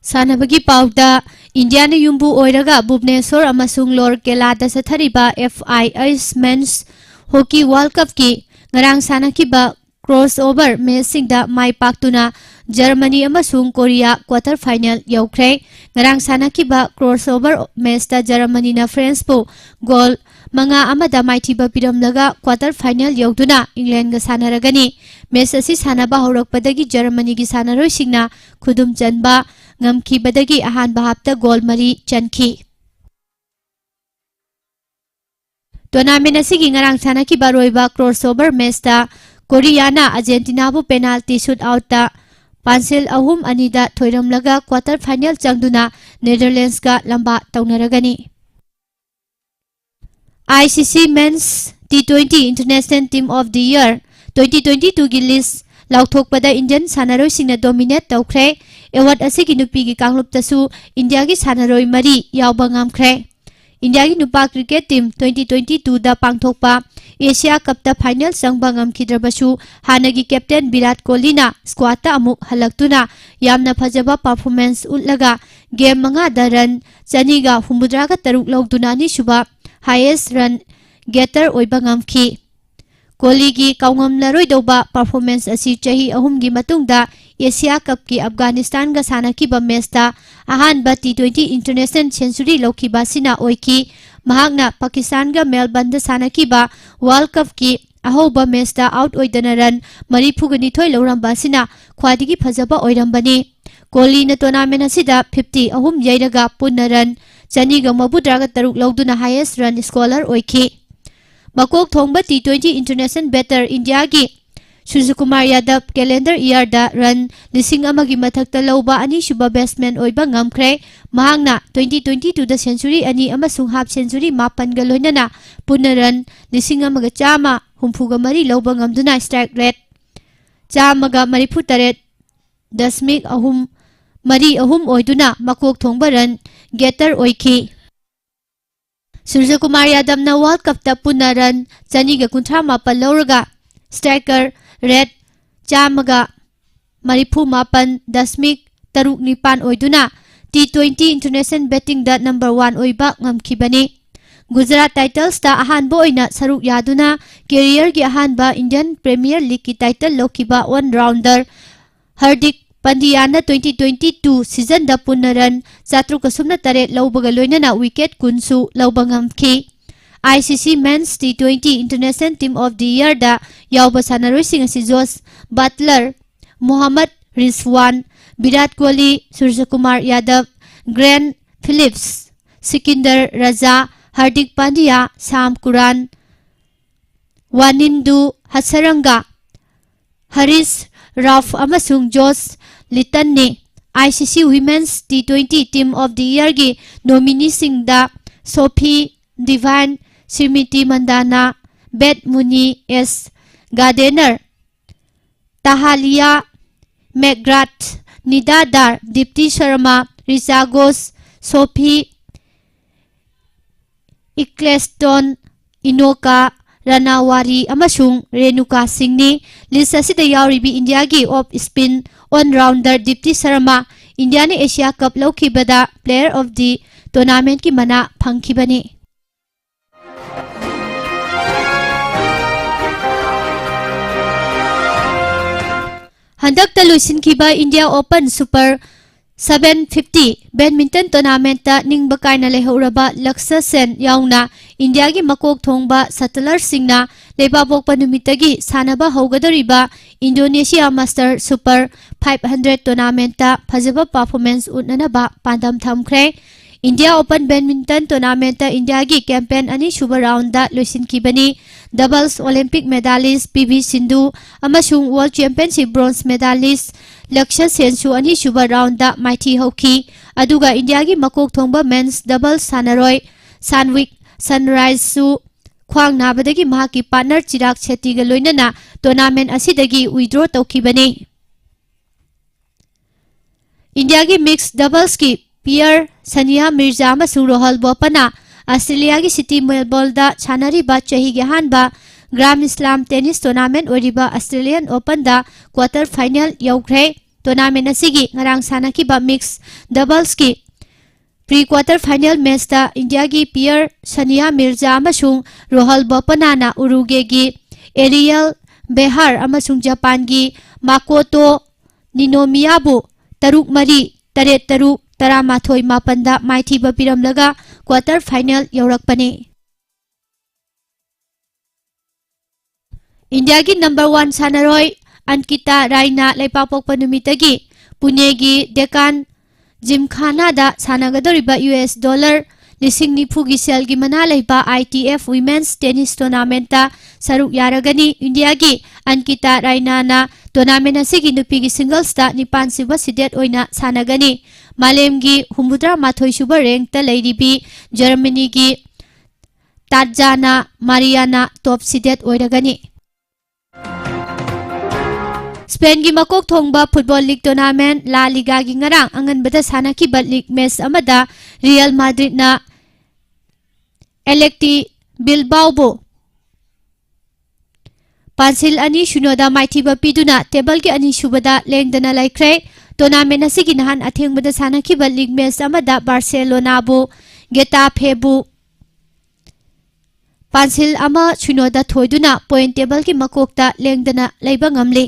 ꯁꯥꯟꯅꯕꯒꯤ ꯄꯥꯎꯗ, ꯏꯟꯗꯤꯌꯥꯅ ꯌꯨꯝꯕꯨ ꯑꯣꯏꯔꯒ ꯚꯨꯕꯅꯦꯁꯣꯔ ꯑꯃꯁꯨꯡ ꯂꯣꯔꯀꯦꯂꯥꯗ ꯆꯠꯊꯔꯤꯕ F I H Men's Hockey World Cupꯀꯤ ꯉꯔꯥꯡ ꯁꯥꯟꯅꯈꯤꯕ crossover matchꯁꯤꯡꯗ ꯃꯥꯏ ꯄꯥꯛꯇꯨꯅ ꯖꯔꯃꯅꯤ ꯑꯃꯁꯨꯡ ꯀꯣꯔꯤꯌꯥ quarter final ꯌꯧꯈ꯭ꯔꯦ꯫ ꯉꯔꯥꯡ ꯁꯥꯟꯅꯈꯤꯕ crossover matchꯇ ꯖꯔꯃꯅꯤꯅ ꯐ꯭ꯔꯦꯟꯁꯄꯨ ꯒꯣꯜ ꯃꯉꯥ ꯑꯃꯗ ꯃꯥꯏꯊꯤꯕ ꯄꯤꯔꯝꯂꯒ quarter final ꯌꯧꯗꯨꯅ ꯏꯪꯂꯦꯟꯒ ꯁꯥꯟꯅꯔꯒꯅꯤ꯫ Match ꯑꯁꯤ ꯁꯥꯟꯅꯕ ꯍꯧꯔꯛꯄꯗꯒꯤ ꯖꯔꯃꯅꯤꯒꯤ ꯁꯥꯟꯅꯔꯣꯏꯁꯤꯡꯅ ꯈꯨꯗꯨꯝ ꯆꯟꯕ ꯉꯝꯈꯤꯕꯗꯒꯤ ꯑꯍꯥꯟꯕ ꯍꯥꯞꯇ ꯒꯣꯜ ꯃꯔꯤ ꯆꯟꯈꯤ꯫ Tournament ꯑꯁꯤꯒꯤ ꯉꯔꯥꯡ ꯁꯥꯟꯅꯈꯤꯕ ꯑꯔꯣꯏꯕ crossover matchꯇ ꯀꯣꯔꯤꯌꯥꯅ ꯑꯥꯔꯖꯦꯟꯇꯤꯅꯥꯕꯨ penalty shootoutꯇ ꯄꯥꯟꯁꯤꯜ ꯑꯍꯨꯝ ꯑꯅꯤꯗ ꯊꯣꯏꯔꯝꯂꯒ quarter final ꯆꯪꯗꯨꯅ ꯅꯦꯗꯔꯂꯦꯟꯁꯀ ꯂꯝꯕꯥ ꯇꯧꯅꯔꯒꯅꯤ꯫ I C C Men's T twenty International Team of the Year twenty twenty-twoꯒꯤ list ꯂꯥꯎꯊꯣꯛꯄꯗ ꯏꯟꯗꯤꯌꯟ ꯁꯥꯟꯅꯔꯣꯏꯁꯤꯡꯅ dominate ꯇꯧꯈ꯭ꯔꯦ꯫ Award ꯑꯁꯤꯒꯤ ꯅꯨꯄꯤꯒꯤ ꯀꯥꯡꯂꯨꯞꯇꯁꯨ ꯏꯟꯗꯤꯌꯥꯒꯤ ꯁꯥꯟꯅꯔꯣꯏ ꯃꯔꯤ ꯌꯥꯎꯕ ꯉꯝꯈ꯭ꯔꯦ꯫ ꯏꯟꯗꯤꯌꯥꯒꯤ ꯅꯨꯄꯥ cricket team twenty twenty-twoꯗ ꯄꯥꯡꯊꯣꯛꯄ ꯑꯦꯁꯤꯌꯥ ꯀꯞꯇ final ꯆꯪꯕ ꯉꯝꯈꯤꯗ꯭ꯔꯕꯁꯨ, ꯍꯥꯟꯅꯒꯤ captain ꯚꯤꯔꯥꯠ ꯀꯣꯍꯂꯤꯅ squadꯇ ꯑꯃꯨꯛ ꯍꯜꯂꯛꯇꯨꯅ ꯌꯥꯝꯅ ꯐꯖꯕ performance ꯎꯠꯂꯒ game ꯃꯉꯥꯗ run ꯆꯅꯤꯒ ꯍꯨꯝꯐꯨꯇꯔꯥꯒ ꯇꯔꯨꯛ ꯂꯧꯗꯨꯅ ꯑꯅꯤꯁꯨꯕ highest run getter ꯑꯣꯏꯕ ꯉꯝꯈꯤ꯫ ꯀꯣꯍꯂꯤꯒꯤ ꯀꯥꯎꯉꯝꯂꯔꯣꯏꯗꯧꯕ performance ꯑꯁꯤ ꯆꯍꯤ ꯑꯍꯨꯝꯒꯤ ꯃꯇꯨꯡꯗ ꯑꯦꯁꯤꯌꯥ ꯀꯞꯀꯤ ꯑꯐꯒꯥꯅꯤꯁꯇꯥꯟꯒ ꯁꯥꯟꯅꯈꯤꯕ matchꯇ ꯑꯍꯥꯟꯕ T twenty international century ꯂꯧꯈꯤꯕ ꯑꯁꯤꯅ ꯑꯣꯏꯈꯤ꯫ ꯃꯍꯥꯛꯅ ꯄꯥꯀꯤꯁꯇꯥꯟꯒ ꯃꯦꯜꯕꯟꯗ ꯁꯥꯟꯅꯈꯤꯕ World Cupꯀꯤ ꯑꯍꯧꯕ matchꯇ out ꯑꯣꯏꯗꯅ run ꯃꯔꯤꯐꯨꯒ ꯅꯤꯊꯣꯏ ꯂꯧꯔꯝꯕ ꯑꯁꯤꯅ ꯈ꯭ꯋꯥꯏꯗꯒꯤ ꯐꯖꯕ ꯑꯣꯏꯔꯝꯕꯅꯤ꯫ ꯀꯣꯍꯂꯤꯅ tournament ꯑꯁꯤꯗ fifty ꯑꯍꯨꯝ ꯌꯩꯔꯒ ꯄꯨꯟꯅ run ꯆꯅꯤꯒ ꯃꯧꯗ꯭ꯔꯥꯒ ꯇꯔꯨꯛ ꯂꯧꯗꯨꯅ highest run scorer ꯑꯣꯏꯈꯤ꯫ ꯃꯀꯣꯛ ꯊꯣꯡꯕ T twenty international batter ꯏꯟꯗꯤꯌꯥꯒꯤ ꯁꯨꯔꯖꯀꯨꯃꯥꯔ ꯌꯥꯗꯕ calendar yearꯗ run ꯂꯤꯁꯤꯡ ꯑꯃꯒꯤ ꯃꯊꯛꯇ ꯂꯧꯕ ꯑꯅꯤꯁꯨꯕ batsman ꯑꯣꯏꯕ ꯉꯝꯈ꯭ꯔꯦ꯫ ꯃꯍꯥꯛꯅ twenty twenty-twoꯗ century ꯑꯅꯤ ꯑꯃꯁꯨꯡ half century ꯃꯥꯄꯟꯒ ꯂꯣꯏꯅꯅ ꯄꯨꯟꯅ run ꯂꯤꯁꯤꯡ ꯑꯃꯒ ꯆꯥꯝꯃ ꯍꯨꯝꯐꯨꯒ ꯃꯔꯤ ꯂꯧꯕ ꯉꯝꯗꯨꯅ strike rate ꯆꯥꯝꯃꯒ ꯃꯔꯤꯐꯨ ꯇꯔꯦꯠ ꯗꯁꯃꯤꯛ ꯑꯍꯨꯝ ꯃꯔꯤ ꯑꯍꯨꯝ ꯑꯣꯏꯗꯨꯅ ꯃꯀꯣꯛ ꯊꯣꯡꯕ run getter ꯑꯣꯏꯈꯤ꯫ ꯁꯨꯔꯖꯀꯨꯃꯥꯔ ꯌꯥꯗꯕꯅ World Cupꯇ ꯄꯨꯟꯅ run ꯆꯅꯤꯒ ꯀꯨꯟꯊ꯭ꯔꯥ ꯃꯥꯄꯟ ꯂꯧꯔꯒ strike rate ꯆꯥꯝꯃꯒ ꯃꯔꯤꯐꯨ ꯃꯥꯄꯟ ꯗꯁꯃꯤꯛ ꯇꯔꯨꯛ ꯅꯤꯄꯥꯟ ꯑꯣꯏꯗꯨꯅ T twenty international batting ꯗ number one ꯑꯣꯏꯕ ꯉꯝꯈꯤꯕꯅꯤ꯫ ꯒꯨꯖꯔꯥꯠ ꯇꯥꯏꯇꯜꯁꯇ ꯑꯍꯥꯟꯕ ꯑꯣꯏꯅ ꯁꯔꯨꯛ ꯌꯥꯗꯨꯅ career ꯒꯤ ꯑꯍꯥꯟꯕ Indian Premier League ꯀꯤ title ꯂꯧꯈꯤꯕ all rounder ꯍꯔꯗꯤꯛ ꯄꯟꯗꯤꯌꯥꯅ twenty twenty two season ꯗ ꯄꯨꯟꯅ run ꯆꯥꯇ꯭ꯔꯨꯛ ꯑꯁꯨꯝꯅ ꯇꯔꯦꯠ ꯂꯧꯕꯒ ꯂꯣꯏꯅꯅ wicket ꯀꯨꯟꯁꯨ ꯂꯧꯕ ꯉꯝꯈꯤ꯫ I C C Men's T twenty International Team of the Year ꯗ ꯌꯥꯎꯕ ꯁꯥꯟꯅꯔꯣꯏꯁꯤꯡ ꯑꯁꯤ ꯖꯣꯁ ꯕꯠꯂꯔ, ꯃꯣꯍꯝꯃꯗ ꯔꯤꯁꯋꯥꯟ, ꯚꯤꯔꯥꯠ ꯀꯣꯍꯂꯤ, ꯁꯨꯔꯖꯀꯨꯃꯥꯔ ꯌꯥꯗꯕ, ꯒ꯭ꯂꯦꯟ ꯐꯤꯂꯤꯞꯁ, ꯁꯤꯀꯤꯟꯗꯔ ꯔꯖꯥ, ꯍꯔꯗꯤꯛ ꯄꯥꯟꯗꯤꯌꯥ, ꯁꯥꯝ ꯀꯨꯔꯥꯟ, ꯋꯥꯅꯤꯟꯗꯨ ꯍꯁꯔꯪꯒ, ꯍꯔꯤꯁ ꯔꯥꯐ ꯑꯃꯁꯨꯡ José ꯂꯤꯇꯟꯅꯤ꯫ I C C Women's T twenty Team of the Year ꯒꯤ ꯅꯣꯃꯤꯅꯤꯁꯤꯡꯗ ꯁꯣꯐꯤ ꯗꯤꯚꯥꯏꯟ, ꯁ꯭ꯔꯤꯃꯤꯇꯤ ꯃꯟꯗꯥꯅꯥ, ꯕꯦꯠ ꯃꯨꯅꯤ, ꯑꯦꯁ ꯒꯥꯗꯦꯅꯔ, ꯇꯥꯍꯥꯂꯤꯌꯥ ꯃꯦꯛꯒ꯭ꯔꯥꯠ, ꯅꯤꯗꯥ ꯗꯥꯔ, ꯗꯤꯞꯇꯤ ꯁꯔꯃꯥ, ꯔꯤꯆꯥ ꯒꯣꯁ, ꯁꯣꯐꯤ ꯏꯀ꯭ꯂꯦꯁꯇꯣꯟ, ꯏꯅꯣꯀꯥ ꯔꯅꯥꯋꯥꯔꯤ ꯑꯃꯁꯨꯡ ꯔꯦꯅꯨꯀꯥ ꯁꯤꯡꯅꯤ꯫ List ꯑꯁꯤꯗ ꯌꯥꯎꯔꯤꯕꯤ ꯏꯟꯗꯤꯌꯥꯒꯤ off spin all rounder ꯗꯤꯞꯇꯤ Sharma, ꯏꯟꯗꯤꯌꯥꯅ Asia Cup ꯂꯧꯈꯤꯕꯗ Player of the Tournament ꯀꯤ ꯃꯅꯥ ꯐꯪꯈꯤꯕꯅꯤ꯫ ꯍꯟꯗꯛꯇ ꯂꯣꯏꯁꯤꯟꯈꯤꯕ India Open Super seven fifty badminton tournament ꯇ ꯅꯤꯡꯕ ꯀꯥꯏꯅ ꯂꯩꯍꯧꯔꯕ ꯂꯛꯁ ꯁꯦꯟ ꯌꯥꯎꯅ ꯏꯟꯗꯤꯌꯥꯒꯤ ꯃꯀꯣꯛ ꯊꯣꯡꯕ shuttler ꯁꯤꯡꯅ ꯂꯩꯕꯥꯛꯄꯣꯛꯄ ꯅꯨꯃꯤꯠꯇꯒꯤ ꯁꯥꯟꯅꯕ ꯍꯧꯒꯗꯧꯔꯤꯕ Indonesia Master Super five hundred tournament ꯇ ꯐꯖꯕ performance ꯎꯠꯅꯅꯕ ꯄꯥꯟꯗꯝ ꯊꯝꯈ꯭ꯔꯦ꯫ India Open Badminton Tournament ꯇ ꯏꯟꯗꯤꯌꯥꯒꯤ campaign ꯑꯅꯤꯁꯨꯕ round ꯗ ꯂꯣꯏꯁꯤꯟꯈꯤꯕꯅꯤ꯫ Doubles Olympic medalist P V Sindhu ꯑꯃꯁꯨꯡ World Championship bronze medalist Lux ꯁꯦꯟꯁꯨ ꯑꯅꯤꯁꯨꯕ round ꯗ ꯃꯥꯏꯊꯤ ꯍꯧꯈꯤ꯫ ꯑꯗꯨꯒ ꯏꯟꯗꯤꯌꯥꯒꯤ ꯃꯀꯣꯛ ꯊꯣꯡꯕ men's doubles ꯁꯥꯟꯅꯔꯣꯏ ꯁꯥꯟꯋꯤꯛ ꯁꯟꯔꯥꯏꯖꯁꯨ ꯈ꯭ꯋꯥꯡ ꯅꯥꯕꯗꯒꯤ ꯃꯍꯥꯛꯀꯤ partner ꯆꯤꯔꯥꯒ ꯁꯦꯇꯤꯒ ꯂꯣꯏꯅꯅ tournament ꯑꯁꯤꯗꯒꯤ withdraw ꯇꯧꯈꯤꯕꯅꯤ꯫ ꯏꯟꯗꯤꯌꯥꯒꯤ mixed doubles ꯀꯤ pair ꯁꯅꯤꯌꯥ ꯃꯤꯔꯖꯥ ꯑꯃꯁꯨꯡ ꯔꯣꯍꯜ ꯕꯣꯄꯟꯅ ꯑꯁꯇ꯭ꯔꯦꯂꯤꯌꯥꯒꯤ city Melbourne ꯗ ꯁꯥꯟꯅꯔꯤꯕ ꯆꯍꯤꯒꯤ ꯑꯍꯥꯟꯕ Grand Slam tennis tournament ꯑꯣꯏꯔꯤꯕ Australian Open ꯗ quarter final ꯌꯧꯈ꯭ꯔꯦ꯫ ꯇꯣꯔꯅꯥꯃꯦꯟ ꯑꯁꯤꯒꯤ ꯉꯔꯥꯡ ꯁꯥꯟꯅꯈꯤꯕ ꯃꯤꯛꯁ ꯗꯕꯜꯁꯀꯤ ꯄ꯭ꯔꯤ ꯀ꯭ꯋꯥꯇꯔ ꯐꯥꯏꯅꯦꯜ ꯃꯦꯆꯇ ꯏꯟꯗꯤꯌꯥꯒꯤ ꯄꯤꯌꯔ ꯁꯅꯤꯌꯥ ꯃꯤꯔꯖꯥ ꯑꯃꯁꯨꯡ ꯔꯣꯍꯜ ꯕꯣꯄꯅꯥꯅ ꯎꯔꯨꯒꯦꯒꯤ ꯑꯦꯔꯤꯌꯦꯜ ꯕꯦꯍꯥꯔ ꯑꯃꯁꯨꯡ ꯖꯄꯥꯟꯒꯤ ꯃꯥꯀꯣꯇꯣ ꯅꯤꯅꯣꯃꯤꯌꯥꯕꯨ ꯇꯔꯨꯛ ꯃꯔꯤ, ꯇꯔꯦꯠ ꯇꯔꯨꯛ, ꯇꯔꯥꯃꯥꯊꯣꯏ ꯃꯥꯄꯟꯗ ꯃꯥꯏꯊꯤꯕ ꯄꯤꯔꯝꯂꯒ ꯀ꯭ꯋꯥꯇꯔ ꯐꯥꯏꯅꯦꯜ ꯌꯧꯔꯛꯄꯅꯤ꯫ ꯏꯟꯗꯤꯌꯥꯒꯤ ꯅꯝꯕꯔ ꯋꯥꯟ ꯁꯥꯟꯅꯔꯣꯏ ꯑꯟꯀꯤꯇꯥ ꯔꯥꯏꯅꯥ ꯂꯩꯄꯥꯛ ꯄꯣꯛꯄ ꯅꯨꯃꯤꯠꯇꯒꯤ ꯄꯨꯅꯦꯒꯤ ꯗꯦꯀꯥꯟ ꯖꯤꯝꯈꯥꯅꯥꯗ ꯁꯥꯟꯅꯒꯗꯧꯔꯤꯕ ꯌꯨ ꯑꯦꯁ ꯗꯣꯂꯔ ꯂꯤꯁꯤꯡ ꯅꯤꯐꯨꯒꯤ ꯁꯦꯜꯒꯤ ꯃꯅꯥ ꯂꯩꯕ ꯑꯥꯏ ꯇꯤ ꯑꯦꯐ ꯋꯤꯃꯦꯟꯁ ꯇꯦꯅꯤꯁ ꯇꯣꯔꯅꯥꯃꯦꯟꯠꯇ ꯁꯔꯨꯛ ꯌꯥꯔꯒꯅꯤ꯫ ꯏꯟꯗꯤꯌꯥꯒꯤ ꯑꯟꯀꯤꯇꯥ ꯔꯥꯏꯅꯥꯅ ꯇꯣꯔꯅꯥꯃꯦꯟ ꯑꯁꯤꯒꯤ ꯅꯨꯄꯤꯒꯤ ꯁꯤꯡꯒꯜꯁꯇ ꯅꯤꯄꯥꯟ ꯁꯨꯕ ꯁꯤꯗꯦꯠ ꯑꯣꯏꯅ ꯁꯥꯟꯅꯒꯅꯤ꯫ ꯃꯥꯂꯦꯝꯒꯤ ꯍꯨꯝꯐꯨꯇꯔꯥ ꯃꯥꯊꯣꯏ ꯁꯨꯕ ꯔꯦꯡꯛꯇ ꯂꯩꯔꯤꯕꯤ ꯖꯔꯃꯅꯤꯒꯤ ꯇꯥꯠꯖꯥꯅꯥ ꯃꯥꯔꯤꯌꯥꯅꯥ ꯇꯣꯞ ꯁꯤꯗꯦꯠ ꯑꯣꯏꯔꯒꯅꯤ꯫ ꯁ꯭ꯄꯦꯟꯒꯤ ꯃꯀꯣꯛ ꯊꯣꯡꯕ ꯐꯨꯠꯕꯣꯜ ꯂꯤꯒ ꯇꯣꯔꯅꯥꯃꯦꯟ ꯂꯥ ꯂꯤꯒꯥꯒꯤ ꯉꯔꯥꯡ ꯑꯉꯟꯕꯗ ꯁꯥꯟꯅꯈꯤꯕ ꯂꯤꯒ ꯃꯦꯆ ꯑꯃꯗ ꯔꯤꯌꯦꯜ ꯃꯥꯗ꯭ꯔꯤꯗꯅ ꯑꯦꯂꯦꯛꯇꯤ ꯕꯤꯜꯕꯥꯎꯕꯨ ꯄꯥꯟꯁꯤꯜ ꯑꯅꯤ ꯁꯤꯅꯣꯗ ꯃꯥꯏꯊꯤꯕ ꯄꯤꯗꯨꯅ ꯇꯦꯕꯜꯒꯤ ꯑꯅꯤꯁꯨꯕꯗ ꯂꯦꯡꯗꯅ ꯂꯩꯈ꯭ꯔꯦ꯫ ꯇꯣꯔꯅꯥꯃꯦꯟ ꯑꯁꯤꯒꯤ ꯅꯍꯥꯟ ꯑꯊꯦꯡꯕꯗ ꯁꯥꯟꯅꯈꯤꯕ ꯂꯤꯒ ꯃꯦꯆ ꯑꯃꯗ ꯕꯥꯔꯁꯦꯂꯣꯅꯥꯕꯨ ꯒꯦꯇꯥꯐꯦꯕꯨ ꯄꯥꯟꯁꯤꯜ ꯑꯃ ꯁꯤꯅꯣꯗ ꯊꯣꯏꯗꯨꯅ ꯄꯣꯏꯟ ꯇꯦꯕꯜꯒꯤ ꯃꯀꯣꯛꯇ ꯂꯦꯡꯗꯅ ꯂꯩꯕ ꯉꯝꯂꯤ꯫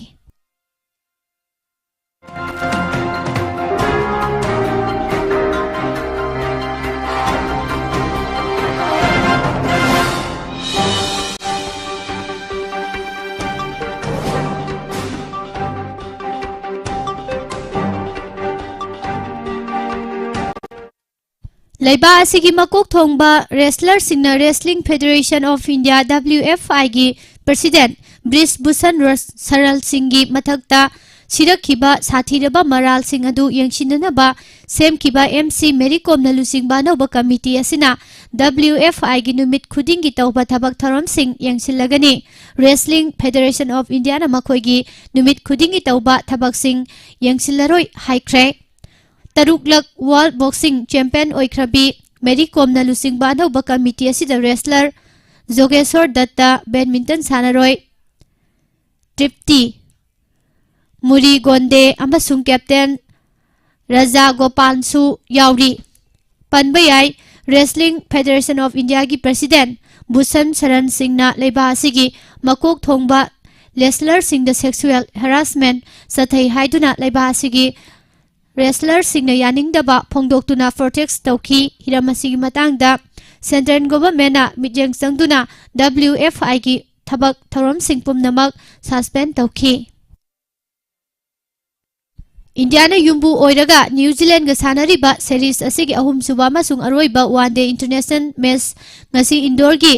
ꯂꯩꯕꯥꯛ ꯑꯁꯤꯒꯤ ꯃꯀꯣꯛ ꯊꯣꯡꯕ ꯔꯦꯁꯂꯔꯁꯤꯡꯅ Wrestling Federation of India, W F I ꯒꯤ ꯄ꯭ꯔꯁꯤꯗꯦꯟꯠ ꯕ꯭ꯔꯤꯖ ꯚꯨꯁꯟ ꯔꯁ-, ꯁꯔꯜ ꯁꯤꯡꯒꯤ ꯃꯊꯛꯇ ꯁꯤꯔꯛꯈꯤꯕ ꯁꯥꯊꯤꯔꯕ ꯃꯔꯥꯜꯁꯤꯡ ꯑꯗꯨ ꯌꯦꯡꯁꯤꯟꯅꯅꯕ ꯁꯦꯝꯈꯤꯕ ꯑꯦꯝ ꯁꯤ ꯃꯦꯔꯤ ꯀꯣꯝꯅ ꯂꯨꯆꯤꯡꯕ ꯑꯅꯧꯕ ꯀꯃꯤꯇꯤ ꯑꯁꯤꯅ W F I ꯒꯤ ꯅꯨꯃꯤꯠ ꯈꯨꯗꯤꯡꯒꯤ ꯇꯧꯕ ꯊꯕꯛ ꯊꯧꯔꯝꯁꯤꯡ ꯌꯦꯡꯁꯤꯜꯂꯒꯅꯤ꯫ Wrestling Federation of India ꯅ ꯃꯈꯣꯏꯒꯤ ꯅꯨꯃꯤꯠ ꯈꯨꯗꯤꯡꯒꯤ ꯇꯧꯕ ꯊꯕꯛꯁꯤꯡ ꯌꯦꯡꯁꯤꯜꯂꯔꯣꯏ ꯍꯥꯏꯈ꯭ꯔꯦ꯫ ꯇꯔꯨꯛꯂꯛ ꯋꯥꯔꯜꯗ ꯕꯣꯛꯁꯤꯡ ꯆꯦꯝꯄꯤꯌꯟ ꯑꯣꯏꯈ꯭ꯔꯕꯤ ꯃꯦꯔꯤ ꯀꯣꯝꯅ ꯂꯨꯆꯤꯡꯕ ꯑꯅꯧꯕ ꯀꯃꯤꯇꯤ ꯑꯁꯤꯗ ꯔꯦꯁꯂꯔ ꯖꯣꯒꯦꯁꯣꯔ ꯗꯠꯇ, ꯕꯦꯗꯃꯤꯟꯇꯟ ꯁꯥꯟꯅꯔꯣꯏ ꯇ꯭ꯔꯤꯞꯇꯤ ꯃꯨꯔꯤ ꯒꯣꯟꯗꯦ ꯑꯃꯁꯨꯡ ꯀꯦꯞꯇꯦꯟ ꯔꯖꯥ ꯒꯣꯄꯥꯟꯁꯨ ꯌꯥꯎꯔꯤ꯫ ꯄꯟꯕ ꯌꯥꯏ, Wrestling Federation of Indiaꯒꯤ President Bhushan ꯁꯔꯟ ꯁꯤꯡꯅ ꯂꯩꯕꯥꯛ ꯑꯁꯤꯒꯤ ꯃꯀꯣꯛ ꯊꯣꯡꯕ wrestlerꯁꯤꯡꯗ sexual harassment ꯆꯠꯊꯩ ꯍꯥꯏꯗꯨꯅ ꯂꯩꯕꯥꯛ ꯑꯁꯤꯒꯤ wrestlerꯁꯤꯡꯅ ꯌꯥꯅꯤꯡꯗꯕ ꯐꯣꯡꯗꯣꯛꯇꯨꯅ protest ꯇꯧꯈꯤ꯫ ꯍꯤꯔꯝ ꯑꯁꯤꯒꯤ ꯃꯇꯥꯡꯗ central governmentꯅ ꯃꯤꯠꯌꯦꯡ ꯆꯪꯗꯨꯅ WFIꯒꯤ ꯊꯕꯛ ꯊꯧꯔꯝꯁꯤꯡ ꯄꯨꯝꯅꯃꯛ suspend ꯇꯧꯈꯤ꯫ ꯏꯟꯗꯤꯌꯥꯅ ꯌꯨꯝꯕꯨ ꯑꯣꯏꯔꯒ ꯅ꯭ꯌꯨ ꯖꯤꯂꯦꯟꯒ ꯁꯥꯟꯅꯔꯤꯕ series ꯑꯁꯤꯒꯤ ꯑꯍꯨꯝꯁꯨꯕ ꯑꯃꯁꯨꯡ ꯑꯔꯣꯏꯕ one day international match ꯉꯁꯤ ꯏꯟꯗꯣꯔꯒꯤ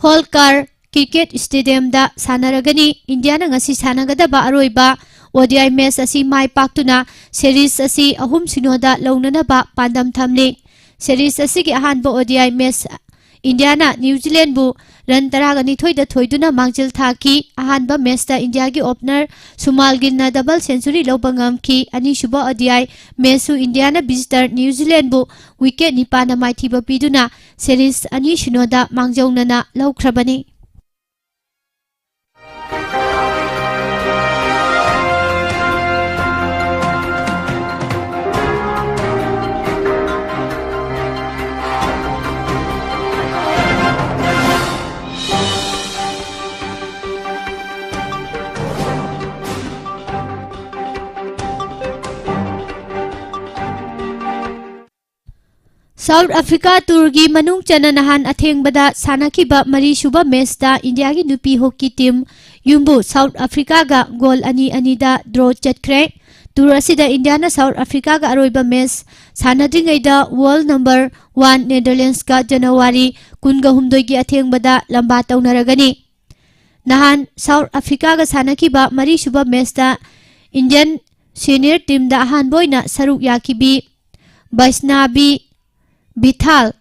ꯍꯣꯜꯀꯔ ꯀ꯭ꯔꯤꯀꯦꯠ ꯁ꯭ꯇꯦꯗꯤꯌꯝꯗ ꯁꯥꯟꯅꯔꯒꯅꯤ꯫ ꯏꯟꯗꯤꯌꯥꯅ ꯉꯁꯤ ꯁꯥꯟꯅꯒꯗꯕ ꯑꯔꯣꯏꯕ ODI match ꯑꯁꯤ ꯃꯥꯏ ꯄꯥꯛꯇꯨꯅ series ꯑꯁꯤ ꯑꯍꯨꯝ ꯁꯤꯅꯣꯗ ꯂꯧꯅꯅꯕ ꯄꯥꯟꯗꯝ ꯊꯝꯂꯤ꯫ Series ꯑꯁꯤꯒꯤ ꯑꯍꯥꯟꯕ ODI match ꯏꯟꯗꯤꯌꯥꯅ ꯅ꯭ꯌꯨ ꯖꯤꯂꯦꯟꯕꯨ run ꯇꯔꯥꯒ ꯅꯤꯊꯣꯏꯗ ꯊꯣꯏꯗꯨꯅ ꯃꯥꯡꯖꯤꯜ ꯊꯥꯈꯤ꯫ ꯑꯍꯥꯟꯕ matchꯇ ꯏꯟꯗꯤꯌꯥꯒꯤ opener ꯁꯨꯃꯥꯜ ꯒꯤꯜꯅ double century ꯂꯧꯕ ꯉꯝꯈꯤ꯫ ꯑꯅꯤꯁꯨꯕ ODI matchꯁꯨ ꯏꯟꯗꯤꯌꯥꯅ visitor ꯅ꯭ꯌꯨ ꯖꯤꯂꯦꯟꯕꯨ wicket ꯅꯤꯄꯥꯟꯅ ꯃꯥꯏꯊꯤꯕ ꯄꯤꯗꯨꯅ series ꯑꯅꯤ ꯁꯤꯅꯣꯗ ꯃꯥꯡꯖꯧꯅꯅ ꯂꯧꯈ꯭ꯔꯕꯅꯤ꯫ South Africa tourꯒꯤ ꯃꯅꯨꯡ ꯆꯟꯅ ꯅꯍꯥꯟ ꯑꯊꯦꯡꯕꯗ ꯁꯥꯟꯅꯈꯤꯕ ꯃꯔꯤꯁꯨꯕ matchꯇ ꯏꯟꯗꯤꯌꯥꯒꯤ ꯅꯨꯄꯤ hockey team ꯌꯨꯝꯕꯨ South Africaꯒ goal ꯑꯅꯤ ꯑꯅꯤꯗ draw ꯆꯠꯈ꯭ꯔꯦ꯫ Tour ꯑꯁꯤꯗ ꯏꯟꯗꯤꯌꯥꯅ South Africaꯒ ꯑꯔꯣꯏꯕ match ꯁꯥꯟꯅꯗ꯭ꯔꯤꯉꯩꯗ world number one Netherlandsꯀ January ꯀꯨꯟꯒ ꯍꯨꯝꯗꯣꯏꯒꯤ ꯑꯊꯦꯡꯕꯗ ꯂꯝꯕꯥ ꯇꯧꯅꯔꯒꯅꯤ꯫ ꯅꯍꯥꯟ South Africaꯒ ꯁꯥꯟꯅꯈꯤꯕ ꯃꯔꯤꯁꯨꯕ matchꯇ Indian senior teamꯗ ꯑꯍꯥꯟꯕ ꯑꯣꯏꯅ ꯁꯔꯨꯛ ꯌꯥꯈꯤꯕꯤ ꯕꯩꯁꯅꯥꯕꯤ ꯕꯤꯊꯥꯜ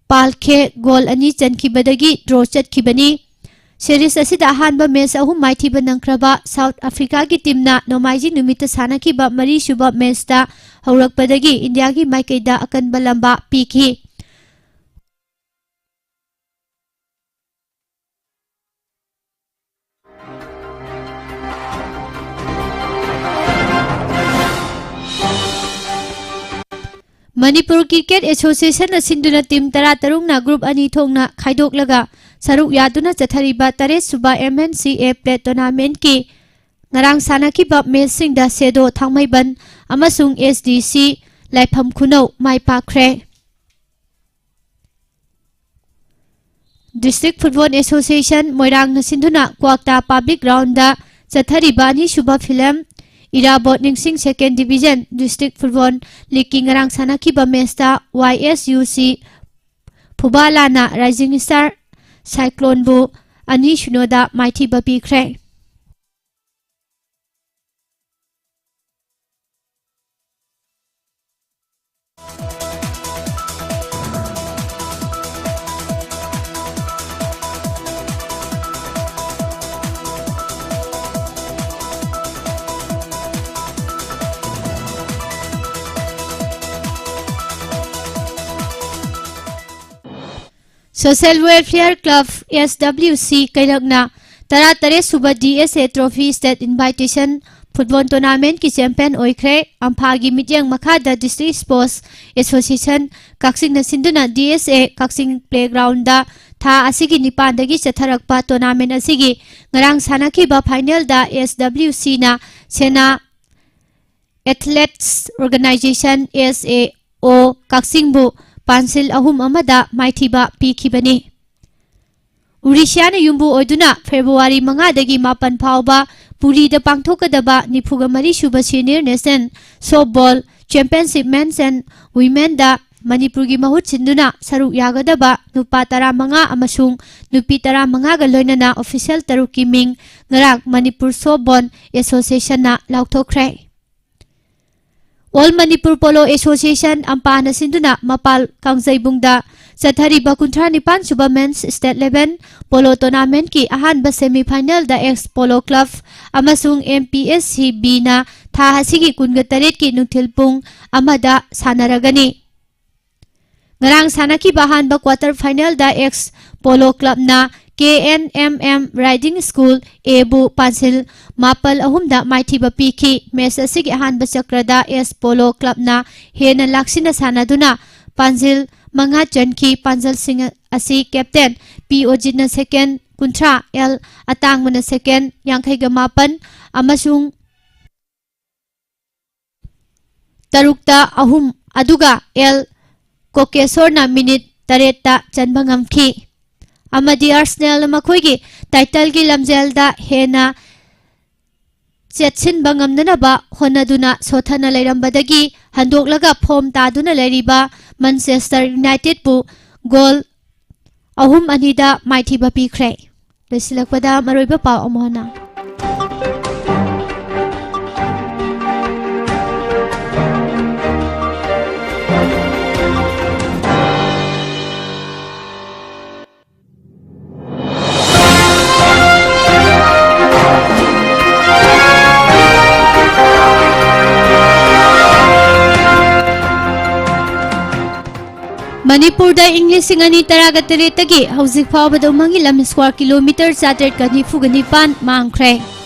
ꯄꯥꯜꯈꯦ goal ꯑꯅꯤ ꯆꯟꯈꯤꯕꯗꯒꯤ draw ꯆꯠꯈꯤꯕꯅꯤ꯫ Series ꯑꯁꯤꯗ ꯑꯍꯥꯟꯕ match ꯑꯍꯨꯝ ꯃꯥꯏꯊꯤꯕ ꯅꯪꯈ꯭ꯔꯕ South Africaꯒꯤ teamꯅ ꯅꯣꯡꯃꯥꯏꯖꯤꯡ ꯅꯨꯃꯤꯠꯇ ꯁꯥꯟꯅꯈꯤꯕ ꯃꯔꯤꯁꯨꯕ matchꯇ ꯍꯧꯔꯛꯄꯗꯒꯤ ꯏꯟꯗꯤꯌꯥꯒꯤ ꯃꯥꯏꯀꯩꯗ ꯑꯀꯟꯕ ꯂꯝꯕꯥ ꯄꯤꯈꯤ꯫ ꯃꯅꯤꯄꯨꯔ ꯀ꯭ꯔꯤꯀꯦꯠ ꯑꯦꯁꯣꯁꯤꯌꯦꯁꯟꯅ ꯁꯤꯟꯗꯨꯅ ꯇꯤꯝ ꯇꯔꯥ ꯇꯔꯨꯛꯅ ꯒ꯭ꯔꯨꯞ ꯑꯅꯤ ꯊꯣꯛꯅ ꯈꯥꯏꯗꯣꯛꯂꯒ ꯁꯔꯨꯛ ꯌꯥꯗꯨꯅ ꯆꯠꯊꯔꯤꯕ ꯇꯔꯦꯠ ꯁꯨꯕ ꯑꯦꯝ ꯑꯦꯟ ꯁꯤ ꯑꯦ ꯄ꯭ꯂꯦꯠ ꯇꯣꯔꯅꯥꯃꯦꯟꯠꯀꯤ ꯉꯔꯥꯡ ꯁꯥꯟꯅꯈꯤꯕ ꯃꯦꯆꯁꯤꯡꯗ ꯁꯦꯗꯣ ꯊꯥꯡꯃꯩꯕꯟ ꯑꯃꯁꯨꯡ ꯑꯦꯁ ꯗꯤ ꯁꯤ ꯂꯥꯏꯐꯝ ꯈꯨꯅꯧ ꯃꯥꯏ ꯄꯥꯛꯈ꯭ꯔꯦ꯫ ꯗꯤꯁꯇ꯭ꯔꯤꯛ ꯐꯨꯠꯕꯣꯜ ꯑꯦꯁꯣꯁꯤꯌꯦꯁꯟ ꯃꯣꯏꯔꯥꯡꯅ ꯁꯤꯟꯗꯨꯅ ꯀ꯭ꯋꯥꯛꯇꯥ ꯄꯕ꯭ꯂꯤꯛ ꯒ꯭ꯔꯥꯎꯟꯗ ꯆꯠꯊꯔꯤꯕ ꯑꯅꯤꯁꯨꯕ ꯐꯤꯂꯝ ꯏꯔꯥꯕꯣꯠ ꯅꯤꯡꯁꯤꯡ ꯁꯦꯀꯦꯟ ꯗꯤꯕꯤꯖꯟ ꯗꯤꯁꯇ꯭ꯔꯤꯛ ꯐꯨꯠꯕꯣꯜ ꯂꯤꯒꯀꯤ ꯉꯔꯥꯡ ꯁꯥꯟꯅꯈꯤꯕ ꯃꯦꯆꯇ ꯋꯥꯏ ꯑꯦꯁ ꯌꯨ ꯁꯤ ꯐꯨꯕꯥꯂꯥꯅ ꯔꯥꯏꯖꯤꯡ ꯁ꯭ꯇꯥꯔ ꯁꯥꯏꯀ꯭ꯂꯣꯟꯕꯨ ꯑꯅꯤ ꯁꯤꯅꯣꯗ ꯃꯥꯏꯊꯤꯕ ꯄꯤꯈ꯭ꯔꯦ꯫ Social Welfare Club, S W C, ꯀꯩꯔꯛꯅ ꯇꯔꯥꯇꯔꯦꯠ ꯁꯨꯕ D S A Trophy State Invitation Football Tournamentꯀꯤ champion ꯑꯣꯏꯈ꯭ꯔꯦ꯫ ꯑꯝꯐꯥꯒꯤ ꯃꯤꯠꯌꯦꯡ ꯃꯈꯥꯗ District Sports Association ꯀꯛꯆꯤꯡꯅ ꯁꯤꯟꯗꯨꯅ D S A ꯀꯛꯆꯤꯡ Playgroundꯗ ꯊꯥ ꯑꯁꯤꯒꯤ ꯅꯤꯄꯥꯟꯗꯒꯤ ꯆꯠꯊꯔꯛꯄ tournament ꯑꯁꯤꯒꯤ ꯉꯔꯥꯡ ꯁꯥꯟꯅꯈꯤꯕ finalꯗ S W Cꯅ Sena Athletes Organization, S A O, ꯀꯛꯆꯤꯡꯕꯨ ꯄꯥꯟꯁꯤꯜ ꯑꯍꯨꯝ ꯑꯃꯗ ꯃꯥꯏꯊꯤꯕ ꯄꯤꯈꯤꯕꯅꯤ꯫ ꯎꯔꯤꯁꯤꯌꯥꯅ ꯌꯨꯝꯕꯨ ꯑꯣꯏꯗꯨꯅ ꯐꯦꯕ꯭ꯔꯨꯋꯥꯔꯤ ꯃꯉꯥꯗꯒꯤ ꯃꯥꯄꯟ ꯐꯥꯎꯕ ꯄꯨꯔꯤꯗ ꯄꯥꯡꯊꯣꯛꯀꯗꯕ ꯅꯤꯐꯨꯒ ꯃꯔꯤ ꯁꯨꯕ Senior National Softball Championship Men's and Womenꯗ ꯃꯅꯤꯄꯨꯔꯒꯤ ꯃꯍꯨꯠ ꯁꯤꯟꯗꯨꯅ ꯁꯔꯨꯛ ꯌꯥꯒꯗꯕ ꯅꯨꯄꯥ ꯇꯔꯥꯃꯉꯥ ꯑꯃꯁꯨꯡ ꯅꯨꯄꯤ ꯇꯔꯥꯃꯉꯥꯒ ꯂꯣꯏꯅꯅ official ꯇꯔꯨꯛꯀꯤ ꯃꯤꯡ ꯉꯔꯥꯡ Manipur Softball Associationꯅ ꯂꯥꯎꯊꯣꯛꯈ꯭ꯔꯦ꯫ All Manipur Polo Association, ꯑꯝꯄꯥꯅ ꯁꯤꯟꯗꯨꯅ ꯃꯄꯥꯜ ꯀꯥꯡꯖꯩꯕꯨꯡꯗ ꯆꯠꯊꯔꯤꯕ ꯀꯨꯟꯊ꯭ꯔꯥ ꯅꯤꯄꯥꯟ ꯁꯨꯕ Men's State Level Polo Tournamentꯀꯤ ꯑꯍꯥꯟꯕ semifinalꯗ Ex Polo Club ꯑꯃꯁꯨꯡ M P S C Bꯅ ꯊꯥ ꯑꯁꯤꯒꯤ ꯀꯨꯟꯒ ꯇꯔꯦꯠꯀꯤ ꯅꯨꯡꯊꯤꯜ ꯄꯨꯡ ꯑꯃꯗ ꯁꯥꯟꯅꯔꯒꯅꯤ꯫ ꯉꯔꯥꯡ ꯁꯥꯟꯅꯈꯤꯕ ꯑꯍꯥꯟꯕ quarter finalꯗ ꯑꯦꯛꯁ ꯄꯣꯂꯣ ꯀ꯭ꯂꯕꯅ K N M M riding school ꯑꯦꯕꯨ ꯄꯥꯟꯖꯤꯜ ꯃꯥꯄꯜ ꯑꯍꯨꯝꯗ ꯃꯥꯏꯊꯤꯕ ꯄꯤꯈꯤ꯫ ꯃꯦꯆ ꯑꯁꯤꯒꯤ ꯑꯍꯥꯟꯕ ꯆꯀ꯭ꯔꯗ ꯑꯦꯁ ꯄꯣꯂꯣ ꯀ꯭ꯂꯕꯅ ꯍꯦꯟꯅ ꯂꯥꯛꯁꯤꯟꯅ ꯁꯥꯟꯅꯗꯨꯅ ꯄꯥꯟꯖꯤꯜ ꯃꯉꯥ ꯆꯟꯈꯤ꯫ ꯄꯥꯟꯖꯜꯁꯤꯡ ꯑꯁꯤ ꯀꯦꯞꯇꯦꯟ ꯄꯤ ꯑꯣꯖꯤꯠꯅ ꯁꯦꯀꯦꯟ ꯀꯨꯟꯊ꯭ꯔꯥ, ꯑꯦꯜ ꯑꯇꯥꯡꯕꯅ ꯁꯦꯀꯦꯟ ꯌꯥꯡꯈꯩꯒ ꯃꯥꯄꯟ ꯑꯃꯁꯨꯡ ꯇꯔꯨꯛꯇ ꯑꯍꯨꯝ, ꯑꯗꯨꯒ ꯑꯦꯜ ꯀꯣꯀꯦꯁꯣꯔꯅ ꯃꯤꯅꯤꯠ ꯇꯔꯦꯠꯇ ꯆꯟꯕ ꯉꯝꯈꯤ꯫ ꯑꯃꯗꯤ ꯑꯥꯔꯁꯦꯅꯦꯜꯅ ꯃꯈꯣꯏꯒꯤ ꯇꯥꯏꯇꯜꯒꯤ ꯂꯝꯖꯦꯜꯗ ꯍꯦꯟꯅ ꯆꯦꯠꯁꯤꯟꯕ ꯉꯝꯅꯅꯕ ꯍꯣꯠꯅꯗꯨꯅ ꯁꯣꯊꯅ ꯂꯩꯔꯝꯕꯗꯒꯤ ꯍꯟꯗꯣꯛꯂꯒ ꯐꯣꯝ ꯇꯥꯗꯨꯅ ꯂꯩꯔꯤꯕ ꯃꯟꯆꯦꯁꯇꯔ ꯌꯨꯅꯥꯏꯇꯦꯗꯄꯨ ꯒꯣꯜ ꯑꯍꯨꯝ ꯑꯅꯤꯗ ꯃꯥꯏꯊꯤꯕ ꯄꯤꯈ꯭ꯔꯦ꯫ ꯂꯣꯏꯁꯤꯜꯂꯛꯄꯗ ꯃꯔꯨꯑꯣꯏꯕ ꯄꯥꯎ ꯑꯃꯨꯛ ꯍꯟꯅ꯫ ꯃꯅꯤꯄꯨꯔꯗ ꯏꯪ ꯂꯤꯁꯤꯡ ꯑꯅꯤ ꯇꯔꯥꯒ ꯇꯔꯦꯠꯇꯒꯤ ꯍꯧꯖꯤꯛ ꯐꯥꯎꯕꯗ ꯎꯃꯪꯒꯤ ꯂꯝ square kilometre ꯆꯥꯇ꯭ꯔꯦꯠꯀ ꯅꯤꯐꯨꯒ ꯅꯤꯄꯥꯟ ꯃꯥꯡꯈ꯭ꯔꯦ꯫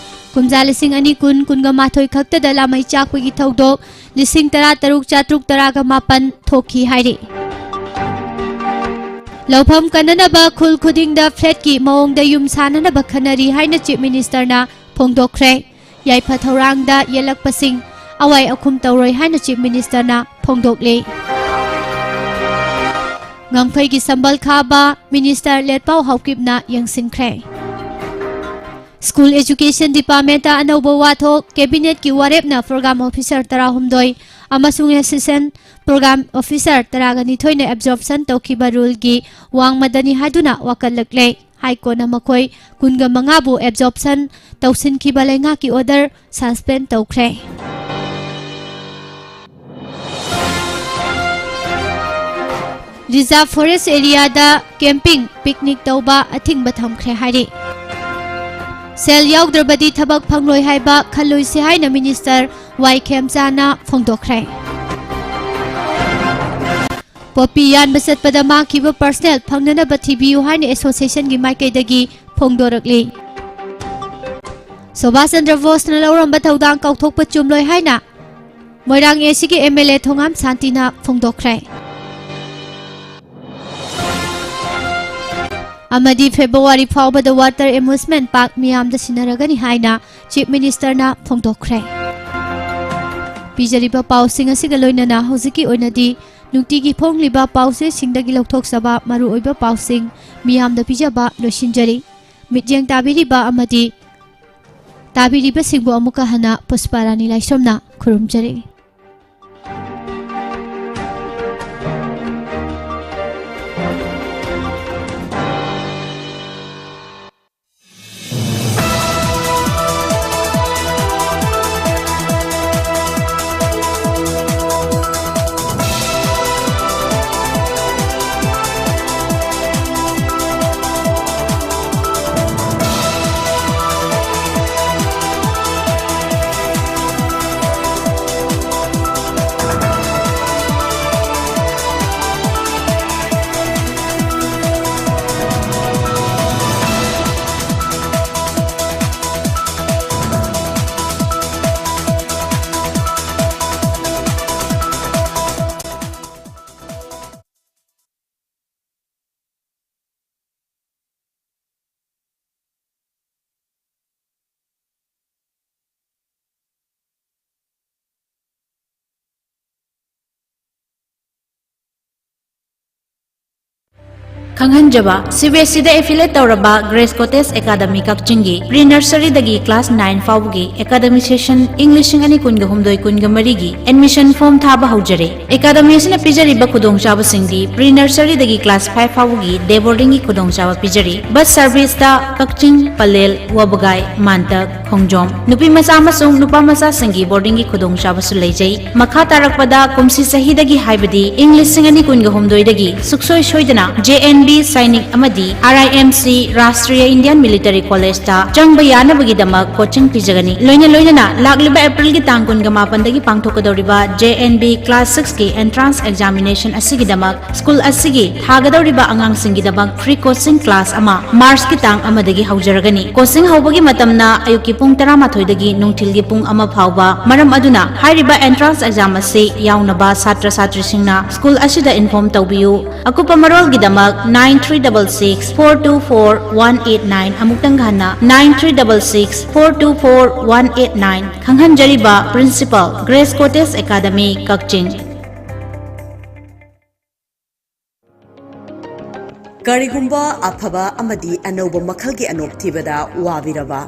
ꯀꯨꯝꯖꯥ ꯂꯤꯁꯤꯡ ꯑꯅꯤ ꯀꯨꯟ, ꯀꯨꯟꯒ ꯃꯥꯊꯣꯏ ꯈꯛꯇꯗ ꯂꯥꯃꯩ ꯆꯥꯛꯄꯒꯤ ꯊꯧꯗꯣꯛ ꯂꯤꯁꯤꯡ ꯇꯔꯥ ꯇꯔꯨꯛ ꯆꯥꯇ꯭ꯔꯨꯛ ꯇꯔꯥꯒ ꯃꯥꯄꯟ ꯊꯣꯛꯈꯤ ꯍꯥꯏꯔꯤ꯫ ꯂꯧꯐꯝ ꯀꯟꯅꯅꯕ ꯈꯨꯜ ꯈꯨꯗꯤꯡꯗ flatꯀꯤ ꯃꯑꯣꯡꯗ ꯌꯨꯝ ꯁꯥꯅꯅꯕ ꯈꯟꯅꯔꯤ ꯍꯥꯏꯅ Chief Ministerꯅ ꯐꯣꯡꯗꯣꯛꯈ꯭ꯔꯦ꯫ ꯌꯥꯏꯐ ꯊꯧꯔꯥꯡꯗ ꯌꯦꯜꯂꯛꯄꯁꯤꯡ ꯑꯋꯥꯏ ꯑꯈꯨꯝ ꯇꯧꯔꯣꯏ ꯍꯥꯏꯅ Chief Ministerꯅ ꯐꯣꯡꯗꯣꯛꯂꯤ꯫ ꯉꯝꯈꯩꯒꯤ ꯁꯝꯕꯜ ꯈꯥꯕ Minister ꯂꯦꯠꯄꯥꯎ ꯍꯥꯎꯀꯤꯞꯅ ꯌꯦꯡꯁꯤꯟꯈ꯭ꯔꯦ꯫ School Education Departmentꯇ ꯑꯅꯧꯕ ꯋꯥꯊꯣꯛ, Cabinetꯀꯤ ꯋꯥꯔꯦꯞꯅ Program Officer ꯇꯔꯥꯍꯨꯝꯗꯣꯏ ꯑꯃꯁꯨꯡ Assistant Program Officer ꯇꯔꯥꯒ ꯅꯤꯊꯣꯏꯅ absorption ꯇꯧꯈꯤꯕ ruleꯒꯤ ꯋꯥꯡꯃꯗꯅꯤ ꯍꯥꯏꯗꯨꯅ ꯋꯥꯀꯠꯂꯛꯂꯦ꯫ High Courtꯅ ꯃꯈꯣꯏ ꯀꯨꯟꯒ ꯃꯉꯥꯕꯨ absorption ꯇꯧꯁꯤꯟꯈꯤꯕ ꯂꯩꯉꯥꯛꯀꯤ order suspend ꯇꯧꯈ꯭ꯔꯦ꯫ Reserve Forest areaꯗ camping, picnic ꯇꯧꯕ ꯑꯊꯤꯡꯕ ꯊꯝꯈ꯭ꯔꯦ ꯍꯥꯏꯔꯤ꯫ ꯁꯦꯜ ꯌꯥꯎꯗ꯭ꯔꯕꯗꯤ ꯊꯕꯛ ꯐꯪꯂꯣꯏ ꯍꯥꯏꯕ ꯈꯜꯂꯣꯏꯁꯤ ꯍꯥꯏꯅ Minister ꯋꯥꯏ ꯈꯦꯝꯆꯥꯅ ꯐꯣꯡꯗꯣꯛꯈ꯭ꯔꯦ꯫ ꯄꯣꯄꯤ ꯌꯥꯟꯕ ꯆꯠꯄꯗ ꯃꯥꯡꯈꯤꯕ ꯄꯔꯁꯅꯦꯜ ꯐꯪꯅꯅꯕ ꯊꯤꯕꯤꯌꯨ ꯍꯥꯏꯅ ꯑꯦꯁꯣꯁꯤꯌꯦꯁꯟꯒꯤ ꯃꯥꯏꯀꯩꯗꯒꯤ ꯐꯣꯡꯗꯣꯔꯛꯂꯤ꯫ ꯁꯨꯚꯥꯁ ꯆꯟꯗ꯭ꯔ ꯕꯣꯁꯅ ꯂꯧꯔꯝꯕ ꯊꯧꯗꯥꯡ ꯀꯥꯎꯊꯣꯛꯄ ꯆꯨꯝꯂꯣꯏ ꯍꯥꯏꯅ ꯃꯣꯏꯔꯥꯡ ꯑꯦꯁꯤꯒꯤ ꯑꯦꯝ ꯑꯦꯜ ꯑꯦ ꯊꯣꯉꯥꯝ ꯁꯥꯟꯇꯤꯅ ꯐꯣꯡꯗꯣꯛꯈ꯭ꯔꯦ꯫ ꯑꯃꯗꯤ ꯐꯦꯕ꯭ꯔꯨꯋꯥꯔꯤ ꯐꯥꯎꯕꯗ ꯋꯥꯇꯔ ꯑꯦꯃ꯭ꯌꯨꯁꯃꯦꯟ ꯄꯥꯔꯛ ꯃꯤꯌꯥꯝꯗ ꯁꯤꯟꯅꯔꯒꯅꯤ ꯍꯥꯏꯅ ꯆꯤꯐ ꯃꯤꯅꯤꯁꯇꯔꯅ ꯐꯣꯡꯗꯣꯛꯈ꯭ꯔꯦ꯫ ꯄꯤꯖꯔꯤꯕ ꯄꯥꯎꯁꯤꯡ ꯑꯁꯤꯒ ꯂꯣꯏꯅꯅ ꯍꯧꯖꯤꯛꯀꯤ ꯑꯣꯏꯅꯗꯤ ꯅꯨꯡꯇꯤꯒꯤ ꯐꯣꯡꯂꯤꯕ ꯄꯥꯎꯆꯦꯁꯤꯡꯗꯒꯤ ꯂꯧꯊꯣꯛꯆꯕ ꯃꯔꯨꯑꯣꯏꯕ ꯄꯥꯎꯁꯤꯡ ꯃꯤꯌꯥꯝꯗ ꯄꯤꯖꯕ ꯂꯣꯏꯁꯤꯟꯖꯔꯤ꯫ ꯃꯤꯠꯌꯦꯡ ꯇꯥꯕꯤꯔꯤꯕ ꯑꯃꯗꯤ ꯇꯥꯕꯤꯔꯤꯕꯁꯤꯡꯕꯨ ꯑꯃꯨꯛꯀ ꯍꯟꯅ ꯄꯨꯁꯄꯥꯔꯥꯅꯤ ꯂꯥꯏꯁ꯭ꯔꯝꯅ ꯈꯨꯔꯨꯝꯖꯔꯤ꯫ ꯈꯪꯍꯟꯖꯕ, ꯁꯤ ꯕꯤ ꯑꯦꯁ ꯏꯗ ꯑꯦꯐꯤꯂꯦꯠ ꯇꯧꯔꯕ ꯒ꯭ꯔꯦꯁ ꯀꯣꯇꯦꯖ ꯑꯦꯀꯥꯗꯃꯤ ꯀꯛꯆꯤꯡꯒꯤ ꯄ꯭ꯔꯤ ꯅꯔꯁꯔꯤꯗꯒꯤ ꯀ꯭ꯂꯥꯁ ꯅꯥꯏꯟ ꯐꯥꯎꯕꯒꯤ ꯑꯦꯀꯥꯗꯃꯤ ꯁꯦꯁꯟ ꯏꯪ ꯂꯤꯁꯤꯡ ꯑꯅꯤ ꯀꯨꯟꯒ ꯍꯨꯝꯗꯣꯏ ꯀꯨꯟꯒ ꯃꯔꯤꯒꯤ ꯑꯦꯗꯃꯤꯁꯟ ꯐꯣꯔꯝ ꯊꯥꯕ ꯍꯧꯖꯔꯦ꯫ ꯑꯦꯀꯥꯗꯃꯤ ꯑꯁꯤꯅ ꯄꯤꯖꯔꯤꯕ ꯈꯨꯗꯣꯡꯆꯥꯕꯁꯤꯡꯗꯤ ꯄ꯭ꯔꯤ ꯅꯔꯁꯔꯤꯗꯒꯤ ꯀ꯭ꯂꯥꯁ ꯐꯥꯏꯚ ꯐꯥꯎꯕꯒꯤ ꯗꯦ ꯕꯣꯔꯗꯤꯡꯒꯤ ꯈꯨꯗꯣꯡꯆꯥꯕ ꯄꯤꯖꯔꯤ꯫ ꯕꯁ ꯁꯔꯚꯤꯁꯇ ꯀꯛꯆꯤꯡ, ꯄꯂꯦꯜ, ꯋꯥꯕꯒꯥꯏ, ꯃꯥꯟꯇꯛ, ꯈꯣꯡꯖꯣꯝ, ꯅꯨꯄꯤ ꯃꯆꯥ ꯑꯃꯁꯨꯡ ꯅꯨꯄꯥ ꯃꯆꯥꯁꯤꯡꯒꯤ ꯕꯣꯔꯗꯤꯡꯒꯤ ꯈꯨꯗꯣꯡꯆꯥꯕꯁꯨ ꯂꯩꯖꯩ꯫ ꯃꯈꯥ ꯇꯥꯔꯛꯄꯗ ꯀꯨꯝꯁꯤ ꯆꯍꯤꯗꯒꯤ, ꯍꯥꯏꯕꯗꯤ ꯏꯪ ꯂꯤꯁꯤꯡ ꯑꯅꯤ ꯀꯨꯟꯒ ꯍꯨꯝꯗꯣꯏꯗꯒꯤ ꯁꯨꯛꯁꯣꯏ ꯁꯣꯏꯗꯅ ꯖꯦ ꯑꯦꯟ ꯕꯤ ꯁꯥꯏꯅꯤꯛ ꯑꯃꯗꯤ ꯑꯥꯔ ꯑꯥꯏ M C Rashtriya Indian military ꯀꯣꯂꯦꯖꯇ ꯆꯪꯕ ꯌꯥꯅꯕꯒꯤꯗꯃꯛ ꯀꯣꯆꯤꯡ ꯄꯤꯖꯒꯅꯤ꯫ ꯂꯣꯏꯅ ꯂꯣꯏꯅꯅ ꯂꯥꯛꯂꯤꯕ ꯑꯦꯄ꯭ꯔꯤꯜꯒꯤ ꯇꯥꯡ ꯀꯨꯟꯒ ꯃꯥꯄꯟꯗꯒꯤ ꯄꯥꯡꯊꯣꯛꯀꯗꯧꯔꯤꯕ ꯖꯦ ꯑꯦꯟ ꯕꯤ ꯀ꯭ꯂꯥꯁ ꯁꯤꯛꯁꯀꯤ ꯑꯦꯟꯇ꯭ꯔꯥꯟꯁ ꯑꯦꯛꯖꯥꯃꯤꯅꯦꯁꯟ ꯑꯁꯤꯒꯤꯗꯃꯛ ꯁ꯭ꯀꯨꯜ ꯑꯁꯤꯒꯤ ꯊꯥꯒꯗꯧꯔꯤꯕ ꯑꯉꯥꯡꯁꯤꯡꯒꯤꯗꯃꯛ ꯐ꯭ꯔꯤ ꯀꯣꯆꯤꯡ ꯀ꯭ꯂꯥꯁ ꯑꯃ ꯃꯥꯔꯆꯀꯤ ꯇꯥꯡ ꯑꯃꯗꯒꯤ ꯍꯧꯖꯔꯒꯅꯤ꯫ ꯀꯣꯆꯤꯡ ꯍꯧꯕꯒꯤ ꯃꯇꯝꯅ ꯑꯌꯨꯛꯀꯤ ꯄꯨꯡ ꯇꯔꯥꯃꯥꯊꯣꯏꯗꯒꯤ ꯅꯨꯡꯊꯤꯜꯒꯤ ꯄꯨꯡ ꯑꯃ ꯐꯥꯎꯕ꯫ ꯃꯔꯝ ꯑꯗꯨꯅ ꯍꯥꯏꯔꯤꯕ ꯑꯦꯟꯇ꯭ꯔꯥꯟꯁ ꯑꯦꯛꯖꯥꯝ ꯑꯁꯤ ꯌꯥꯎꯅꯕ ꯁꯥꯇ꯭ꯔ ꯁꯥꯇ꯭ꯔꯤꯁꯤꯡꯅ ꯁ꯭ꯀꯨꯜ ꯑꯁꯤꯗ ꯏꯟꯐꯣꯔꯝ ꯇꯧꯕꯤꯌꯨ꯫ ꯑꯀꯨꯞꯄ ꯃꯔꯣꯜꯒꯤꯗꯃꯛ nine three double six four two four one eight nine, ꯑꯃꯨꯛꯇꯪ ꯍꯟꯅ, nine three double six four two four one eight nine꯫ ꯈꯪꯍꯟꯖꯔꯤꯕ ꯄ꯭ꯔꯤꯟꯁꯤꯄꯜ, ꯒ꯭ꯔꯦꯁ ꯀꯣꯇꯦꯖ ꯑꯦꯀꯥꯗꯃꯤ, ꯀꯛꯆꯤꯡ꯫ ꯀꯔꯤꯒꯨꯝꯕ ꯑꯐꯕ ꯑꯃꯗꯤ ꯑꯅꯧꯕ ꯃꯈꯜꯒꯤ ꯑꯅꯣꯞ ꯊꯤꯕꯗ ꯋꯥꯕꯤꯔꯕ?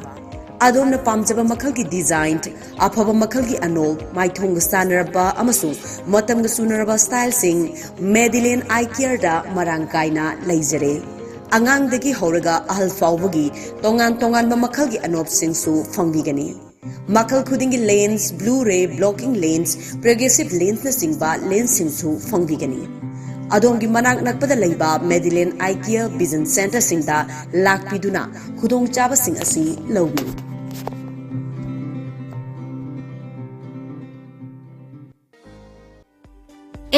ꯑꯗꯣꯝꯅ ꯄꯥꯝꯖꯕ ꯃꯈꯜꯒꯤ ꯗꯤꯖꯥꯏꯟ, ꯑꯐꯕ ꯃꯈꯜꯒꯤ ꯑꯅꯣꯞ, ꯃꯥꯏꯊꯣꯡꯒ ꯆꯥꯟꯅꯔꯕ ꯑꯃꯁꯨꯡ ꯃꯇꯝꯒ ꯆꯨꯅꯔꯕ ꯁ꯭ꯇꯥꯏꯜꯁꯤꯡ Madeline Eye Careꯗ ꯃꯔꯥꯡ ꯀꯥꯏꯅ ꯂꯩꯖꯔꯦ꯫ ꯑꯉꯥꯡꯗꯒꯤ ꯍꯧꯔꯒ ꯑꯍꯜ ꯐꯥꯎꯕꯒꯤ ꯇꯣꯉꯥꯟ ꯇꯣꯉꯥꯟꯕ ꯃꯈꯜꯒꯤ ꯑꯅꯣꯞꯁꯤꯡꯁꯨ ꯐꯪꯕꯤꯒꯅꯤ꯫ ꯃꯈꯜ ꯈꯨꯗꯤꯡꯒꯤ ꯂꯦꯟꯁ, ꯕ꯭ꯂꯨ ꯔꯦ ꯕ꯭ꯂꯣꯀꯤꯡ ꯂꯦꯟꯁ, ꯄ꯭ꯔꯣꯒ꯭ꯔꯦꯁꯤꯚ ꯂꯦꯟꯁꯅꯆꯤꯡꯕ ꯂꯦꯟꯁꯁꯤꯡꯁꯨ ꯐꯪꯕꯤꯒꯅꯤ꯫ ꯑꯗꯣꯝꯒꯤ ꯃꯅꯥꯛ ꯅꯛꯄꯗ ꯂꯩꯕ Madeline Eye Care Vision Centreꯁꯤꯡꯗ ꯂꯥꯛꯄꯤꯗꯨꯅ ꯈꯨꯗꯣꯡꯆꯥꯕꯁꯤꯡ ꯑꯁꯤ ꯂꯧꯕꯤꯌꯨ꯫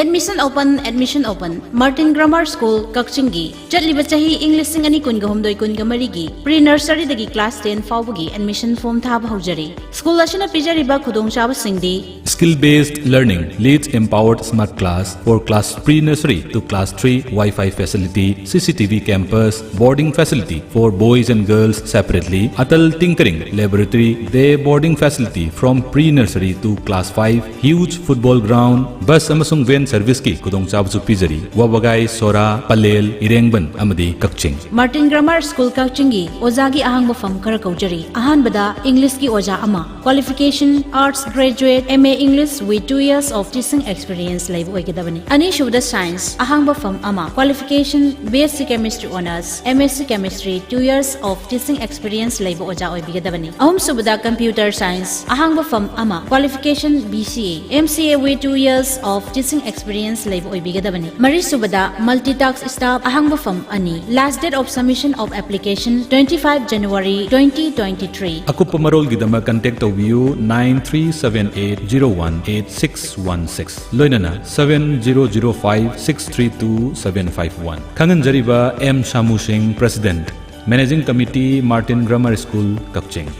Admission open, admission open꯫ Martin Grammar School, ꯀꯛꯆꯤꯡꯒꯤ ꯆꯠꯂꯤꯕ ꯆꯍꯤ ꯏꯪ ꯂꯤꯁꯤꯡ ꯑꯅꯤ ꯀꯨꯟꯒ ꯍꯨꯝꯗꯣꯏ ꯀꯨꯟꯒ ꯃꯔꯤꯒꯤ pre nurseryꯗꯒꯤ class ten ꯐꯥꯎꯕꯒꯤ admission form ꯊꯥꯕ ꯍꯧꯖꯔꯤ꯫ ꯁ꯭ꯀꯨꯜ ꯑꯁꯤꯅ ꯄꯤꯖꯔꯤꯕ ꯈꯨꯗꯣꯡꯆꯥꯕꯁꯤꯡꯗꯤ: Skill based learning, leads empowered smart class for class pre nursery to class three, Wi-Fi facility, C C T V campus, boarding facility for boys and girls separately, Atal Tinkering Laboratory, day boarding facility from pre nursery to class five, huge football ground, bus ꯑꯃꯁꯨꯡ van serviceꯀꯤ ꯈꯨꯗꯣꯡꯆꯥꯕꯁꯨ ꯄꯤꯖꯔꯤ꯫ ꯋꯥꯕꯒꯥꯏ, ꯁꯣꯔꯥ, ꯄꯂꯦꯜ, ꯏꯔꯦꯡꯕꯟ ꯑꯃꯗꯤ ꯀꯛꯆꯤꯡ꯫ Martin Grammar School ꯀꯛꯆꯤꯡꯒꯤ ꯑꯣꯖꯥꯒꯤ ꯑꯍꯥꯡꯕ ꯐꯝ ꯈꯔ ꯀꯧꯖꯔꯤ꯫ ꯑꯍꯥꯟꯕꯗ Englishꯀꯤ ꯑꯣꯖꯥ ꯑꯃ, qualification Arts graduate, M A English with two years of teaching experience ꯂꯩꯕ ꯑꯣꯏꯒꯗꯕꯅꯤ꯫ ꯑꯅꯤꯁꯨꯕꯗ Science, ꯑꯍꯥꯡꯕ ꯐꯝ ꯑꯃ, qualification B S C Chemistry Honours, M S C Chemistry, two years of teaching experience ꯂꯩꯕ ꯑꯣꯖꯥ ꯑꯣꯏꯕꯤꯒꯗꯕꯅꯤ꯫ ꯑꯍꯨꯝꯁꯨꯕꯗ Computer Science, ꯑꯍꯥꯡꯕ ꯐꯝ ꯑꯃ, qualification B C A, M C A with two years of teaching experience ꯂꯩꯕ ꯑꯣꯏꯕꯤꯒꯗꯕꯅꯤ꯫ ꯃꯔꯤꯁꯨꯕꯗ, multitask staff ꯑꯍꯥꯡꯕ ꯐꯝ ꯑꯅꯤ꯫ Last date of submission of application twenty five January twenty twenty three꯫ ꯑꯀꯨꯞꯄ ꯃꯔꯣꯜꯒꯤꯗꯃꯛ contact ꯇꯧꯕꯤꯌꯨ nine three seven eight zero one eight six one six, ꯂꯣꯏꯅꯅ seven zero zero five six three two seven five one꯫ ꯈꯪꯍꯟꯖꯔꯤꯕ M ꯁꯥꯃꯨ ꯁꯤꯡ, President, Managing Committee, Martin Grammar School, ꯀꯛꯆꯤꯡ꯫